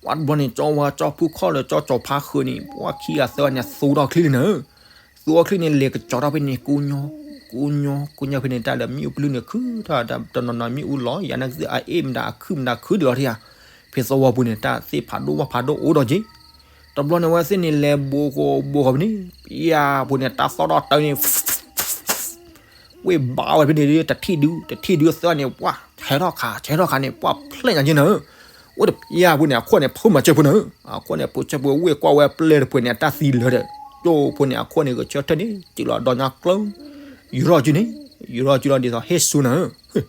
ဝံၤတဘျီန့ၣ် ကၠီဝါကၠီဖုခီၣ်ဒီးကၠီကၠီၤဖါဃုာ်န့ၣ် ပှၤခံဂၤသၢဂၤန့ၣ် သူထီၣ်ချံလံနၤဧၢ, သူအီၣ်ချံန့ၣ် လဲၤကကၠီၤထီၣ်ဖဲန့ၣ် ကိးညီ, ကိးညီ ကိးညီဖဲန့ၣ် တၢ်လၢမ့ၣ်အူပလုၢ်န့ၣ် ခုထီၣ်တၢ်တနီၤနီၤ မ့ၣ်အူလီၤ ယၤန့ၣ်ကသ့ၣ်အအ့ၣ်မတၤ အခုမတၤခုဒုးလီၤထံဧါ, ဖဲသဝီပူၤန့ၣ် တၢ်သ့ၣ်ဖးဒိၣ်ဝၣ်ဖးဒိၣ်အိၣ်ဒီးက့ၤ တဘျီန့ၣ် ဝဲသ့ၣ်န့ၣ် လဲၤဘိးဃီဘိးဃီဖဲန့ၣ် ပယၢ်ဖိန့ၣ် တၢ်သီၣ်ထီၣ်တၢ်န့ၣ် ဝ့ၢ်ဘါဝဲဖဲန့ၣ် တထံၣ်ဒု တထံၣ်ဒုသၢန့ၣ် ပှၤ ဆဲးထီၣ်ခး ဆဲးထီၣ်ခးန့ၣ် ပှၤဖျဲၣ်ညါက့ၤနၤဧၢ, အိၣ်တပျၢ်ဖိန့ၣ် အခိၣ်န့ၣ် ဖိမၤစၢၤဖိနၤဧၢ, အခိၣ်န့ၣ် ဖိဆၢဖိဝ့ၢ်ကွၢ်ဝဲပျဲၢ်တဖှဲးန့ၣ် အတၢ်သံလၢာ်ဒီး ကၠိဖိန့ၣ် အခိၣ်န့ၣ် ဂဲၤဆၢထၢၣ်န့ၣ် စံးလီၤဒီးညါကျၢၤ, ယူၤထီၣ်စုန့ၣ် ယူၤထီၣ်စုလီၤဒ်သိးဟ့ၣ်ဆူနၤဧၢ,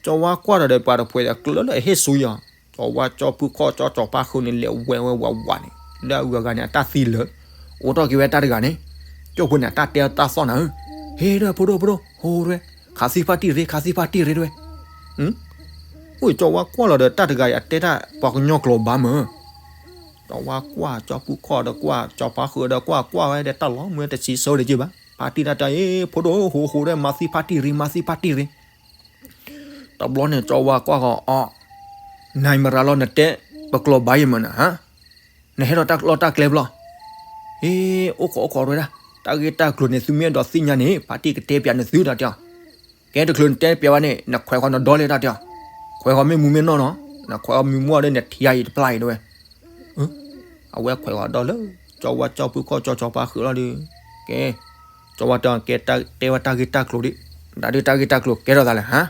ကၠီဝါကွၢ်ဒီးပှၤတဖှဲးဒီးကျၢၤလၢအဟ့ၣ်ဆူယီၤ, ကၠီဝါကၠီဖုခီၣ်ကၠီကၠီဖါဃုန့ၣ် လဲၤဝဲဝဲဝးဝးန့ၣ် လၢအဂုၤအဂၤန့ၣ် အတၢ်သံလၢာ်, အိးထီၣ်က့ၤဝဲတၢ်တဂၤန့ၣ်, ကၠိဖိန့ၣ် အတၢ်တဲတၢ်သီၣ်နၤဧၢ, ဟ့ၣ်ဒီးဖိဒိၣ်ဖိဒိၣ် ဟိဝဲ, ခးသံဖါတံၢ်ရ့ ခးသံဖါတံၢ်ရ့တဝဲ, အိၣ်ကၠီဝါကွၢ်လီၤဒီးတၢ်တဂၤအံၤ အတဲတၢ်ပှၤကညီကျိာ်ဘၣ်မၢ် ကၠီဝါကွၢ် ကၠီဖုခီၣ်ဒီးကွၢ် ကၠီဖါဃုဒီးကွၢ် ကွၢ်ဝဲဒီးတၢ်လီၤမၢ်တဆံးဆၢဒီးက့ၤဘၣ်, ဖါတံၢ်တၢ်တဲ အ့ ဖိဒိၣ် ဟိဟိဒီး မၤသံဖါတံၢ်ရ့ မၤသံဖါတံၢ်ရ့, တဘျီန့ၣ် ကၠီဝါကွၢ်ဃီအီၤ, နၤမရၤလီၤနတဲ, ပကျိာ်ဘၣ်ယဲၢ်မၢ်နၤ, နဟဲဒီးတၢ်လီၢ်တၢ်ကျဲဘျီ, အ့ အိၣ်ခိးအိၣ်ခိးရဲဒၣ်, တၢ်ဂ့ၢ်တၢ်ကျိၤန့ၣ် သုမ့ၢ်အဲၣ်ဒိးသ့ၣ်ညါန့ၣ် ဖါတံၢ်ကတဲပၠးနသုတၢ်တဲအီၤ, ကဲတချုးနတဲပၠးဘၣ်န့ၣ် နခွဲးဃီနဒီလ့ၣ်တၢ်တဲအီၤ, ခွဲးဃီမ့ၢ်မူမ့ၢ်နီၢ်နီၤ, နခွဲးဃီမ့ၢ်မူအီၤဒီး နထံၣ်ယၤအံၤတပျၢ်အံၤတဝဲ အဝဲခွဲးဃီဒီလၢ ကၠီဝါကၠီဖုခီၣ်ကၠီကၠီဖါဃုာ်လီၤဒီး, ကဲ, ကၠီဝါတဲအီၤ ကဲတဲဝဲတၢ်ဂ့ၢ်တၢ်ကျိၤဒ်, ဒ်တၢ်ဂ့ၢ်တၢ်ကျိၤကဲထီၣ်သးလဲၣ်ဟါ,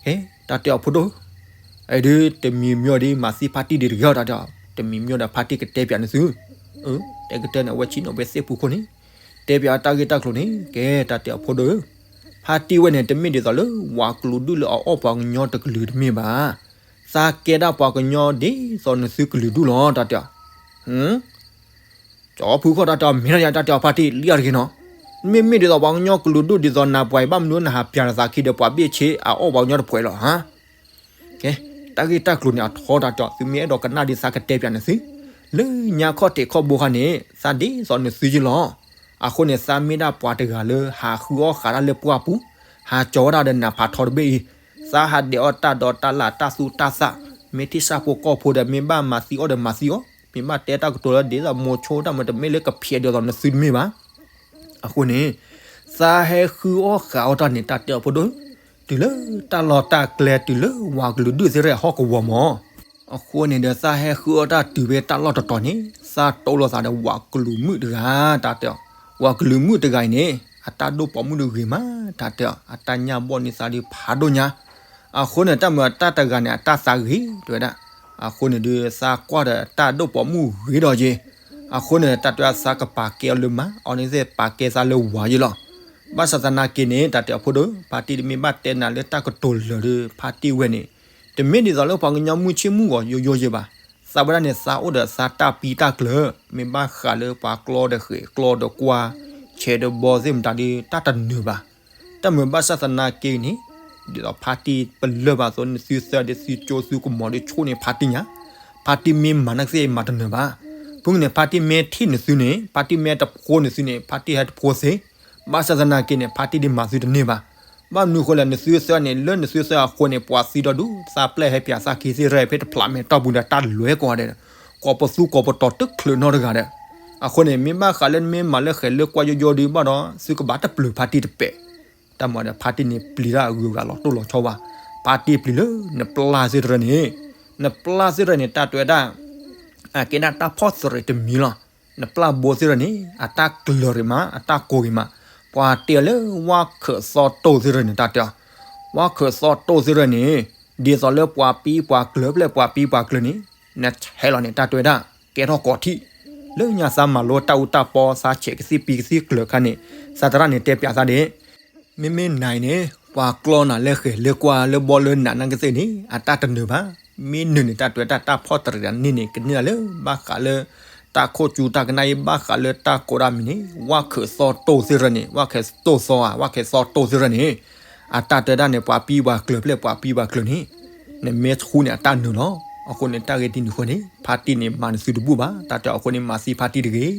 ကဲ, တၢ်တဲအီၤဖိဒိၣ်, အဒုးတမံၤမၠိဒီး မၤသံဖါတံၢ်ဒံးတဂ့ၤအီၤတၢ်တဲအီၤ, တမံၤမၠိဒီးဖါတံၢ်ကတဲပၠးနသု, တဲကတၢၢ်န့ၣ် အဝဲဆံးနီၣ်ဝဲသ့ၣ်ပူၤခိၣ်န့ၣ်, တဲပၠးတၢ်ဂ့ၢ်တၢ်ကျိၤန့ၣ် ကဲတၢ်တဲအီၤဖိဒိၣ်ဧၢ, ဖါတံၢ်ဝဲန့ၣ် တမ့ၢ်ဒ်သိးလၢ ဝၤကလုာ်ဒူၣ်လၢအအီၣ်ပှၤကညီတကလုာ်တမ့ၢ်ဘၣ် သးကဲဒၣ်ပှၤကညီဒ်သိးနသုကလုာ်ဒူၣ်လီၤ တၢ်တဲအီၤ, ကၠီဖုခီၣ်တၢ်တဲအီၤ မ့ၢ်တၢ်ယၤတၢ်တဲအီၤဖါတံၢ် လံၣ်အီၤတဂ့ၤနီၤ, မ့မ့ၢ်ဒ်သိးပှၤကညီကလုာ်ဒူၣ်ဒ်သိးနၤပှၤအံၤ ဘၣ်မနုၤနဟးပၠးနသးခံဒီး ပှၤဘ့ၣ်ဆ့အအီၣ်ပှၤကညီတပှဲၤလီၤဟါ ကဲ, တၢ်ဂ့ၢ်တၢ်ကျိၤန့ၣ် အထီတၢ်တဲအီၤ သုမ့ၢ်အဲၣ်ဒိးကနၣ်ဒ်သးကတဲပၠးနသု, လၢညါခီၣ်ထံးခီၣ်ဘိခါန့ၣ် သးဒ်သိးနသုက့လီၤ, အဃိန့ၣ် သးမ့ၢ်ဒၣ်ပှၤတဂၤလၢဟးဃုအီၣ်ဃးတၢ်လၢပှၢ်ပူၤ, ဟးကၠီဝဲဒၣ်ဒီးနးဖးထီတဘ့ၣ်အံၤ, သးဟးဒဲးအီၣ်တၢ်ဒီးတၢ်လၢ်တၢ်သူတၢ်သၣ်, မ့ၢ်ထံၣ်ဆၣ်ဖိကီၢ်ဖိဒီး မ့ၢ်ဘၣ်မၤသံအီၣ်ဒီးမၤသံအီၣ်, မ့ၢ်ဘၣ်တဲတၢ်ကတိၤလၢဒ်သိးမိၤဆိတၢ်မၤတမ့ၢ်လၢကဖျဲးဒ်သိးနသုတမ့ၢ်ဘၣ် အဃိန့ၣ်, သးဟဲဃုအီၣ်ဃးအီၣ်တၢ်န့ၣ် တၢ်တဲအီၤဖိဒိၣ်, တုၤလၢတၢ်လီၢ်တၢ်ကျဲ တုၤလၢဝၤကလုာ်ဒူၣ်သ့ၣ်တဖၣ်အဟီၣ်ကဝီၤမး, အဃိန့ၣ်ဒီး သးဟဲဃုအီၣ်တၢ်တုၤဖဲတၢ်လီၢ်တတီၤန့ၣ် သးတိလိာ်သးဒီးဝၤကလုာ်မုၣ်တဂၤ တၢ်တဲအီၤ, ဝၤကလုာ်မုၣ်တဂၤအံၤန့ၣ် အတၢ်ဒိၣ်ပိာ်မုၣ်ဒုးဂ့ၤမး တၢ်တဲအီၤ, အတၢ်ညၣ်ဘီၣ်န့ၢ်သးဒုးဖးဒိၣ်ညါ အဃိန့ၣ် တၢ်မၤတၢ်တဂၤန့ၣ် အတၢ်သးဂ့ၤ တဲဝဲဒၣ်, အဃိန့ၣ်ဒုး သးကွၢ်ဒီးတၢ်ဒိၣ်ပိာ်မုၣ်ဂ့ၤဒီးက့ၤ, အဃိန့ၣ် တၢ်တဲဝဲသးကပာ်ကဲအီၤလၢမါ အီၤန့ၣ်သ့ၣ်ပာ်ကဲသးလၢဝၤယ့လီၤ. ဘၣ်ဆၣ်သနာ်က့န့ၣ် တၢ်တဲအီၤဖိဒိၣ် ဖါတံၢ်တမ့ၢ်ဘၣ်တဲနၤလၢတၢ်ကတိၤလၢာ်ဒီး ဖါတံၢ်ဝဲန့ၣ် တမ့ၢ်ဒ်သိးလၢပှၤကညီမုၢ်ဆ့ၣ်မုၢ်ဂီၤယိယိယ့ဘၣ်. သးဝဲဒၣ်န့ၣ် သးအိၣ်ဒီးသးတၢ်ပံတၢ်ကျၢၤ မ့ၢ်ဘၣ်ဃးလၢပှၤကျီဒီးဃဲၤကျီဒီးကွၢ် ဆဲးဒီးဘီသ့ၣ်မတၤဒီး တၢ်တနၢၤဘၣ်. တၢ်မၤဘၣ်ဆၣ်သနာ်က့န့ၣ် ဒ်သိးဖါတံၢ်ပလၢၢ်ဘၣ်အသိး နသုသၢဒီးသုကၠိသုကမီၤဒီးဆိၣ်န့ၣ် ဖါတံၢ်ညါ, ဖါတံၢ်မ့ၢ်မၤနၢ်ကသ့ၣ်မၤတနၢၤဘၣ်. ဖုန့ၣ် ဖါတံၢ်မ့ၢ်ထံၣ်နသုန့ၣ် ဖါတံၢ်မ့ၢ်တဖိနသုန့ၣ် ဖါတံၢ်ဟဲတဖိသ့, ဘၣ်ဆၣ်သနာ်က့န့ၣ် ဖါတံၢ်ဒ်မၤသုတန့ၢ်ဘၣ်. ဘၣ်မနုၤဃိလဲၣ် နသုသၢန့ၣ် လၢနသုသၢအဃိန့ၣ် ပှၤသံဒီဒူၣ် သးပျဲၢ်ဟဲပၠးသးခံသ့ၣ်တဖၣ်ဖဲတဖျးမဲာ်တီၢ်ပူၤဒီး တၢ်လဲၤကိးဂၤဒဲး ကိးပသူကိးပတီၤတချုးနီတဂၤဒီး, အဃိန့ၣ် မ့ၢ်ဘၣ်ဃးလၢနမ့ၢ်မၤလၢဃဲၤလၢကွၢ်ယိယိဒုးဘၣ်ဒီး သုကဘၣ်တပျၢၤဖါတံၢ်တပဲာ်. တၢ်မၤဒီးဖါတံၢ်န့ၣ်ပျံၤတၢ်အဂုၤအဂၤလီၤတိၢ်လီၤဆီဘၣ်. ဖါတံၢ်ပျံၤလၢနပျၢ်သ့ၣ်တဖၣ်န့ၣ်, နပျၢ်သ့ၣ်တဖၣ်န့ၣ် တၢ်တဲဝဲဒၣ် အကဲဒၣ်တၢ်ဖီၣ်သရံးတမံၤလီၤ. နပျၢ်ဘိသ့ၣ်တဖၣ်န့ၣ် အတၢ်ကျၢၤဂ့ၤမး အတၢ်ကိၤဂ့ၤမး, ပှၤတဲအီၤလၢဝၣ်ခၢးသီတိၢ်သ့ၣ်တဖၣ်န့ၣ် တၢ်တဲအီၤ, ဝၣ်ခၢးသီတိၢ်သ့ၣ်တဖၣ်န့ၣ် ဒ်သိးလၢပှၤပံပှၤကျၢၤဖျဲၣ်ပှၤပံပှၤကျၢၤန့ၣ် နဆဲးလီၤန့ၣ် တၢ်တဲဝဲဒၣ် ကဲထီၣ်ကီးထံး, လၢညါသးမၤလိတၢ်အူတၢ်ပီ သးဆဲးကသံၣ်ပံကသံၣ်ကျၢၤခါန့ၣ် သးသရၣ်န့ၣ်တဲပၠးသးဒ် မ့မ့ၢ်နၤအံၤန့ၣ် ပှၤကျီနၤလၢဃဲၤလၢကွၢ်လၢဘီလၢနးနၢ်ကသ့ၣ်န့ၣ် အတၢ်တနၢၤဘၣ်. မ့ၢ်နုၤန့ၣ် တၢ်တဲဝဲဒၣ်တၢ်ဖီၣ်သရံးန့ၣ်န့ၣ် ကန့ၢ်လၢဘၣ်ဃးလၢ တၢ်ခိၣ်ကူတၢ်ကနၣ်အံၤ ဘၣ်ဃးလၢတၢ်ကိးဒၣ်မံၤန့ၣ် ဝၣ်ခၢးသီတိၢ်သ့ၣ်တဖၣ်န့ၣ် ဝၣ်ခၢးတိၢ်သီဧါ ဝၣ်ခၢးသီတိၢ်သ့ၣ်တဖၣ်န့ၣ် အတၢ်တဲဒၣ်န့ၣ် ပှၤပံပှၤကျၢၤဖျဲၣ်ပှၤပံပှၤကျၢၤန့ၣ် နမ့ၢ်ဃူန့ၣ် အတၢ်နုာ်လီၤ. အဃိန့ၣ် တၢ်ဂ့ၢ်ဒ်န့ၣ်အဃိန့ၣ် ဖါတံၢ်န့ၣ် မၤနသုတဘူၣ်ဘၣ်. တၢ်တဲအီၤအဃိန့ၣ် မၤသံဖါတံၢ်တဂ့ၤ.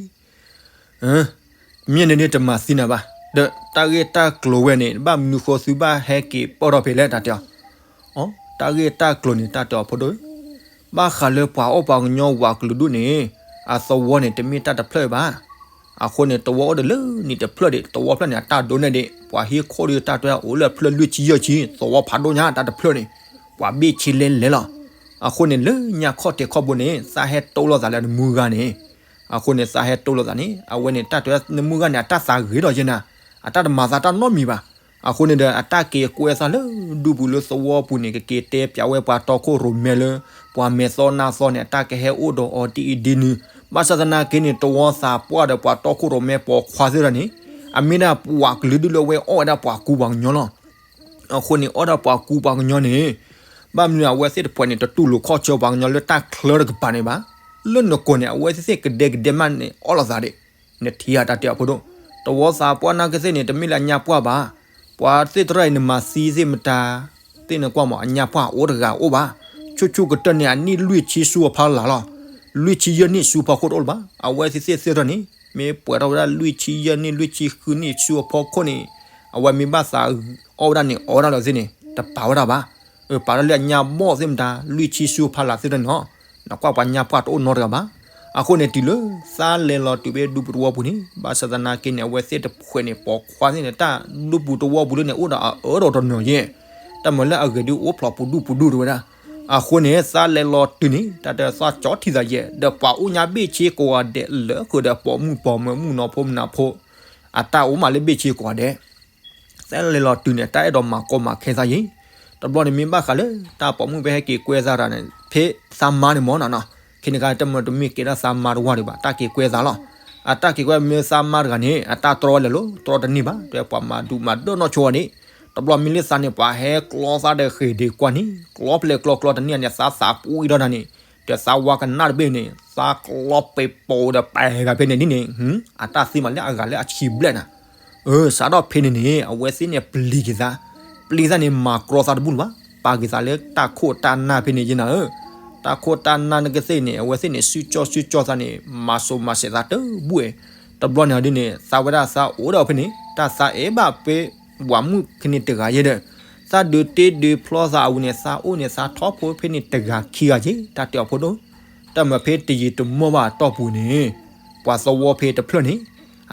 အၢ မ့ၢ်န့ၣ်န့ၣ်တမၤသံနၤဘၣ်, ဒီးတၢ်ဂ့ၢ်တၢ်ကျိၤဝဲန့ၣ် ဘၣ်မနုၤဃိသုဘၣ်ဟဲက့ၤပၢၢ်ထီၣ်ဖဲလဲၣ် တၢ်တဲအီၤ. အီ, တၢ်ဂ့ၢ်တၢ်ကျိၤန့ၣ် တၢ်တဲအီၤဖိဒိၣ်, ဘၣ်ဃးလၢပှၤအီၣ်ပှၤကညီဝးကလုာ်ဒူၣ်န့ၣ် အသဝီန့ၣ် တမ့ၢ်တၢ်တဖျၢၣ်ဘၣ်. အဃိန့ၣ် သဝီအိၣ်ဒီးလၢနံၣ်တဖျၢၣ်ဒံး, သဝီဖျၢၣ်န့ၣ် အတၢ်ဒိးန့ၢ်ဒံး ပှၤဟ့ၣ်ခိၣ်ဒီးတၢ်တဲအအိၣ်လၢအဖျၢၣ်လွံၢ်ဆံယဲၢ်ဆံ, သဝီဖးဒိၣ်ညါတၢ်တဖျၢၣ်န့ၣ်, ပှၤဘ့ၣ်ဆ့လဲလဲလီၤ. အဃိန့ၣ် လၢညါခီၣ်ထံးခီၣ်ဘိန့ၣ် သးဟဲတိၢ်လိာ်သးလၢနမုၢ်ဂၤန့ၣ်, အဃိန့ၣ် သးဟဲတိၢ်လိာ်သးန့ၣ် အဝဲန့ၣ်တၢ်တဲနမုၢ်ဂၤန့ၣ် အတၢ်သးဂ့ၤဒီးယဲနၤ, အတၢ်တမၤသးတၢ်နီတမံၤဘၣ်. အဃိန့ၣ်ဒီး အတၢ်က့ၤကွဲသးလၢဒူပူၤလၢသဝီပူၤန့ၣ် ကက့ၤတဲပၠးဝဲပှၤတီခိၣ်ရိၣ်မဲလၢ ပှၤမဲာ်သီနါသီန့ၣ် အတၢ်ကဟဲအိၣ်ဒီးအီၤဒ်အံၤဒ်နုၤ, ဘၣ်ဆၣ်သနာ်က့န့ၣ် သဝီသးပှၢ်ဒီးပှၤတီခိၣ်ရိၣ်မဲပိာ်ခွါသ့ၣ်တဖၣ်န့ၣ် အမ့ၢ်ဒၣ်ပှၤကလုာ်ဒူၣ်လၢအဝဲအီၣ်ဝဲဒၣ်ပှၤကူပှၤကညီလီၤ. အဃိန့ၣ် အီၣ်ဒၣ်ပှၤကူပှၤကညီန့ၣ်, ဘၣ်မနုၤအဝဲသ့ၣ်တဖၣ်န့ၣ် တတူၢ်လိာ်ခီၣ်ဆၢပှၤကညီလၢတၢ်ချၢတကပၤန့ၣ်ဘၣ်. လၢနကိာ်န့ၣ် အဝဲသ့ၣ်သ့ၣ်ကဒဲကဒဲမးန့ၣ် အီၣ်လိာ်သးဒံး, နထံၣ်ဧါ တၢ်တဲအီၤဖိဒိၣ်, သဝီသးပှၢ်နာ်က့သ့ၣ်န့ၣ် တမ့ၢ်လၢအညါပှၢ်ဘၣ်. ပှၤသ့ၣ်တဖၣ်အံၤ နမၤသံသ့ၣ်မတၤ သ့ၣ်နကွၢ်မး အညါပှၢ်အိၣ်တဂၤအိၣ်ဘၣ်. ဆူၣ်ဆူၣ်ကတၢၢ်န့ၣ် အနံၣ်လွံၢ်ဆံဆူအဖီလာ်လီၤ. လွံၢ်ဆံယဲၢ်နံၣ်ဆူအဖီခိၣ်တအိၣ်လၢၤဘၣ်. အဝဲသ့ၣ်သ့ၣ်သ့ၣ်တဖၣ်န့ၣ် မ့ၢ်ပှဲၤထီၣ်ဝဲဒၣ်လွံၢ်ဆံယဲၢ်နံၣ် လွံၢ်ဆံဃုနံၣ်ဆူအဖီခိၣ်န့ၣ်, အဝဲမ့ၢ်ဘၣ်သးအီၣ်ဝဲဒၣ်န့ၣ် အီၣ်ဝဲဒၣ်လီၤသ့ၣ်န့ၣ် တပာ်ဝဲဒၣ်ဘၣ်. အပာ်ဒၣ်လၢအညါဘီၣ်သ့ၣ်မတၤ လွံၢ်ဆံဆူအဖီလာ်သ့ၣ်တဖၣ်န့ၣ်လီၤ. နကွၢ်ပှၤညါပှၢ်တအိၣ်နီတဂၤဘၣ်. အဃိန့ၣ် တုၤလၢသးလဲၤလီၤတုၤဖဲဒူပူၤသဝီပူၤန့ၣ် ဘၣ်ဆၣ်သနာ်က့န့ၣ် အဝဲသ့ၣ်တဖၣ်န့ၣ် ပိာ်ခွါသ့ၣ်န့ၣ် တၢ်ဒူပူၤသဝီပူၤလၢန့ၣ် အိၣ်ဒီးအအၢဒီးတနီၤယဲၢ်, တၢ်မၤလၢအဂ့ၤဒုးအိၣ်ဖျိးပူၤဒူပူၤဒူတဝဲဒၣ်. အဃိန့ၣ် သးလဲၤလီၤတုၤန့ၣ် တၢ်တဲသးကၠီထံသးယဲၢ် ဒီးပှၤအိၣ်ညါဘ့ၣ်ဆ့ကိးဂၤဒဲးလၢဃုာ်ဒီးပိာ်မုၣ်ပိာ်မၢၤမုၣ်နီၤဖိမနၤဖိ, အတၢ်အိၣ်မးလၢဘ့ၣ်ဆ့ကိးဂၤဒဲး သးလဲၤလီၤတုၤန့ၣ် တၢ်အဲၣ်ဒိးမၤကီမၤခဲသးယဲၢ်. တဘျီန့ၣ်မ့ၢ်ဘၣ်ဃးလၢ တၢ်ပိာ်မုၣ်ဖဲဟဲက့ၤကွဲသးတၢ်န့ၣ် ဖဲသးမါန့ၣ်မ့ၢ်နီၤနီၤ, ခဲန့ၣ်ခါတမ့ၢ်တမ့ၢ်ကဲဒၣ်သးမါတဝၢ်ဒံးဘၣ် တၢ်က့ၤကွဲသးလီၤ. အတၢ်က့ၤကွဲမ့ၢ်သးမါတဂၤန့ၣ် အတၢ်တြီဝဲလဲၤလိၤ တြီတန့ၢ်ဘၣ် တဲပှၤမၤဒူၣ်မၤဒၢၣ်နီၢ်ဆိအီၤန့ၣ်, တဘျီမ့ၢ်လၢသးန့ၣ် ပှၤဟဲကျီသးဒီးဃ့ၢ်ဒ့းကွၢ်န့ၣ် ကျီဖျဲးကျီကျီတန့ၢ်န့ၣ် သးသးပူအံၤဒီးတၢ်န့ၣ်, ဒီးသးဝါကနၣ်တဘ့ၣ်န့ၣ် သးကျီပ့ၤပိာ်ဒီးပာ်ဂၤဖဲန့ၣ်ဒ်န့ၣ်, အတၢ်သ့မးလၢအဂၤလၢအဆံဘျဲၣ်နၤ အၢ စးထီၣ်ဖဲန့ၣ်န့ၣ် အဝဲသ့ၣ်န့ၣ်ပျံၤက့ၤသး, ပျံၤသးန့ၣ် မၤကြီသးတဘူၣ်လၢၤဘၣ်, ပာ်က့ၤသးလၢတၢ်ခိၣ်တၢ်နၢ်ဖဲန့ၣ်ယဲနၤဧၢ, တၢ်ခိၣ်တၢ်နၢ်နာ်က့သ့ၣ်န့ၣ် အဝဲသ့ၣ်န့ၣ် စုကၠီစုကၠီသးန့ၣ် မၤစိးမၤစဲးသးတဘူၣ်ဝဲ, တဘျီန့ၣ်ဒ်န့ၣ် သးဝဲဒၣ်သးအိၣ်ဒီးဖဲန့ၣ် တၢ်သးအဲၣ်ဘၣ်ဖဲ ဝၤမုၣ်ဖဲန့ၣ်တဂၤယဲဒီး, သးဒုးတ့ဒုးဖျီသးအဝံၤန့ၣ် သးအိၣ်န့ၣ် သးထီၣ်ဖိဖဲန့ၣ်တဂၤခံဂၤယဲ တၢ်တဲအီၤဖိဒိၣ်, တၢ်မၤဖဲတယံာ်တမီၢ်ဘၣ်အတီၢ်ပူၤန့ၣ် ပှၤသဝီဖဲတဖျၢၣ်န့ၣ်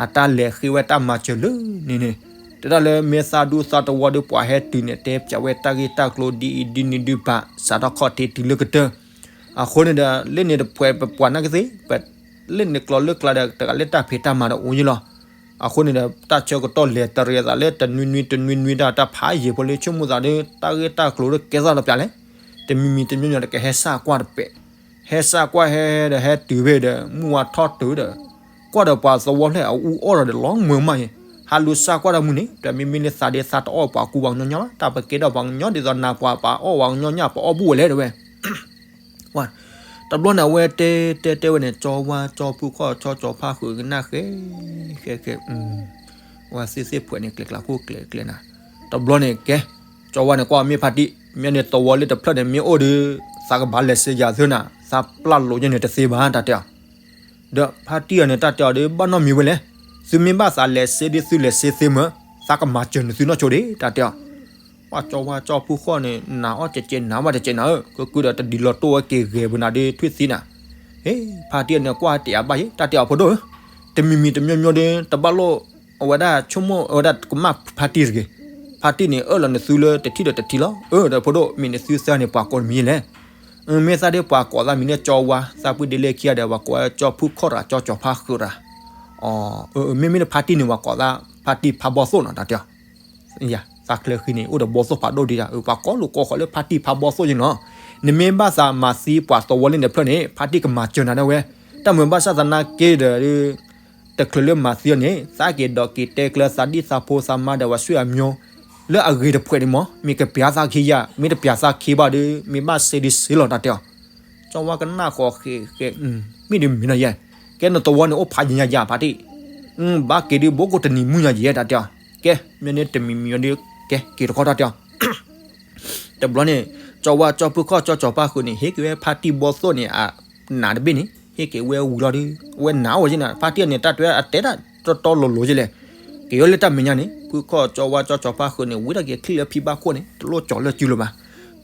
အတၢ်လဲၤဃ့ဝဲတၢ်မၤစၢၤလၢန့ၣ်န့ၣ်, တဲဒၣ်လၢမ့ၢ်သးဒူသးတဝီဒီးပှၤဟဲတုၤန့ၣ် တဲပၠးဝဲတၢ်ဂ့ၢ်တၢ်ကျိၤဒ်အံၤဒ်နုၤဒုးပာ် စးထီၣ်ခီၣ်ထံးတုၤလၢကတၢၢ်, အဃိန့ၣ်ဒီး လၢန့ၣ်တဖှဲးပပှၤနာ်က့သ့ၣ် လၢန့ၣ်ကျိၤလၢကျါဒီးတဂၤလၢတၢ်ဖံးတၢ်မၤဒီးအိၣ်ယဲလီၤ. အဃိန့ၣ်ဒီး တၢ်ဆၢကတီၢ်လဲၤတရံးအသးလၢတနွံနွံတနွံနွံဒၣ်တၢ်ဖးယံာ်ဖိလၢဆိကမိၣ်သးဒီး တၢ်ဂ့ၢ်တၢ်ကျိၤဒီးကဲသးလီၤပၠးလဲၣ်, တမံၤမံၤတမံၤမံၤဒီးကဟဲစၢ်ကွၢ်တပဲာ်, ဟဲစၢ်ကွၢ်ဟဲဒီးဟဲတုၤဖဲဒီး မုၢ်ဝါထီၣ်တုၤဒီး ကွၢ်ဒီးပှၤသဝီဖျဲၣ်အအူအီၣ်ဒီးလီၤမုာ်မးယဲ, ဟးလူၤစၢ်ကွၢ်တၢ်မုၢ်န့ၣ် ဒီးမ့မ့ၢ်လၢသးဒ့သးတအီၣ်ပှၤကူပှၤကညီညီဘၣ် တၢ်ပကဲထီၣ်ပှၤကညီဒ်သိးနၤပှၤပှၤအီၣ်ပှၤကညီညၣ်ပအီၣ်ဘူၣ်ဝဲလဲၣ်တဲဝဲ တဘျီန့ၣ် အဝဲတဲတဲတဲဝဲန့ၣ် ကၠီဝါကၠီဖုခီၣ်ကၠီကၠီဖါဃုာ်ကနၣ်ဃဲ ဃဲဃဲ ဝဲသ့ၣ်သ့ၣ်ဖှဲးန့ၣ် ကျဲၤကျါခိၣ်ကျဲၤကျဲၤနၤ, တဘျီန့ၣ်ကဲ, ကၠီဝါန့ၣ်ကွၢ်မ့ၢ်ဖါတံၢ် မ့ၢ်န့ၣ်သဝီလၢတဖျၢၣ်န့ၣ် မ့ၢ်အိၣ်ဒီး သးကဘၣ်လဲၤစ့ယၤသ့နၤ သးပျၢ်လိာ်ယဲန့ၣ်တသ့ဘၣ် တၢ်တဲအီၤ ဒီးဖါတံၢ်အီၤန့ၣ် တၢ်တဲအီၤဒီး ဘၣ်နီတမံၤဝဲလဲၣ်, သုမ့ၢ်ဘၣ်သးလဲၤစ့ဒီးသုလဲၤစ့သ့မၢ်, သးကမၤစၢၤနသုနီၢ်ဆိဒံး တၢ်တဲအီၤ, ပှၤကၠီဝါကၠီဖုခီၣ်န့ၣ် နၤအီၣ်ကဲးကဲးနၤဘၣ်တကဲးနၤဧၢ, ကကုဒီးတဒ်လီၤတိၢ်ဝဲက့ၤဂဲၤပနၤဒီးထွံၣ်သံနၤ, ဟ့ ဖါတံၢ်အီၤန့ၣ် ကွၢ်တ့ၢ်အဘၣ်ယဲ တၢ်တဲအီၤဖိဒိၣ်ဧၢ, တမံၤမံၤတမံၤမံၤဒီး တဘၣ်လိၣ် အဝဲဒၣ်ဆိကမိၣ်အဝဲဒၣ်ကမၣ်ဖါတံၢ်တဂ့ၤ, ဖါတံၢ်န့ၣ် အၢၣ်လီၤနသုလၢတထံၣ်ဒီးတထံၣ်လီၤ, အၢ ဒီးဖိဒိၣ် မ့ၢ်နသုသၢန့ၣ် ပှၤကိးတမံၤယဲလဲၣ် မ့ၢ်သးဒ်ပှၤကိးသးမံၤန့ၣ် ကၠီဝါ သးပှ့ၤဒ်လဲၣ်ခံဂၤဒီး ပှၤကိးဝဲကၠီဖုခီၣ်တဂၤ ကၠီကၠီဖါဃုာ်တဂၤ, အၢ မ့မ့ၢ်လၢဖါတံၢ်န့ၣ် ပှၤကိးသး ဖါတံၢ်ဖးဘီသိၣ်နီၤ တၢ်တဲအီၤ, သးချၢဃံန့ၣ် အိၣ်ဒီးဘီသိၣ်ဖးဒိၣ်ဒံးဒၣ် ပှၤကိးလိာ်ကိးဃီၤလၢဖါတံၢ်ဖးဘီသိၣ်ယဲနီၤ, နမ့ၢ်ဘၣ်သးမၤသံပှၤသဝီလၢန့ၣ်တဖျၢၣ်န့ၣ် ဖါတံၢ်ကမၤစၢၤနၤဒၣ်ဝဲ, တၢ်မုာ်ဘၣ်ဆၣ်သနာ်က့ဒီး တချုးလၢမၤသံအီၤန့ၣ် သးက့ၤဒီးက့ၤတဲကျၢၤသးဒ်သးဖိသးမါဒီးပှၤဆွေမျိုး လၢအဂ့ၤတဖှဲးန့ၣ်မး မ့ၢ်ကပျးသးခံယၤ မ့ၢ်တပျးသးခံဘၣ်ဒီး မ့ၢ်ဘၣ်စ့ဒံးစ့လီၤ တၢ်တဲအီၤ, ကၠီဝါကနၣ်ဃီၤဃဲးဃဲး, မ့ၢ်ဒ်မ့ၢ်နီၤယဲ, ကဲနသဝီန့ၣ်အိၣ်ဖးယံၤညါယၤဖါတံၢ်, ဘၣ်က့ၤဒုးဘိကိးတနံၤမုၢ်ညါယဲ တၢ်တဲအီၤ, ကဲ မ့ၢ်န့ၣ်တမံၤမံၤဒီး ကဲ က့ၤတခီ တၢ်တဲအီၤ တဘျီန့ၣ် ကၠီဝါကၠီဖုခီၣ်ကၠီကၠီဖါဃုာ်န့ၣ် ဟ့ၣ်က့ၤဝဲဖါတံၢ်ဘီသိၣ်န့ၣ် အနးတဘ့ၣ်န့ၣ် ဟ့ၣ်က့ၤဝဲဝံၤလီၤဒီး အဝဲနးအိၣ်ယဲန့ၣ် ဖါတံၢ်အီၤန့ၣ် တၢ်တဲအတဲဒၣ် တီတီလိၤလိၤယဲလဲၣ်. က့ၤဝဲလၢတၢ်မဲာ်ညါန့ၣ် ဖုခီၣ်ကၠီဝါကၠီကၠီဖါဃုာ်န့ၣ် ဝံတၢ်က့ၤချံၣ်လၢဖံဘၣ်ခိၣ်န့ၣ် တလိၣ်ကၠီၤလၢစုလၢၤဘၣ်.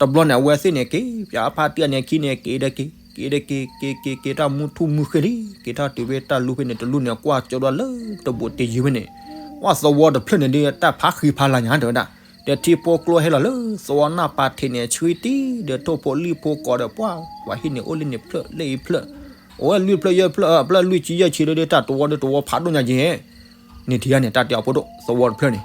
တဘျီန့ၣ် အဝဲသ့ၣ်န့ၣ်က့ၤ ပၠးဖါတံၢ်အန့ၣ်ခံန့ၣ် က့ၤဒီးက့ၤ က့ၤဒီးက့ၤ က့ၤက့ၤက့ၤတၢ်မုၢ်ထူၣ်မုၢ်ဃ့လံ က့ၤတၢ်တုၤဖဲတၢ်လူၢ်ဖဲန့ၣ် တလူၢ်န့ၣ် ကွၢ်ကၠီဒွးလၢတဘူးတယံၤဖဲန့ၣ် ဝဲသဝီတဖျၢၣ်န့ၣ်ဒီး တၢ်ဖးဃံဖးလၤညါတဲဝဲဒၣ် ဒီးထံဖိကျိဟဲလီၤလၢသဝီနၢ်ပၤထံးန့ၣ် ဆှံတံၢ်ဒီးထိၣ်ဖိလံၣ်ဖိကိးဒီးပှၢ် ပှၤဟံၣ်န့ၣ်အိၣ်လၢန့ၣ်ဖျၢၣ်လၢအံၤဖျၢၣ် အိၣ်ဝဲလွံၢ်ဖျၢၣ်ယဲၢ်ဖျၢၣ် ဖျၢၣ်လွံၢ်ဆံယဲၢ်ဆံလၢဒ် တၢ်တဝီဒီးတဝီဖးဒိၣ်ညါက့ၤ န့ၣ်ထံၣ်ဧါန့ၣ် တၢ်တဲအီၤဖိဒိၣ် သဝီတဖျၢၣ်န့ၣ်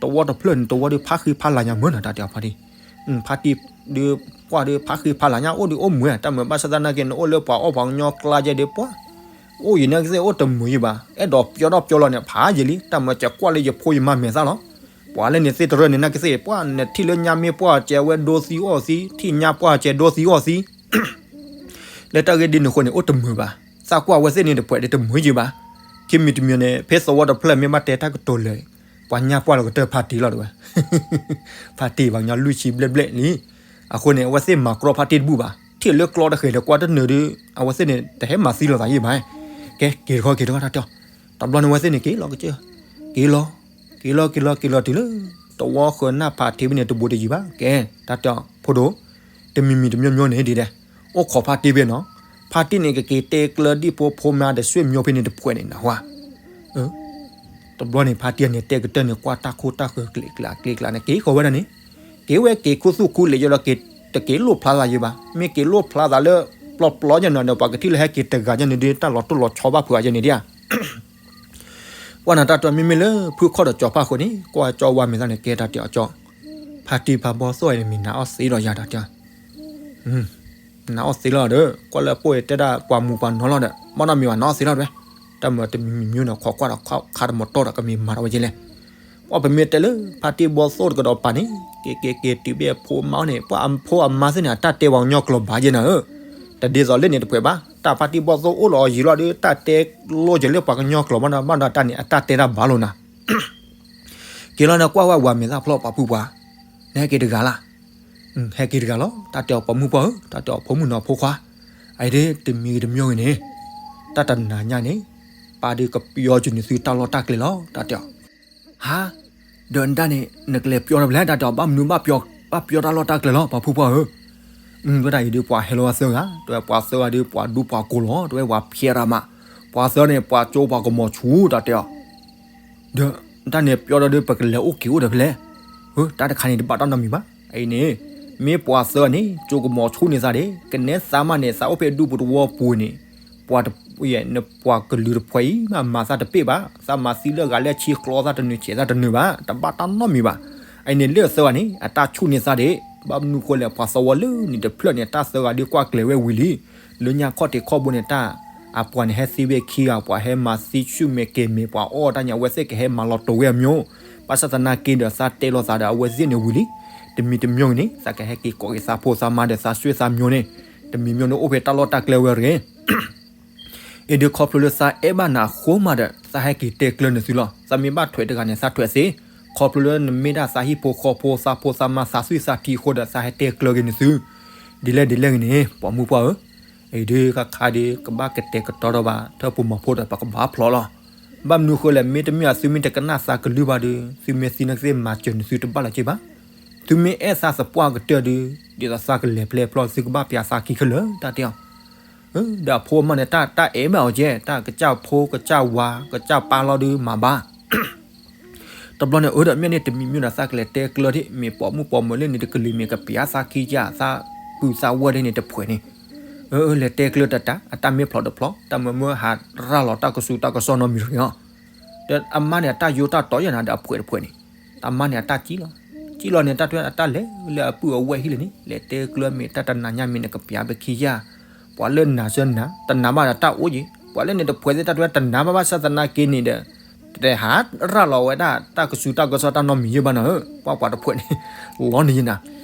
တဝီတဖျၢၣ်န့ၣ် တဝီဒီးဖးဃံဖးလၤညါမ့ၢ်နီၤ တၢ်တဲအီၤဖါတံၢ် ဖါတံၢ်ဒီး ပှၢ်ဒီးဖးဃံဖးလၤညါအိၣ်ဒီးအိၣ်မုာ် တၢ်မုာ်ဘၣ်ဆၣ်သနာ်က့ နအိၣ်လၢပှၤအီၣ်ပှၤကညီကျါယဲဒီးပှၢ် အိၣ်ယံၤန့ၣ်ကသ့ၣ်အိၣ်တမုာ်ယံၤဘၣ် အဲၣ်ဒိးပျီထီၣ်ပျီလီၤန့ၣ် ဖးယံၤလံ တၢ်မုာ်စဲးကွၢ်လၢယဖိယမါမဲာ်သၣ်လီၤ. ပှၤလၢန့ၣ်သ့ၣ်တရၢန့ၣ် နာ်ကသ့ၣ်ပှၢ် နထံၣ်လၢညါမ့ၢ်ပှၢ်စဲးဝဲဒိသံအီၣ်သံ ထံၣ်ညါပှၢ်စဲးဒိသံအီၣ်သံ လၢတၢ်ဂ့ၢ်ဒ်န့ၣ်အဃိန့ၣ် အိၣ်တမုာ်ဘၣ်. သးကွၢ်ဝဲသ့ၣ်န့ၣ်တဖှဲးဒီးတမုာ်ယံၤဘၣ်. ခံမံၤတမံၤန့ၣ် ဖဲသဝီတဖျၢၣ်မ့ၢ်ဘၣ်တဲတၢ်ကတိၤလၢာ် ပှၤညါပှၢ်လီၤကတၢၢ်ဖါတံၢ်လီၤတဲဝဲ ဖါတံၢ်ပှၤကညီလွံၢ်ဆံဘျဲၣ်ဘျဲၣ်လံ. အဃိန့ၣ် အဝဲသ့ၣ်မၤကြီဖါတံၢ်တဘူၣ်ဘၣ်. ထံၣ်လၢကျီတဃဲၤဒီးကွၢ်တနၢၤဒီး အဝဲသ့ၣ်န့ၣ် တဟဲမၤသံလိာ်သးယံၤဘၣ်. ကဲ က့ၤတခီက့ၤတခီတၢ်တဲအီၤ တဘျီန့ၣ် အဝဲသ့ၣ်န့ၣ်က့ၤလီၤကစၢၢ် က့ၤလီၤ က့ၤလီၤက့ၤလီၤက့ၤလီၤတုၤလၢ သဝီဃၢၤနၢ်ဖးထံဖဲန့ၣ်တဘူးတယံၤဘၣ်. ကဲ တၢ်တဲအီၤဖိဒိၣ် တမံၤမံၤတမံၤမံၤန့ၣ်ဒ်လဲၣ် အိၣ်ခိးဖါတံၢ်ဖဲနီၤ ဖါတံၢ်န့ၣ် ကက့ၤတဲကျၢဒ်ဖိဖိမါဒီး ဆွေမျိုး ဖဲန့ၣ်တဖှဲးန့ၣ်နဟါ တဘျီန့ၣ် ဖါတံၢ်န့ၣ် တဲကတၢၢ်န့ၣ် ကွၢ်တၢ်ခိၣ်တၢ်ဃၢၤကျဲးကျးကျဲးကျးန့ၣ် က့ၤဃီၤဝဲဒၣ်န့ၣ် က့ၤဝဲက့ၤခူသူၣ်ခူလံာ်ယဲဒီး က့ၤတက့ၤလိၣ်ဖျါသးယံၤဘၣ်. မ့ၢ်က့ၤလိၣ်ဖျါသးလၢ ပျီပျီယဲနီၤဒီး ပှၤကထံၣ်လၢဟဲက့ၤတဂၤယဲန့ၣ်ဒီး တၢ်လီၤတိၢ်လီၤဆီဘၣ်ဖုးအါယဲန့ၣ်ဒ်ဧါ ကွၢ်နၤတၢ်တဲမ့မ့ၢ်လၢဖုခီၣ်ဒီးကၠီဖါဃုာ်န့ၣ် ကွၢ်ကၠီဝါမဲာ်သၣ်န့ၣ် ကဲတၢ်တဲအီၤကၠီ ဖါတံၢ်ဖါဘီသိၣ်အံၤန့ၣ် မ့ၢ်နၤအီၣ်သ့လီၤယၤတၢ်တဲ နၤအီၣ်သ့လီၤဒီး ကွၢ်လၢအပိၢ်အံၤတဲဒၣ်ပှၤမူၤပှၤနီၤလီၤဒီး ဘၣ်နီတမံၤဘၣ် နၤအီၣ်သ့လီၤတဲဝဲ တၢ်မၤတမံၤမံၤမံၤန့ၣ် ခိးကွၢ်ဒီးခးတမီၤတီၢ်ဒီး ကမ့ၢ်မၤထီၣ်ဝဲက့လဲၣ် ပှၤပမ့ၢ်တဲလၢ ဖါတံၢ်ဘီသိၣ်တကဒီးပာ်န့ၣ် က့ၤက့ၤက့ၤတုၤဘၣ်အဖိအမါန့ၣ် ပှၤအဖိအမါသ့ၣ်န့ၣ် အတၢ်တဲပှၤကညီကျိာ်ဘၣ်ယဲနၤဧၢ တဒ်သိးလၢန့ၣ်တဖှဲးဘၣ် တၢ်ဖါတံၢ်ဘီသိၣ်အိၣ်လီၤအီၤယံၤလီၤဒီး တၢ်တဲလိက့ၤလၢပှၤကညီကျိာ်ဘၣ်နီၤ ဘၣ်ဒီးတၢ်န့ၣ် အတၢ်တဲတၢ်ဘၣ်လိာ်နၤ က့ၤလီၤန့ၣ် ကွၢ်ဝဲဝၤမဲာ်သၣ်ဖျီၣ်ပှၤပုၢ်ပှၤ နဟဲက့ၤတဂၤလၢ် ဟဲက့ၤတဂၤလီၤ တၢ်တဲအီၤပိာ်မုၣ်ပှၢ်ဧၢ တၢ်တဲအီၤဖိမုၣ်နီၤဖိခွါ အအံၤဒ်တမံၤတမံၤဂ့ၤန့ၣ် တၢ်တနၤညါန့ၣ် ပၢ်ဒုးကပျီကနုာ်သုတၢ်လီၢ်တၢ်ကျဲလီၤ တၢ်တဲအီၤ ဟါ ဒီးနတၢ်န့ၣ် နကလဲၤပျီထီၣ်ဖဲလဲၣ် တၢ်တဲအီၤ ဘၣ်မနုၤဘၣ်ပျီတၢ်လီၢ်တၢ်ကျဲလီၤ ပှၤဖိခွါဧၢ ဝဲဒၣ်အံၤဒုးပှၤဟဲလီၤဝဲသၢဂၤ တဲဝဲပှၤသၢဂၤဒုးပှၤဒူပှၤကိၢ်လီၤ တဲဝဲဝၤဖျဲရၤမး ပှၤသၢန့ၣ် ပှၤကၠိပှၤကမီၤဆူၣ် တၢ်တဲအီၤ ဒီးတၢ်န့ၣ်ပျီဒီး ပကလဲၤအိၣ်က့ၤအိၣ်ဒီးဖဲလဲၣ် တၢ်တခါန့ၣ်တဘၣ်တၢ်နီတမံၤဘၣ် အအံၤန့ၣ် မ့ၢ်ပှၤသၢဂၤန့ၣ် ကၠိကမီၤဆူၣ်န့ၢ်သးဒၣ် ကနဲသးမးန့ၣ် သးအိၣ်ဖဲဒူပူၤတဝီပူၤန့ၣ် ပှၤတ နပှၤကလုာ်တဖှဲးအံၤမး မၤသးတပ့ၢ်ဘၣ် သးမၤသံလၢအဂၤလၢအဆံကျီသးတနုာ်ဆဲးသးတနုာ်ဘၣ် တဘၣ်တၢ်နီတမံၤဘၣ် အအံၤန့ၣ်လၢအသၢဂၤန့ၣ် အတၢ်ဆူၣ်န့ၢ်သးဒၣ် ဘၣ်မနုၤဃိလဲၣ် ပှၤသဝီလၢန့ၣ်တဖျၢၣ်န့ၣ် တၢ်သၢဂၤဒုးကွၢ်ကျဲၤဝဲဝံၤလံ လၢညါခီၣ်ထံးခီၣ်ဘိန့ၣ် တၢ်အပှၤန့ၣ်ဟဲသံဝဲခံဂၤ ပှၤဟဲမၤသံဆူၣ်မဲာ်ကဲၤမဲာ် ပှၤအီၣ်တၢ်ညါ အဝဲသ့ၣ်ကဟဲမၤလီၤတိာ်ဝဲအမျိုး ဘၣ်ဆၣ်သနာ်က့ဒီးသးတဲလိာ်သးဒီးအဝဲသ့ၣ်န့ၣ်ဝံၤလံ တမံၤတမံၤန့ၣ် သးကဟဲက့ၤကိးက့ၤသးဖိသးမါဒီးသးစွဲသးမျိုးန့ၣ် တမံၤမံၤန့ၣ်အိၣ်ဖဲတၢ်လီၢ်တၢ်ကျဲဝဲတဂ့ၤ အံၤဒုးခီဖျိလၢသးအဲၣ်ဘၣ်နၤအဃိမးဒီး သးဟဲက့ၤတဲကျၢၤနသုလီၤ သးမ့ၢ်ဘၣ်ထွဲးတဂၤန့ၣ် သးထွဲးသ့ ခီဖျိလၢနမ့ၢ်ဒၣ်သးဟံၣ်ဖိဃီဖိသးဖိသးမါသးသွံၣ်သးထံအဃိဒီး သးဟဲတဲကျၢၤက့ၤနသု ဒ်လဲၣ်ဒ်လဲၣ်ဂ့ၤန့ၣ် ပိာ်မုၣ်ပှၢ်ဧၢ အံၤဒုးခါခါဒုး ကဘၣ်ကတဲာ်ကတီၤဒီးဘၣ် ထၢပူၤမီၤဖိဒီးပကဘၣ်ဖျိးလီၤ ဘၣ်မနုၤဃိလဲၣ် မ့တမ့ၢ်အသုမ့ၢ်တကနၣ်သးကလုၢ်ဘၣ်ဒီး သုမ့ၢ်သံနာ်က့မၤစၢၤနသုတဘၣ်လၢၤက့ဘၣ် သုမ့ၢ်အဲၣ်သးသပှၢ်ကတၢၢ်ဒီး ဒ်သိးသးကလဲၤဖဲလဲၣ်ဖျီ သုကဘၣ်ပျးသးခံခဲလၢာ် တၢ်တဲအီၤ ဒီးအဖိအမါန့ၣ် တၢ်အဲၣ်ဘၣ်အီၤကဲ တၢ်ကစၢ်ဖိကစၢ်ဝၤ ကစၢ်ပၢ်လီၤဒုးမၤဘၣ် တဘျီန့ၣ် အၢ ဒီးမ့ၢ်န့ၣ် တမံၤမံၤဒီးသးကလဲၤတဲကျၢၤဒၣ် မ့ၢ်ပိာ်မုၣ်ပိာ်မၢၤလၢန့ၣ်တကလုာ် မ့ၢ်ကပျးသးခံက သးပုၢ်သးဝဲၢ်ဒၣ်န့ၣ်တဖှဲးန့ၣ် အၢ လဲၤတဲကျၢၤတၢ်တၢ် အတၢ်မ့ၢ်ဖျိးတဖျိး တၢ်မၢမၢဟးရၤလီၤတၢ်ကစူၤတၢ်ကစီၣ်နီတမံၤတဂ့ၤအီၤ ဒီးအမါန့ၣ် အတၢ်ယိတၢ်တီယဲၢ်နၤဒီးအဖှဲးတဖှဲးန့ၣ် အမါန့ၣ်အတၢ်ကံလီၤ ကံလီၤန့ၣ် တၢ်ထွဲအတၢ်လဲၤလၢအပုၢ်အဝဲၢ်ဟံၣ်လၢၤန့ၣ် လဲၤတဲကျၢၤမ့ၢ်တၢ်တနၤညါမ့ၢ်နကပျးပခံက ပှၤလၢနၤစၢနၤ တနာ်ဘၣ်ဒီးတၢ်အိၣ်က့ၤ ပှၤလၢန့ၣ်တဖှဲးသ့ၣ်တၢ်ထွဲတနာ်ဘၣ် ဘၣ်ဆၣ်သနာ်က့န့ၣ်ဒီး တဟးရၤလီၤဝဲဒၣ် တၢ်ကစူၤတၢ်ကစီၣ်တၢ်နီတမံၤယဲၢ်ဘၣ်နီၤဧၢ ပှၤပှၤတဖှဲးန့ၣ် လီၤန့ၣ်ယဲၢ်နၤ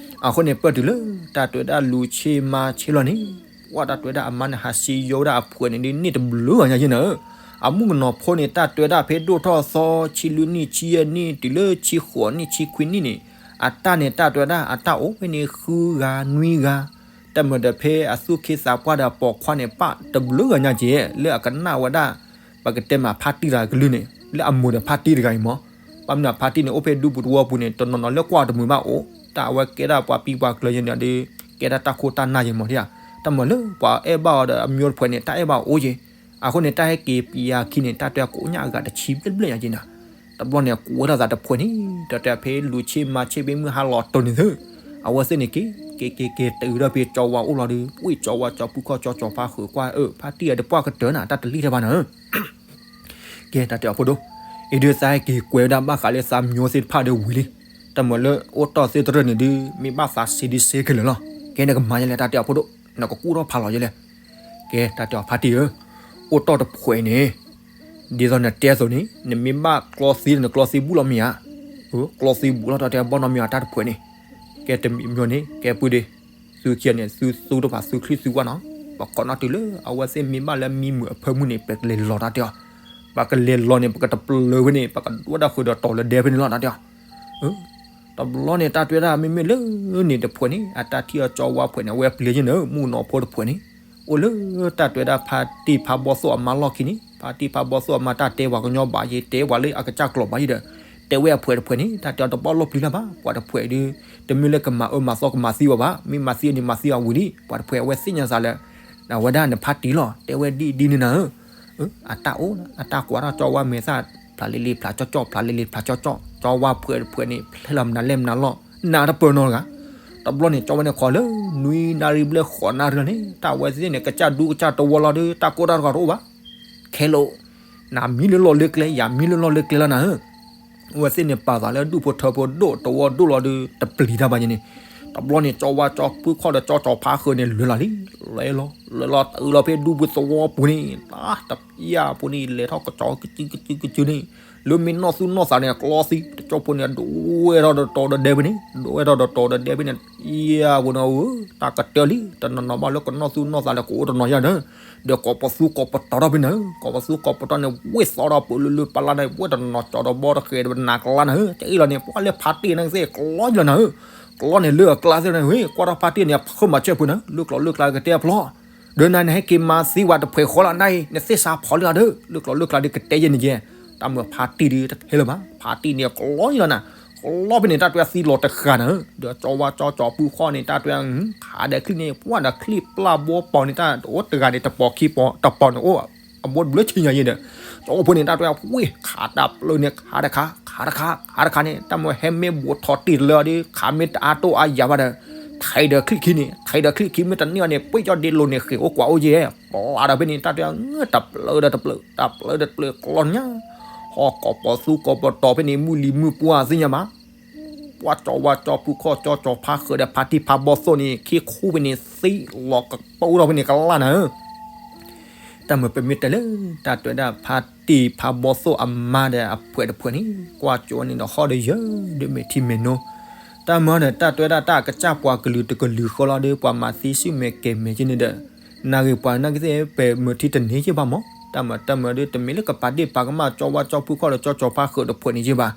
အဃိန့ၣ် ပၢၢ်တုၤလၢ တၢ်တဲဝဲဒၣ်လူၤဆ့မါဆ့လီၤန့ၣ် ပှၤတၢ်တဲဝဲဒၣ်အမါန့ၣ် ဟးစံယိဝဲဒၣ်အဖှဲးန့ၣ်ဒ်န့ၣ်တဘျုးဂၤညါယဲၢ်နၤဧၢ အမုၣ်ကနီၤဖိန့ၣ် တၢ်တဲဝဲဒၣ်ဖဲဒိၣ်ထီၣ်သီ ဆံလွံၢ်နံၣ် ဆံယဲၢ်နံၣ် တုၤလၢဆံဃိးနံၣ် ဆံခွံနံၣ်န့ၣ် အတၢ်န့ၣ် တၢ်တဲဝဲဒၣ် အတၢ်အိၣ်ဖဲန့ၣ် ဃုဂၤနွံဂၤ တၢ်မၤဒီးဖဲအသူၣ်ခ့သးပှၢ်ဒီးအပိာ်ခွါန့ၣ် ပၢ်တဘျုးဂၤညါက့ၤ လၢအကနၣ်ဝဲဒၣ် ပကတဲမးဖါတံၢ်တဂၤကလုၢ်န့ၣ် လၢအမိၢ်ဒီးဖါတံၢ်တဂၤအံၤမး, ဘၣ်မနုၤဖါတံၢ်န့ၣ် အိၣ်ဖဲဒူပူၤသဝီပူၤန့ၣ် တနီၤနီၤလၢကွၢ်တမုာ်ဘၣ်အိၣ်, တၢ်အဝဲကဲဒၣ်ပှၤပံပှၤကျၢၤယဲန့ၣ်ဒီး ကဲဒၣ်တၢ်ခိၣ်တၢ်နၢ်ယဲမးဒၣ်, တၢ်မၤလၢပှၤအဲၣ်ဘၣ်အီၤဒီးအမၠိတဖှဲးန့ၣ် တၢ်အဲၣ်ဘၣ်အိၣ်ယဲ, အဃိန့ၣ် တၢ်ဟဲက့ၤပယၤခံန့ၣ် တၢ်တဲကိးညၣ်အဂၤတဆံဘျဲၣ်ဘျဲၣ်ညါယဲနၤ, တဘျီန့ၣ် ကွဲထီၣ်သးတဖှဲးန့ၣ် တၢ်တဲဖဲလူၤဆ့မၤဆ့ဖဲမုၢ်ဟါလီၤတိၢ်န့ၣ်သု, အဝဲသ့ၣ်န့ၣ်က့ၤ က့ၤက့ၤက့ၤတုၤဒီးဖဲကၠီဝါအိၣ်လီၤဒီး ဝ့ၢ်ကၠီဝါကၠီပူၤခီၣ်ကၠီကၠီဖါဃုာ်ကွၢ်အၢ ဖါတံၢ်အဒးပှၢ်ကတၢၢ်နၤ တၢ်တလံၣ်ထဲဘၣ်နၤဧၢ ကဲ တၢ်တဲအီၤဖိဒိၣ်, အံၤဒုးသးဟဲက့ၤကွဲဝဲဒၣ်ဘၣ်ဃးလၢသးမၠိသ့ၣ်တဖၣ်ဒီးဝံၤလံ, တၢ်မၤလၢအိၣ်တီၢ်သ့ၣ်တရၢၣ်န့ၣ်ဒုး မ့ၢ်ဘၣ်သးစ့ဒုးစ့ခဲလၢာ်လီၤ, ကဲနကမၤယဲလဲၣ် တၢ်တဲအီၤဖိဒိၣ်, နကကူၣ်ထီၣ်ဖးလီၤယဲလဲၣ်, ကဲ တၢ်တဲအီၤဖါတံၢ်ဧၢ, အိၣ်တီၢ်တဖှဲးန့ၣ် ဒ်သိးနတဲအသိးန့ၣ် နမ့ၢ်ဘၣ်ကျီသံဒီးနကျီသံဘူၣ်လီၤမ့ၢ်ဧါ, ကျီသံဘူၣ်လီၤ တၢ်တဲဘီၣ်နီတမံၤအတၢ်တဖှဲးန့ၣ်, ကဲတမံၤမံၤန့ၣ် ကဲပုၢ်ဒ့ သုခံဂၤန့ၣ် သုသူတဖၣ်သုချံသုဝၣ်နီၤ, ပခိးနီတတုၤလၢအဝဲသ့ၣ်မ့ၢ်ဘၣ်လၢမံမုာ်အဖၢမုၢ်န့ၣ် ပကလဲၤလီၤတၢ်တဲအီၤ, ပကလဲၤလီၤန့ၣ် ပကတပျၢၤဖဲန့ၣ် ပကဒွဲဒၣ်ဃုာ်ဒီးတီၤလၢဒဲဖဲန့ၣ်လီၤတၢ်တဲအီၤ တဘျီန့ၣ် တၢ်တဲဝဲဒၣ်မ့မ့ၢ်လၢန့ၣ်တဖှဲးန့ၣ် အတၢ်ထံၣ်အီၤကၠီဝါဖှဲးန့ၣ် အဝဲပျံၤယဲန့ၣ် မုၢ်ကနီၤဖိတဖှဲးန့ၣ်, အိၣ်လၢတၢ်တဲဝဲဒၣ်ဖါတံၢ်ဖါဘီသိၣ်အမါလီၢ်ခံန့ၣ်, ဖါတံၢ်ဖါဘီသိၣ်အမါတၢ်တဲပှၤကညီဘၣ်ယဲ တဲပှၤလၢအကစၢ်ကျိာ်ဘၣ်ယဲဒီး, တဲဝဲအဖှဲးတဖှဲးန့ၣ် တၢ်တဲအီၤတဘၣ်လီၢ်ပျံၤလၢၤဘၣ်, ပှၤတဖှဲးဒုး တမ့ၢ်လၢကမၤအၢမၤသီကမၤသံဘၣ်ဘၣ်, မ့ၢ်မၤသံအန့ၣ်မၤသံအဝံၤလံ, ပှၤတဖှဲးအဝဲသ့ၣ်ညါသးလၢ အဝဲဒၣ်နဖါတံၢ်လီၤ, တဲဝဲဒ်ဒ်န့ၣ်နၤဧၢ အတၢ်အိၣ် အတၢ်ကွၢ်ထီၣ်ကၠီဝါမဲာ်သၣ် ဖျးလံလံဖျးကၠီကၠီ ဖျးလံလံဖျးကၠီကၠီ, ကၠီဝါဖှဲးတဖှဲးန့ၣ် ဖျဲလီၤမနုၤလဲၣ်မနုၤလီၤ, နးတပၢၢ်နီတဂၤ, တဘျီန့ၣ် ကၠီဝါန့ၣ်ခီလၢ နွံနၣ်ရံၣ်ဘျဲၣ်ဃိးနၣ်ရံၣ်လီၤန့ၣ် တၢ်ဝဲသ့ၣ်န့ၣ် ကစၢ်ဒူကစၢ်တဝီလီၤဒီး တၢ်ကိၢ်တၢ်ဂီၤတအိၣ်ဘၣ်, ခဲလၢာ် နၤမံလၢလီၢ်လၢကျဲ ယၤမံလၢလီၢ်လၢကျဲလီၤနၤဧၢ အဝဲသ့ၣ်န့ၣ် ပာ်သးလၢဒူၣ်ဖိထၢဖိဒိၣ်တဝီဒိၣ်လီၤဒီး တပျံၤတၢ်ဘၣ်ယဲန့ၣ်, တဘျီန့ၣ် ကၠီဝါကၠီပူၤခီၣ်ဒီးကၠီကၠီဖါဃုာ်န့ၣ် လဲၤလီၤလံ, လဲၤလီၤ လဲၤလီၤတုၤလီၤဖဲဒူပူၤသဝီပူၤန့ၣ်, တၢ်တပျၢ်ဖိန့ၣ် လဲၤထီၣ်ကစီၤကစုကစုကစုန့ၣ်, လၢမ့ၢ်နီၢ်သူၣ်နီၢ်သးန့ၣ် ကျီသံ တကၠီဖိန့ၣ် ဒိးဝဲထီၣ်ဒီးတီၤဒီးဒဲဖဲန့ၣ်, ဒိးဝဲထီၣ်ဒီးတီၤဒီးဒဲဖဲန့ၣ်, ယဖိန့ၣ်ဧၢ, တၢ်ကတၢၢ်လံ, တနီၤနီၤဘၣ်လၢကနီၢ်သူၣ်နီၢ်သးလၢကအိၣ်တနီၤယါဒီး ဒီးကိးပသူကိးပတီၤထီၣ်ဖဲန့ၣ်, ကိးပသူကိးပတီၤန့ၣ် ဝ့ၢ်သီဒီးပူၤလၢလၢပလၢ်န့ၣ် ဝဲတနီၤကၠီဒီးဘီတဃဲးဒီးနၤကျါနၤဧၢ, တအ့ၣ်လီၤန့ၣ် ပှၤလၢဖါတံၢ်န့ၣ်ကသ့ၣ်ကျီယလီၤနၤဧၢ, ကျီန့ၣ်လၢအကျါသ့ၣ်နၤဧၢ, ကွၢ်ထီၣ်ဖါတံၢ်န့ၣ် အဖၢမၤဆၢဖုနၤဧၢ, လၢကျိာ်လၢကျါကတဲအဖျီ, ဒီးနၤန့ၣ်ဟဲက့ၤမၤသံဝဲတဖှဲးဃီလီၤနၤအံၤ, နသ့ၣ်စးဖီလၢအဒၢး, လၢကျိာ်လၢကျါဒီးကတဲယဲန့ၣ်ယဲ, တၢ်မၤဖါတံၢ်ဒီးတဟဲလၢၤဘၣ်, ဖါတံၢ်န့ၣ်ကျီယလီၤနၤ, ကျီဖဲန့ၣ် တၢ်တွဲသံလီၤတဃာ်နၤဧၢ, ဒီးကၠီဝါကၠီကၠီပူၤခီၣ်န့ၣ် တၢ်တွဲ ခးဒီးချံၣ်န့ၣ် ပှၢ်ဒီးချံၣ်ပျၢ်ဘီပီၤန့ၣ် တၢ်တအိၣ်တဂၤန့ၣ် တပီၤခံပီၤ တပီၤန့ၣ်အိၣ် အဘိတဘျၢဆံညါယဲဒီး ကၠီဖိန့ၣ် တၢ်တွဲဝ့ၢ် ခးတၢ်ပျၢၤန့ၣ် ခးတခါ ခးတခါ ခးတခါန့ၣ် တၢ်မ့ၢ်ဟဲမ့ၢ်ဘူးထီၣ်တ့ၢ်တလၢဒီး ခးမ့ၢ်တအါတိၢ်အါယၤဘၣ်ဒီး ထံးဒီးချံၣ်ခံန့ၣ် ထံးဒီးချံၣ်ခံမ့ၢ်တန့ၢ်အီၤန့ၣ် ပှ့ၢ်ကၠီဒ့လိၤန့ၣ် ဃ့ၢ်အိၣ်ကွၢ်အိၣ်ယဲ ပျၢ်ဒီးဖဲန့ၣ် တၢ်တွဲ တပျၢၤဒီးတပျၢၤ တပျၢၤဒီးတပျၢၤကျီညါ ဟီၣ်ကိးပသူကိးပတီၤဖဲန့ၣ် မုၢ်လံၤမုၢ်ပှၢ်သ့ၣ်ညါဘၣ် ပှၤကၠီဝါကၠီဖုခီၣ်ကၠီကၠီဖါဃၢၤဒီးဖါတံၢ်ဖါဘီသိၣ်န့ၣ် ခံခူဖဲန့ၣ်သံလီၤကပိထီၣ်ဖဲန့ၣ်ကလၢ်နၤဧၢ တၢ်မၤပမ့ၢ်တဲလၢ တၢ်တွဲဒၣ်ဖါတံၢ်ဖါဘီသိၣ်အမါဒီးအဖှဲးတဖှဲးန့ၣ် ကွၢ်ကၠီန့ၣ်ဒီးဟီၣ်ဒီးယၢၤ ဒီးမဲာ်ထံမဲာ်နိ တၢ်မၤဒီးတၢ်တွဲဒၣ်တၢ်ကစၢ်ပှၤကလုာ်တကလုာ်ဃီလီၤဒီး ပှၤမၤသံဆူၣ်မဲာ်ကဲၤမဲာ်က့န့ၣ်ဒီး နၢ်ဂ့ၤပှၤနာ်က့သ့ၣ် ပဲာ်မုာ်ထံတန့ၢ်က့ဘၣ်မး တၢ်မၤတၢ်မၤဒီး တမ့ၢ်လၢကပာ်ဒ့ၣ်ပာ်ကမၣ်ကၠီဝါကၠီဖုခီၣ်ဒီးကၠီကၠီဖါဃၢၤတဖှဲးန့ၣ်က့ဘၣ်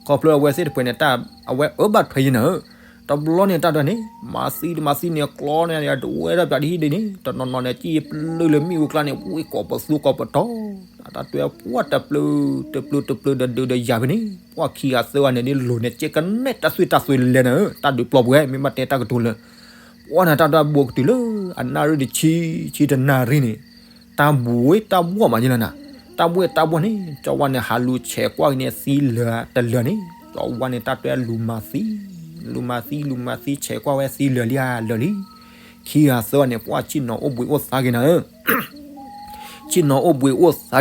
ခီဖျိအဝဲသ့ၣ်တဖှဲးန့ၣ် တၢ်အဝဲအၢဘၣ်ထွဲယဲနၤဧၢ တဘျီန့ၣ်တၢ်ဒွဲန့ၣ် မၤသံတမၤသံန့ၣ် ကျီန့ၣ်ဒဝဲဒၣ်ပျးဒ်ဟံၣ်ဒ်န့ၣ် တနီၤနီၤန့ၣ် ကံၣ်ပျုၤလၢမ့ၣ်အူကျါန့ၣ် ဝံၣ်ကိးပသူကိးပတီၤ တၢ်တွဲပှၢ်တပျုၤ တပျုၤတပျုၤဒီးဒုးဒီးယၤဖဲန့ၣ် ပှၢ်ခံဂၤသၢဂၤန့ၣ် ဒ်လိၤန့ၣ် ကဲကနဲၣ်တၢ်သွံၣ်တၢ်သွဲလဲၤနၤဧၢ တၢ်ဒုးပျီပူၤဝဲ မ့ၢ်ဘၣ်တဲတၢ်ကတိၤလၢ ပှၢ်နၤတၢ်ဒွဲဘူးကတုၤလၢ အနၣ်ရံၣ်တဆံ ဆံတနၣ်ရံၣ်န့ၣ် တၢ်ဘှံးတၢ်ဘှီၣ်မးယဲလီၤနၤ တၢ်ဘှံးတၢ်ဘှီၣ်န့ၣ် ကၠီဝါန့ၣ် ဟးလူၤဆဲးကွၢ်က့ၤန့ၣ် သံလၢာ်တလၢာ်န့ၣ် ကၠီဝါန့ၣ် တၢ်တွဲလူၤမၤသံ လူၤမၤသံ လူၤမၤသံ ဆဲးကွၢ်ဝဲသံလၢာ်လံဧါ လၢာ်လံ ခံဂၤသၢဂၤန့ၣ် ပှၢ်ဆ့ၣ်နီၤအိၣ်ဘှံးအိၣ်သါက့ၤနၤဧၢ ဆ့ၣ်နီၤအိၣ်ဘှံးအိၣ်သါက့ၤ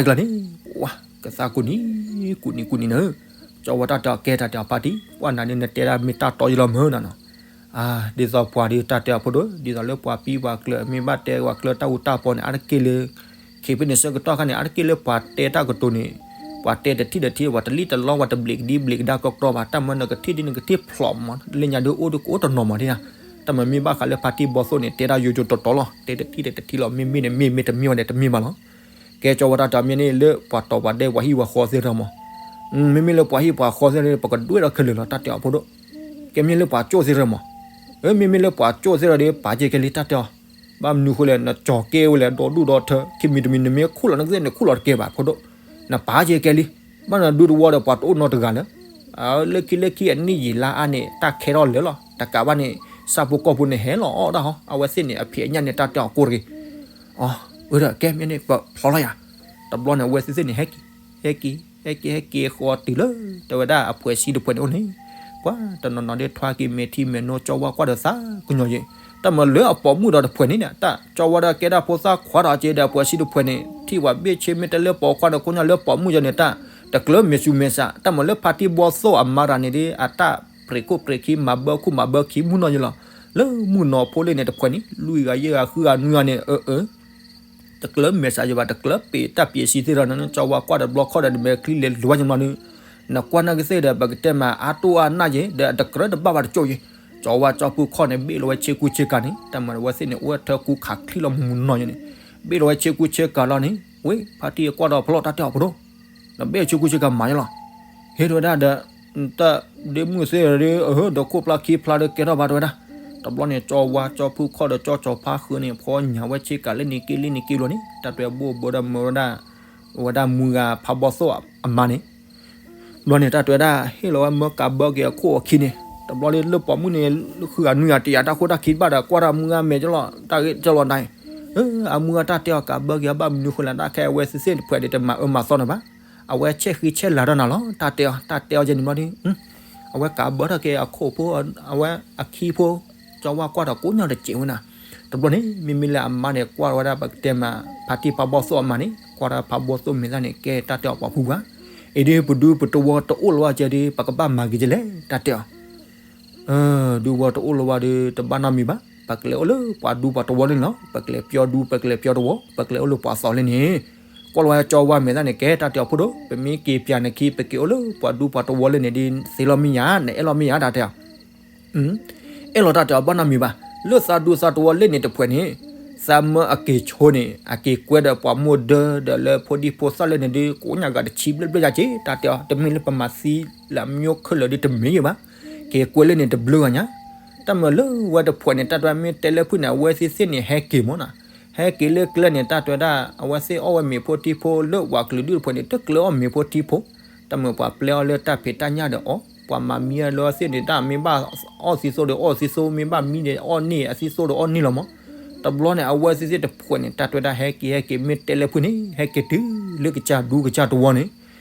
လီၤန့ၣ် ပှၢ်ကသါကူၣ်နံၤ ကူၣ်နံၤကူၣ်နံၤနၤဧၢ ကၠီဝါတၢ်တဲအီၤကဲတၢ်တဲအီၤဖါတံၢ် ပှၢ်နၤန့ၣ် နတဲဒၣ်မ့ၢ်တၢ်တီယလီၤမၢ်နၤနီၤ ဒ်သိးပှၤဒ်တၢ်တဲအီၤဖိဒိၣ် ဒ်သိးလၢပှၤပံပှၤကျၢၤ မ့ၢ်ဘၣ်တဲပှၤကျၢၤတၢ်အူတၢ်ပီန့ၣ် အါတက့ၢ်လၢ ခံဖဲန့ၣ်ဆၢကတီၢ်ခါန့ၣ် အါတက့ၢ်လၢပှၤတဲတၢ်ကတိၤန့ၣ် ပှၤတဲတထံၣ်တထံၣ် ပှၤတလံၣ်တလီ ပှၤတဘျံးကဒံဘျံးကဒါကီကီဘၣ် တၢ်မၤနကထံၣ်ဒ်နကထံၣ်ဖျိးမး လၢညါဒုးအိၣ်ဒုးကအိၣ်တနီၤမးဒ်နၤ တၢ်မၤမ့ၢ်ဘၣ်ဃးလၢဖါတံၢ်ဘီသိၣ်န့ၣ် တဲဒၣ်ယိယိတီတီလီၤ တဲတထံၣ်ဒီးတထံၣ်လီၤ မ့မ့ၢ်န့ၣ်မ့ၢ် မ့တမ့ၢ်ဘၣ်ဒီးတမ့ၢ်ဘၣ်လီၤ ကဲကၠီဝါတၢ်တဲအီၤမ့ၢ်န့ၣ်လၢပှၤတီၤပှၤဒဲပှၤဟံၣ်ပှၤဃီသ့ၣ်တဖၣ်မး မ့မ့ၢ်လၢပှၤဟံၣ်ပှၤဃီသ့ၣ်တဖၣ် ပကဒွဲၣ်ဒီးခဲလၢာ်လီၤ တၢ်တဲအီၤဖိဒိၣ် ကဲမ့ၢ်လၢပှၤကၠိၣ်သ့ၣ်တဖၣ်မး မ့မ့ၢ်လၢပှၤကၠိၣ်သ့ၣ်တဖၣ်ဒီး ပာ်ကဲကဲလံတၢ်တဲအီၤ ဘၣ်မနုၤဃိလဲၣ် နကၠီၤကဲဝဲလဲၣ် ဒီဒူၣ်ဒီထၢ ခံမံၤတမံၤ နမ့ၢ်ခူၣ်လီၤနကသ့ၣ်န့ၣ် ခူၣ်လီၤတကဲဘၣ် ဖိဒိၣ်, နပာ်ကဲကဲလံ. ဘၣ်နဒူတဝီဒီးပှၤတအိၣ်နီတဂၤလၢ လၢခံလၢခံအနံၣ်ယံာ်လါအါန့ၣ် တၢ်ခဲထီၣ်လၢာ်လီၤ. တကးဘၣ်န့ၣ် ဆၣ်ဖိကီၢ်ဖိန့ၣ် ဟဲလီၤအီၣ်ဒၣ်ဟီ အဝဲသ့ၣ်န့ၣ် အဖံးအညၣ်န့ၣ် တၢ်တဲအီၤကိၢ်တဂ့ၤ. အၢ အၢဒီးကဲမ့ၢ်န့ၣ် ပဖျီလီၤယၤ. တဘျီန့ၣ် အဝဲသ့ၣ်သ့ၣ်န့ၣ် ဟဲက့ၤ ဟဲက့ၤ ဟဲက့ၤ ဟဲက့ၤ ဟဲက့ၤဃီတုၤလၢ တဲဝဲဒၣ်အဖှဲးဆံတဖှဲးန့ၣ်အိၣ်န့ၣ်, ပှၤတနီၤနီၤဒ်ထွါက့ၤမဲာ်ထံမဲာ်နိ ကၠီဝါကွၢ်ဒီးသးကညီၤယဲ, တၢ်မၤလၢအပိာ်မုၣ်ဒီးတဖှဲးန့ၣ်န့ၣ် တၢ်ကၠီဝါဒီးကဲဒၣ်ဖိသၣ်ခွါဒီးက့ၤဒီးအဖှဲးဆံတဖှဲးန့ၣ် ထံၣ်ဝဲဘ့ၣ်ဆ့မ့ၢ်တဲလၢပိာ်ခွါဒီးကိညၢ်လၢပိာ်မုၣ်ယဲန့ၣ် တၢ်တကျၢၤမဲာ်ဆူမဲာ်ဆး တၢ်မၤလၢဖါတံၢ်ဘီသိၣ်အမါတဂၤန့ၣ်ဒီး အတၢ်ပြံးခိၣ်ပြံးခံ မၤဘၢခိၣ်မၤဘၢခံ မုၢ်နီၢ်ယဲလီၤ. လၢမုၢ်နီၢ်ဖိလ့ၣ်န့ၣ်တဖှဲးန့ၣ် လွံၢ်ဂၤယဲၢ်ဂၤဃုဂၤနွံဂၤန့ၣ် အၢ အၢ တကျၢၤမဲာ်ဆးယဲဘၣ် တကျၢၤပ့းတၢ်ပ့းစံးသ့ၣ်ဒီး နကၠီဝါကွၢ်ဒီးဘျီခီၣ်ဒီး နမဲာ်ချံလဲၤလိၤဝဲညီမီၤန့ၣ်, နကွၢ်နာ်က့ၤသ့ၣ်ဒီး ပကတဲမးအါတိၢ်အါနၢ်ယဲ ဒီးအတကြၢးတဘၣ်ဘၣ်တကၠိၣ်ယဲ, ကၠီဝါကၠီဖုခီၣ်န့ၣ် ဘ့ၣ်လီၤဝဲဆ့ကူဆ့ကၤန့ၣ် တၢ်မၤဝဲသ့ၣ်န့ၣ် အိၣ်ဝဲထၢကူခးချံလီၤမုၢ်မုၢ်နီၢ်ယဲန့ၣ်, ဘ့ၣ်လီၤဝဲဆ့ကူဆ့ကၤလီၤန့ၣ် ဝ့ၢ်ဖါတံၢ်ကွၢ်ဒီးဖျီၣ်တၢ်တဲအီၤဖိဒိၣ်, နဘ့ၣ်ဆ့ကူဆ့ကၤမၤယဲလီၤ. ဟ့ၣ်တဲဝဲဒၣ်ဒီး တၢ်ဒ့မုၣ်သ့ၣ်ဒီး အဟၢဒီးခိၣ်ဖျါခံဖျါဒီးကဲထီၣ်ဘၣ်တဲဝဲဒၣ်, တဘျီန့ၣ် ကၠီဝါကၠီဖုခီၣ်ဒီးကၠီကၠီဖါဃုာ်န့ၣ် ဖီညါဝဲဆ့ကၤလၢန့ၣ်က့လၢန့ၣ်က့ဘျီန့ၣ် တၢ်တဲဘိၣ်ဘၢဒီးမၢဝဲဒၣ် ဝဲဒၣ်မုၢ်ဂၤဖးဘီသိၣ်အမါန့ၣ် ဘျီန့ၣ် တၢ်တဲဝဲဒၣ် ဟ့ၣ်လီၤဝဲမၢကးဘၢက့ၤအခိၣ်အခံန့ၣ် တဘျီလၢလၢပိာ်မုၣ်န့ၣ် ဃုဂၤနွံဂၤတယာ်တၢ်ခိၣ်တၢ်ခံဘၣ်ဒီး ကွၢ်တၢ်မုၢ်ဂၤမဲာ်ကလီၤ တၢ်ဂ့ၢ်ကလီၤဒၣ်အံၤ, အမုၢ်ဂၤတၢ်တဲအီၤကးဘၢက့ၤအဘၣ်မနုၤဃိလဲၣ် တၢ်ခဲအဝဲသ့ၣ်သ့ၣ်တဖှဲးဒီးတမၤအၢမၤသီန့ၣ်ဘၣ်, အဝဲဆဲးဃံဆဲးလၤထီၣ်နၤလီၤ တၢ်တဲအီၤ တၢ်တဲအီၤကဲန့ၣ်ဘျီဒီး အဝဲကးဘၢထီၣ်က့ၤအခိၣ်ဖိ အဝဲအခံဖိ ကၠီဝါကွၢ်ဒီးကိးညါတစဲးဝဲနၤ, တဘျီန့ၣ် မ့မ့ၢ်လၢအမါန့ၣ် ကွၢ်ဝဲဒၣ်ပကတဲမး ဖါတံၢ်ဖးဘီသိၣ်အမါန့ၣ် ကွၢ်ဒီးဖးဘီသိၣ်မဲာ်သၣ်န့ၣ် ကဲတၢ်တဲအီၤပှၤဖုပှၤ, အံၤဒ်ပဒူပတဝီတအိၣ်လၢၤဝဲကဲဒီး ပကဘၣ်မၤက့ၤကလဲၣ် တၢ်တဲအီၤ ဒူဝီတအိၣ်လၢၤဝဲဒီး တဘၣ်နီတမံၤဘၣ်, ပကလဲၤအိၣ်လၢပှၤဒူပှၤတဝီလၢန့ၣ်လီၤ, ပကလဲၤပျီဒူ ပကလဲၤပျီတဝီ ပကလဲၤအိၣ်လၢပှၤသီလၢန့ၣ်, ကွၢ်လီၤဝဲကၠီဝါမဲာ်သၣ်န့ၣ် ကဲတၢ်တဲအီၤဖိဒိၣ် ပမ့ၢ်က့ၤပၠးနခံ ပက့ၤအိၣ်လၢပှၤဒူပှၤတဝီလၢန့ၣ်ဒီး သ့လီၤမ့ၢ်ယၤ နအဲၣ်လီၤမ့ၢ်ယၤ တၢ်တဲအီၤ အဲၣ်လီၤတၢ်တဲအီၤဘၣ်နီတမံၤဘၣ်, လၢသးဒူသးတဝီလၢန့ၣ်တဖှဲးန့ၣ်, သးမၢအက့ၤဆိန့ၣ် အက့ၤကွဲဒီးပှၤမိၢ်ဒၢဒီးလၢဖိဒံဖိသၣ်လၢန့ၣ်ဒီး ကိးညါဂၤတဆံဘျဲၣ်ဘျဲၣ်ယၤက့ တၢ်တဲအီၤ တမ့ၢ်လၢပမၤသံလၢအမ့ၢ်ခဲလၢာ်ဒီးတမ့ၢ်ယဲဘၣ်, က့ၤကွဲလၢန့ၣ်တဘျုးဂၤညါ, တၢ်မၤလၢဝဲတဖှဲးန့ၣ် တၢ်တဲမ့ၢ်တဲလၢဖုၣ်န့ၣ် အဝဲသ့ၣ်သ့ၣ်န့ၣ်ဟဲက့ၤမ့ၢ်နီၤ, ဟဲက့ၤလၢကျဲန့ၣ် တၢ်တဲဝဲဒၣ် အဝဲသ့ၣ်အီၣ်ဝဲမ့ၤဖိထံဖိလၢဝၤကလုာ်ဒူၣ်တဖှဲးန့ၣ် တကျၢၤအီၣ်မ့ၤဖိထံဖိ တၢ်မၤပှၤပျဲအီၤလၢတၢ်ဖံးတၢ်ညၣ်ဒီးအီၣ်, ပှၤမၤမံလၢသ့ၣ်န့ၣ် တၢ်မ့ၢ်ဘၣ်အီၣ်သံသိဒီးအီၣ်သံသိ, မ့ၢ်ဘၣ်မံဒီးအီၣ်န့ၢ်အသံသိဒီးအီၣ်န့ၢ်လီၤမး, တဘျီန့ၣ် အဝဲသ့ၣ်သ့ၣ်တဖှဲးန့ၣ် တၢ်တဲဝဲဒၣ်ဟဲက့ၤဟဲက့ၤ မ့ၢ်တဲလၢဖုၣ်န့ၣ် ဟဲက့ၤတုၤလၢကစၢ်ဒူကစၢ်တဝီန့ၣ်,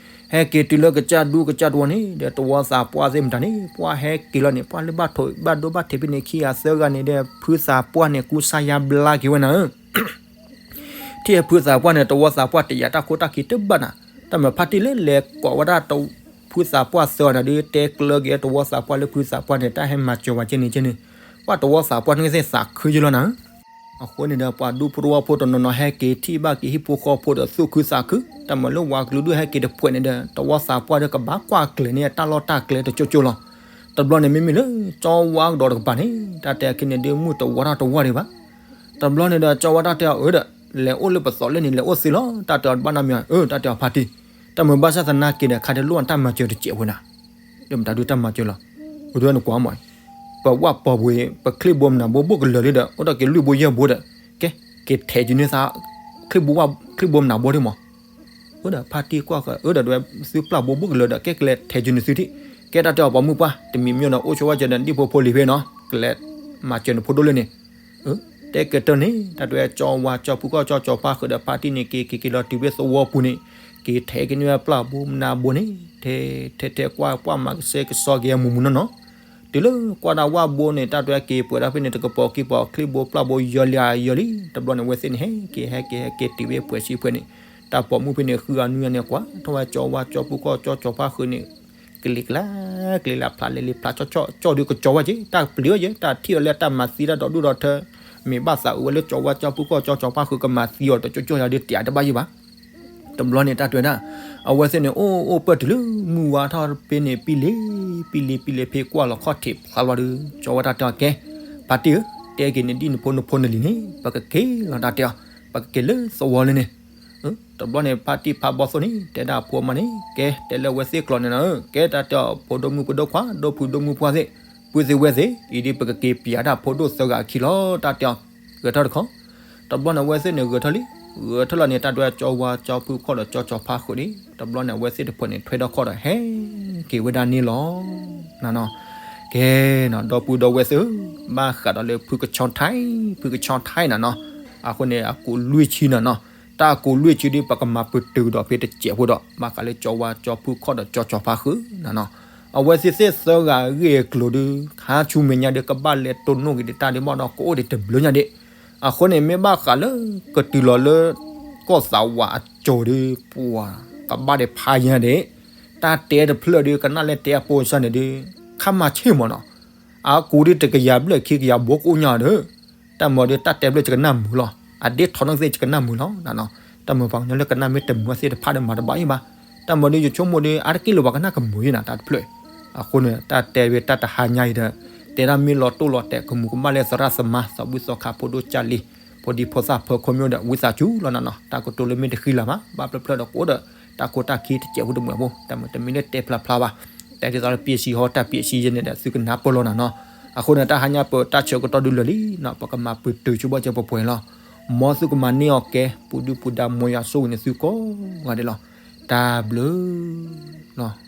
ဟဲက့ၤတုၤလၢကစၢ်ဒူကစၢ်တဝီန့ၣ် ဒီးတဝီသးပှၢ်သ့ၣ်မတၤန့ၣ် ပှၢ်ဟဲက့ၤလီၤန့ၣ် ပှၢ်လၢဘၣ်ထိးဘၣ်ဒိဘၣ်ထံးဖဲန့ၣ် ခံဂၤသၢဂၤန့ၣ်ဒီး ဖုသးပှၢ်န့ၣ် ကူစါယါဘျါက့ၤဝဲနၤဧၢ ထံၣ်ဖုသးပှၢ်န့ၣ် တဝီသးပှၢ်တယာ်တၢ်ခိတၢ်ခံတဘၣ်နၤ, တၢ်မၤဖါတံၢ်လၢလဲၤကိးဝဲဒၣ် ဖုသးပှၢ်သၢဂၤန့ၣ်ဒီး တဲကျၢၤက့ၤတဝီသးပှၢ်လၢဖုသးပှၢ်န့ၣ် တၢ်ဟဲမၤစၢၤဝဲကဲန့ၣ်ကဲန့ၣ်, ပှၤတဝီသးပှၢ်န့ၣ်ကသ့ၣ်သးခုယလီၤနၤဧၢ, အဃိန့ၣ်ဒီး ပှၤဒူဖိတဝီဖိတနီၤနီၤဟဲက့ၤထံၣ်ဘၣ်က့ၤဟံၣ်ဖိဃီဖိဒီးသူၣ်ခုသးခု, တၢ်မၤလၢဝၤကလုာ်ဒူၣ်ဟဲက့ၤတဖှဲးန့ၣ်ဒီး တဝီသးပှၢ်ဒီးကဘၣ်ကွၢ်ကျဲၤန့ၣ် တၢ်လီၢ်တၢ်ကျဲတကၠိကၠိလီၤ, တဘျီန့ၣ် မ့မ့ၢ်လၢ ကၠီဝါကဒီးတကပၤန့ၣ် တၢ်တဲအခံန့ၣ်ဒီး မုၢ်တဝီတၢ်တဝီဒံးဘၣ် တဘျီန့ၣ်ဒီး ကၠီဝါတၢ်တဲအီၤအၢဒီး လဲၤအိၣ်လၢပသီးလၢန့ၣ် လဲၤအိၣ်သ့လီၤ တၢ်တဲအီၤတဘၣ်နီတမံၤ အၢ တၢ်တဲအီၤဖါတံၢ်, တၢ်မၤဘၣ်ဆၣ်သနာ်က့ဒီး ခါတလိၣ်တၢ်မၤစၢၤတစဲးဝဲနၤ, ဒီးမတၤဒုတၢ်မၤစၢၤလီၤ, အိၣ်ဒီးနကွၢ်မး, ပဝၣ်ပီၤပူၤ ပချံၣ်ဘိမနၤဘိဘိၣ်ကလၢာ်လံဒီး အိၣ်ဒီးက့ၤလွံၢ်ဘိယဲၢ်ဘိဒီး ကဲ က့ၤထဲးက့ၤန့ၢ်သး ချံၣ်ဘိဝၣ် ချံၣ်ဘိမနၤဘိဒံးမး အိၣ်ဒီးဖါတံၢ်ကွၢ်ဃီ အၢဒီးဒွဲသုပျၢ်ဘိဘိၣ်ကလၢာ်ဒီး ကဲကလဲၤထဲးက့ၤနသုထံၣ်, ကဲတၢ်တဲအီၤပိာ်မုၣ်ပှၢ် တမံၤမံၤဒီး အိၣ်ဆိဝဲကဒီးဒံၣ်ဖိဖိလံၤဖဲနီၤ ကလဲၤမၤစၢၤနဖိဒိၣ်လၢန့ၣ်, တဲကတၢၢ်န့ၣ် တၢ်တဲကၠီဝါကၠီဖုကီၢ်ကၠီကၠီဖါဃုာ်ဒီးဖါတံၢ်န့ၣ် က့ၤက့ၤက့ၤလီၤတုၤဖဲသဝီပူၤန့ၣ်, က့ၤထဲးက့ၤန့ၢ်ဝဲပျၢ်ဘိမနၤဘိန့ၣ်, ထဲထဲထဲကွၢ်ကွၢ်မၤကစဲကစီက့ၤအမုၢ်မုၢ်နီၢ်နီၢ်, တုၤလၢကွၢ်ဒၣ်ဝၣ်ဘိန့ၣ် တၢ်တဲက့ၤပှဲၤဒၣ်ဖဲန့ၣ် တကပီၤခံပီၤချံၣ်ဘိပျၢ်ဘိယီၤလံယီၤလံ, တဘျီန့ၣ် အဝဲသ့ၣ်န့ၣ် ဟဲက့ၤဟဲက့ၤဟဲက့ၤတုၤဖဲပှဲၤဆံဖှဲးန့ၣ်, တၢ်ပိာ်မုၣ်ဖဲန့ၣ် ဃုဂၤနွံဂၤန့ၣ် ကွၢ်ထီၣ်ဝဲကၠီဝါကၠီဖုကီၢ်ကၠီကၠီဖါဃုာ်န့ၣ်, ကလံၤကျါ ကလံၤလၢ်ဖျးလဲၤလံဖျးကၠီကၠီ ကၠီဒုးကကၠီဝဲက့ၤ တၢ်ပျံၤဝဲက့ၤ တၢ်ထံၣ်အီၤလၢတၢ်မၤသံတၢ်ဒီဒူၣ်ဒီထၢ, မ့ၢ်ဘၣ်သးအုးဝဲလၢကၠီဝါကၠီဖုကီၢ်ကၠီကၠီဖါဃုာ်ကမၤသံအီၤတကၠီကၠီယၤဒုးတယာ်တဘၣ်ယံၤဘၣ် တဘျီန့ၣ် တၢ်တဲဝဲဒၣ်, အဝဲသ့ၣ်န့ၣ် အိၣ်အိၣ်ပၢၢ်တုၤလၢမုၢ်ဝါထီၣ်ဖဲန့ၣ် ပံလ့ၤ ပံလ့ၤ ပံလ့ၤဖဲကွၢ်လီၤခီၣ်ထံးဖျါလီၤဒီး ကၠီဝဲတၢ်တဲအီၤကဲ, ဖါတံၢ်ဧၢ, တဲက့ၤန့ၣ်ဒ်နဖိနဖိနလံၤန့ၣ် ပကက့ၤလီၤတၢ်တဲအီၤ, ပကက့ၤလၢသဝီလၢန့ၣ်, တဘျီန့ၣ် ဖါတံၢ်ဖးဘီသိၣ်န့ၣ် တဲဒၣ်အဖိအမါန့ၣ် ကဲ တဲလၢအဝဲသ့ၣ်ကျိာ်န့ၣ်နၤဧၢ, ကဲတၢ်တဲအီၤ ဖိဒိၣ်မုၣ်ဖိဒိၣ်ခွါ ဒိၣ်ဖုဒိၣ်မုၣ်ပှၢ်သ့ၣ်, ပုၢ်သ့ၣ်ဝဲၢ်သ့ၣ်, အံၤဒ်ပကက့ၤပျးတၢ်ဖိဒိၣ်သၢဂၤအခံလီၤ တၢ်တဲအီၤ, ဂဲၤထီၣ်တခီ တဘျီန့ၣ် အဝဲသ့ၣ်န့ၣ်ဂဲၤထၢၣ်လံ, ဂဲၤထၢၣ်လီၤန့ၣ် တၢ်ဒွဲၣ်ကၠီဝါကၠီဖုခီၣ်ဒီးကၠီကၠီဖါဃုာ်န့ၣ် တဘျီန့ၣ် အဝဲသ့ၣ်တဖၣ်န့ၣ် ထွဲထီၣ်ခီၣ်ဒီးဟဲက့ၤဝဲဒၣ်န့ၣ်လီၤ. နနီၤ, ကဲနီၤ ဒီပုၢ်ဒီဝဲၢ်သ့ၣ်ဧၢ, ဘၣ်ဃးဒီးလၢဖုကဆီထါ, ဖုကဆီထါနနီၤ, အဃိန့ၣ် အကိးလွံၢ်ဆံနနီၤ, တၢ်အကိးလွံၢ်ဆံဒီး ပကမၤပတုာ်ဒီးဖဲတစဲးဖိဒီး ဘၣ်ဃးလၢကၠီဝါကၠီဖုခီၣ်ဒီးကၠီကၠီဖါဃုာ်နနီၤ, အဝဲသ့ၣ်သ့ၣ်သၢဂၤဂ့ၢ်ကျိၤဒီး ခါဆူမဲာ်ညါဒီး ကဘၣ်လဲၤတိၢ်နီၣ်က့ၤဒီးတၢ်ဒ်ဘၣ်ဒီး ကအိၣ်ဒီးတဘျုးညါဒံး. အဃိန့ၣ် မ့ၢ်ဘၣ်ဃးလၢ ကတုၤလီၤလၢ ကီၢ်သးဝးအကၠိၤဒီး ပှၤကဘၣ်ဒီးဖးယံၤဒံး, တၢ်တဲတဖျၢၣ်ဒီး ကနၣ်လဲၣ်တဲအပိစၢ်န့ၣ်ဒီး ခါမၤဆ့ၣ်မးနီၤ, အကိးဒီးတကယၤဘျဲၣ်ခံကယၤဘိကအိၣ်ညါဒီး တၢ်မၤဒီးတၢ်တဲဘျဲၣ်ယကနၣ်မုာ်လီၤ, အဒ့ထီၣ်နီၣ်ကသ့ၣ်ယကနၣ်မုာ်လီၤနနီၤ, တၢ်မၤပှၤကညီလၢကနၣ်မ့ၢ်တမုာ်သ့ၣ်တဖၣ်ဒီးမၤတဘၣ်အံၤဘၣ်, တၢ်မၤဒီးယဆိကမိၣ်ဒီး အါတက့ၢ်လၢပှၤကနၣ်ကမုာ်ယံၤနၤတၢ်တဖျၢၣ်, အဃိန့ၣ် တၢ်တဲဝဲတၢ်တဟါညါအံၤဒီး တဲဒၣ်မ့ၢ်လီၤတိၢ်လီၤတဲာ် ကမူၤကမၣ်လၢသရၣ်သမါ သးဘုၣ်သီခါ ဖိဒိၣ်ကၢ်လံ, ဖိဒံဖိသၣ်ဖၢခိၣ်မ့ၢ်ဒီး ဝံသးစူၤလီၤနနီၤ, တၢ်ကတိၤလၢမ့ၢ်တဃံလၤမး ဘၣ်ဖျၢၣ်ဖျၢၣ်ဒီးကအိၣ်ဒီး တၢ်ခိတၢ်ခံတစဲးဖိတမှဲးဖိ, တၢ်မၤတမ့ၢ်လၢတဲဖျါဖျါဘၣ်, တဲဒ်သိးလၢပ့ၢ်ဆံဟီတၢ်ပ့ၢ်ဆံယဲန့ၣ်ဒီး သုကနၢ်ပၢၢ်လီၤနနီၤ, အဃိန့ၣ် တၢ်ဟါညါပတၢ်ဆၢကတီၢ်ဒုးလၢာ်လံနီၤ, ပကမၤပတုာ်ဆိဘၣ်စၢၤပှဲၤပှဲၤလီၤ, မ်သုကမၤန့ၢ်အီၤကဲ ပူၤဒုပူၤဒါ မ်ယွၤဆိၣ်ဂ့ၤန့ၢ်သုကိးဂၤဒဲးလီၤ, တၢ်ဘျုးလီၤ.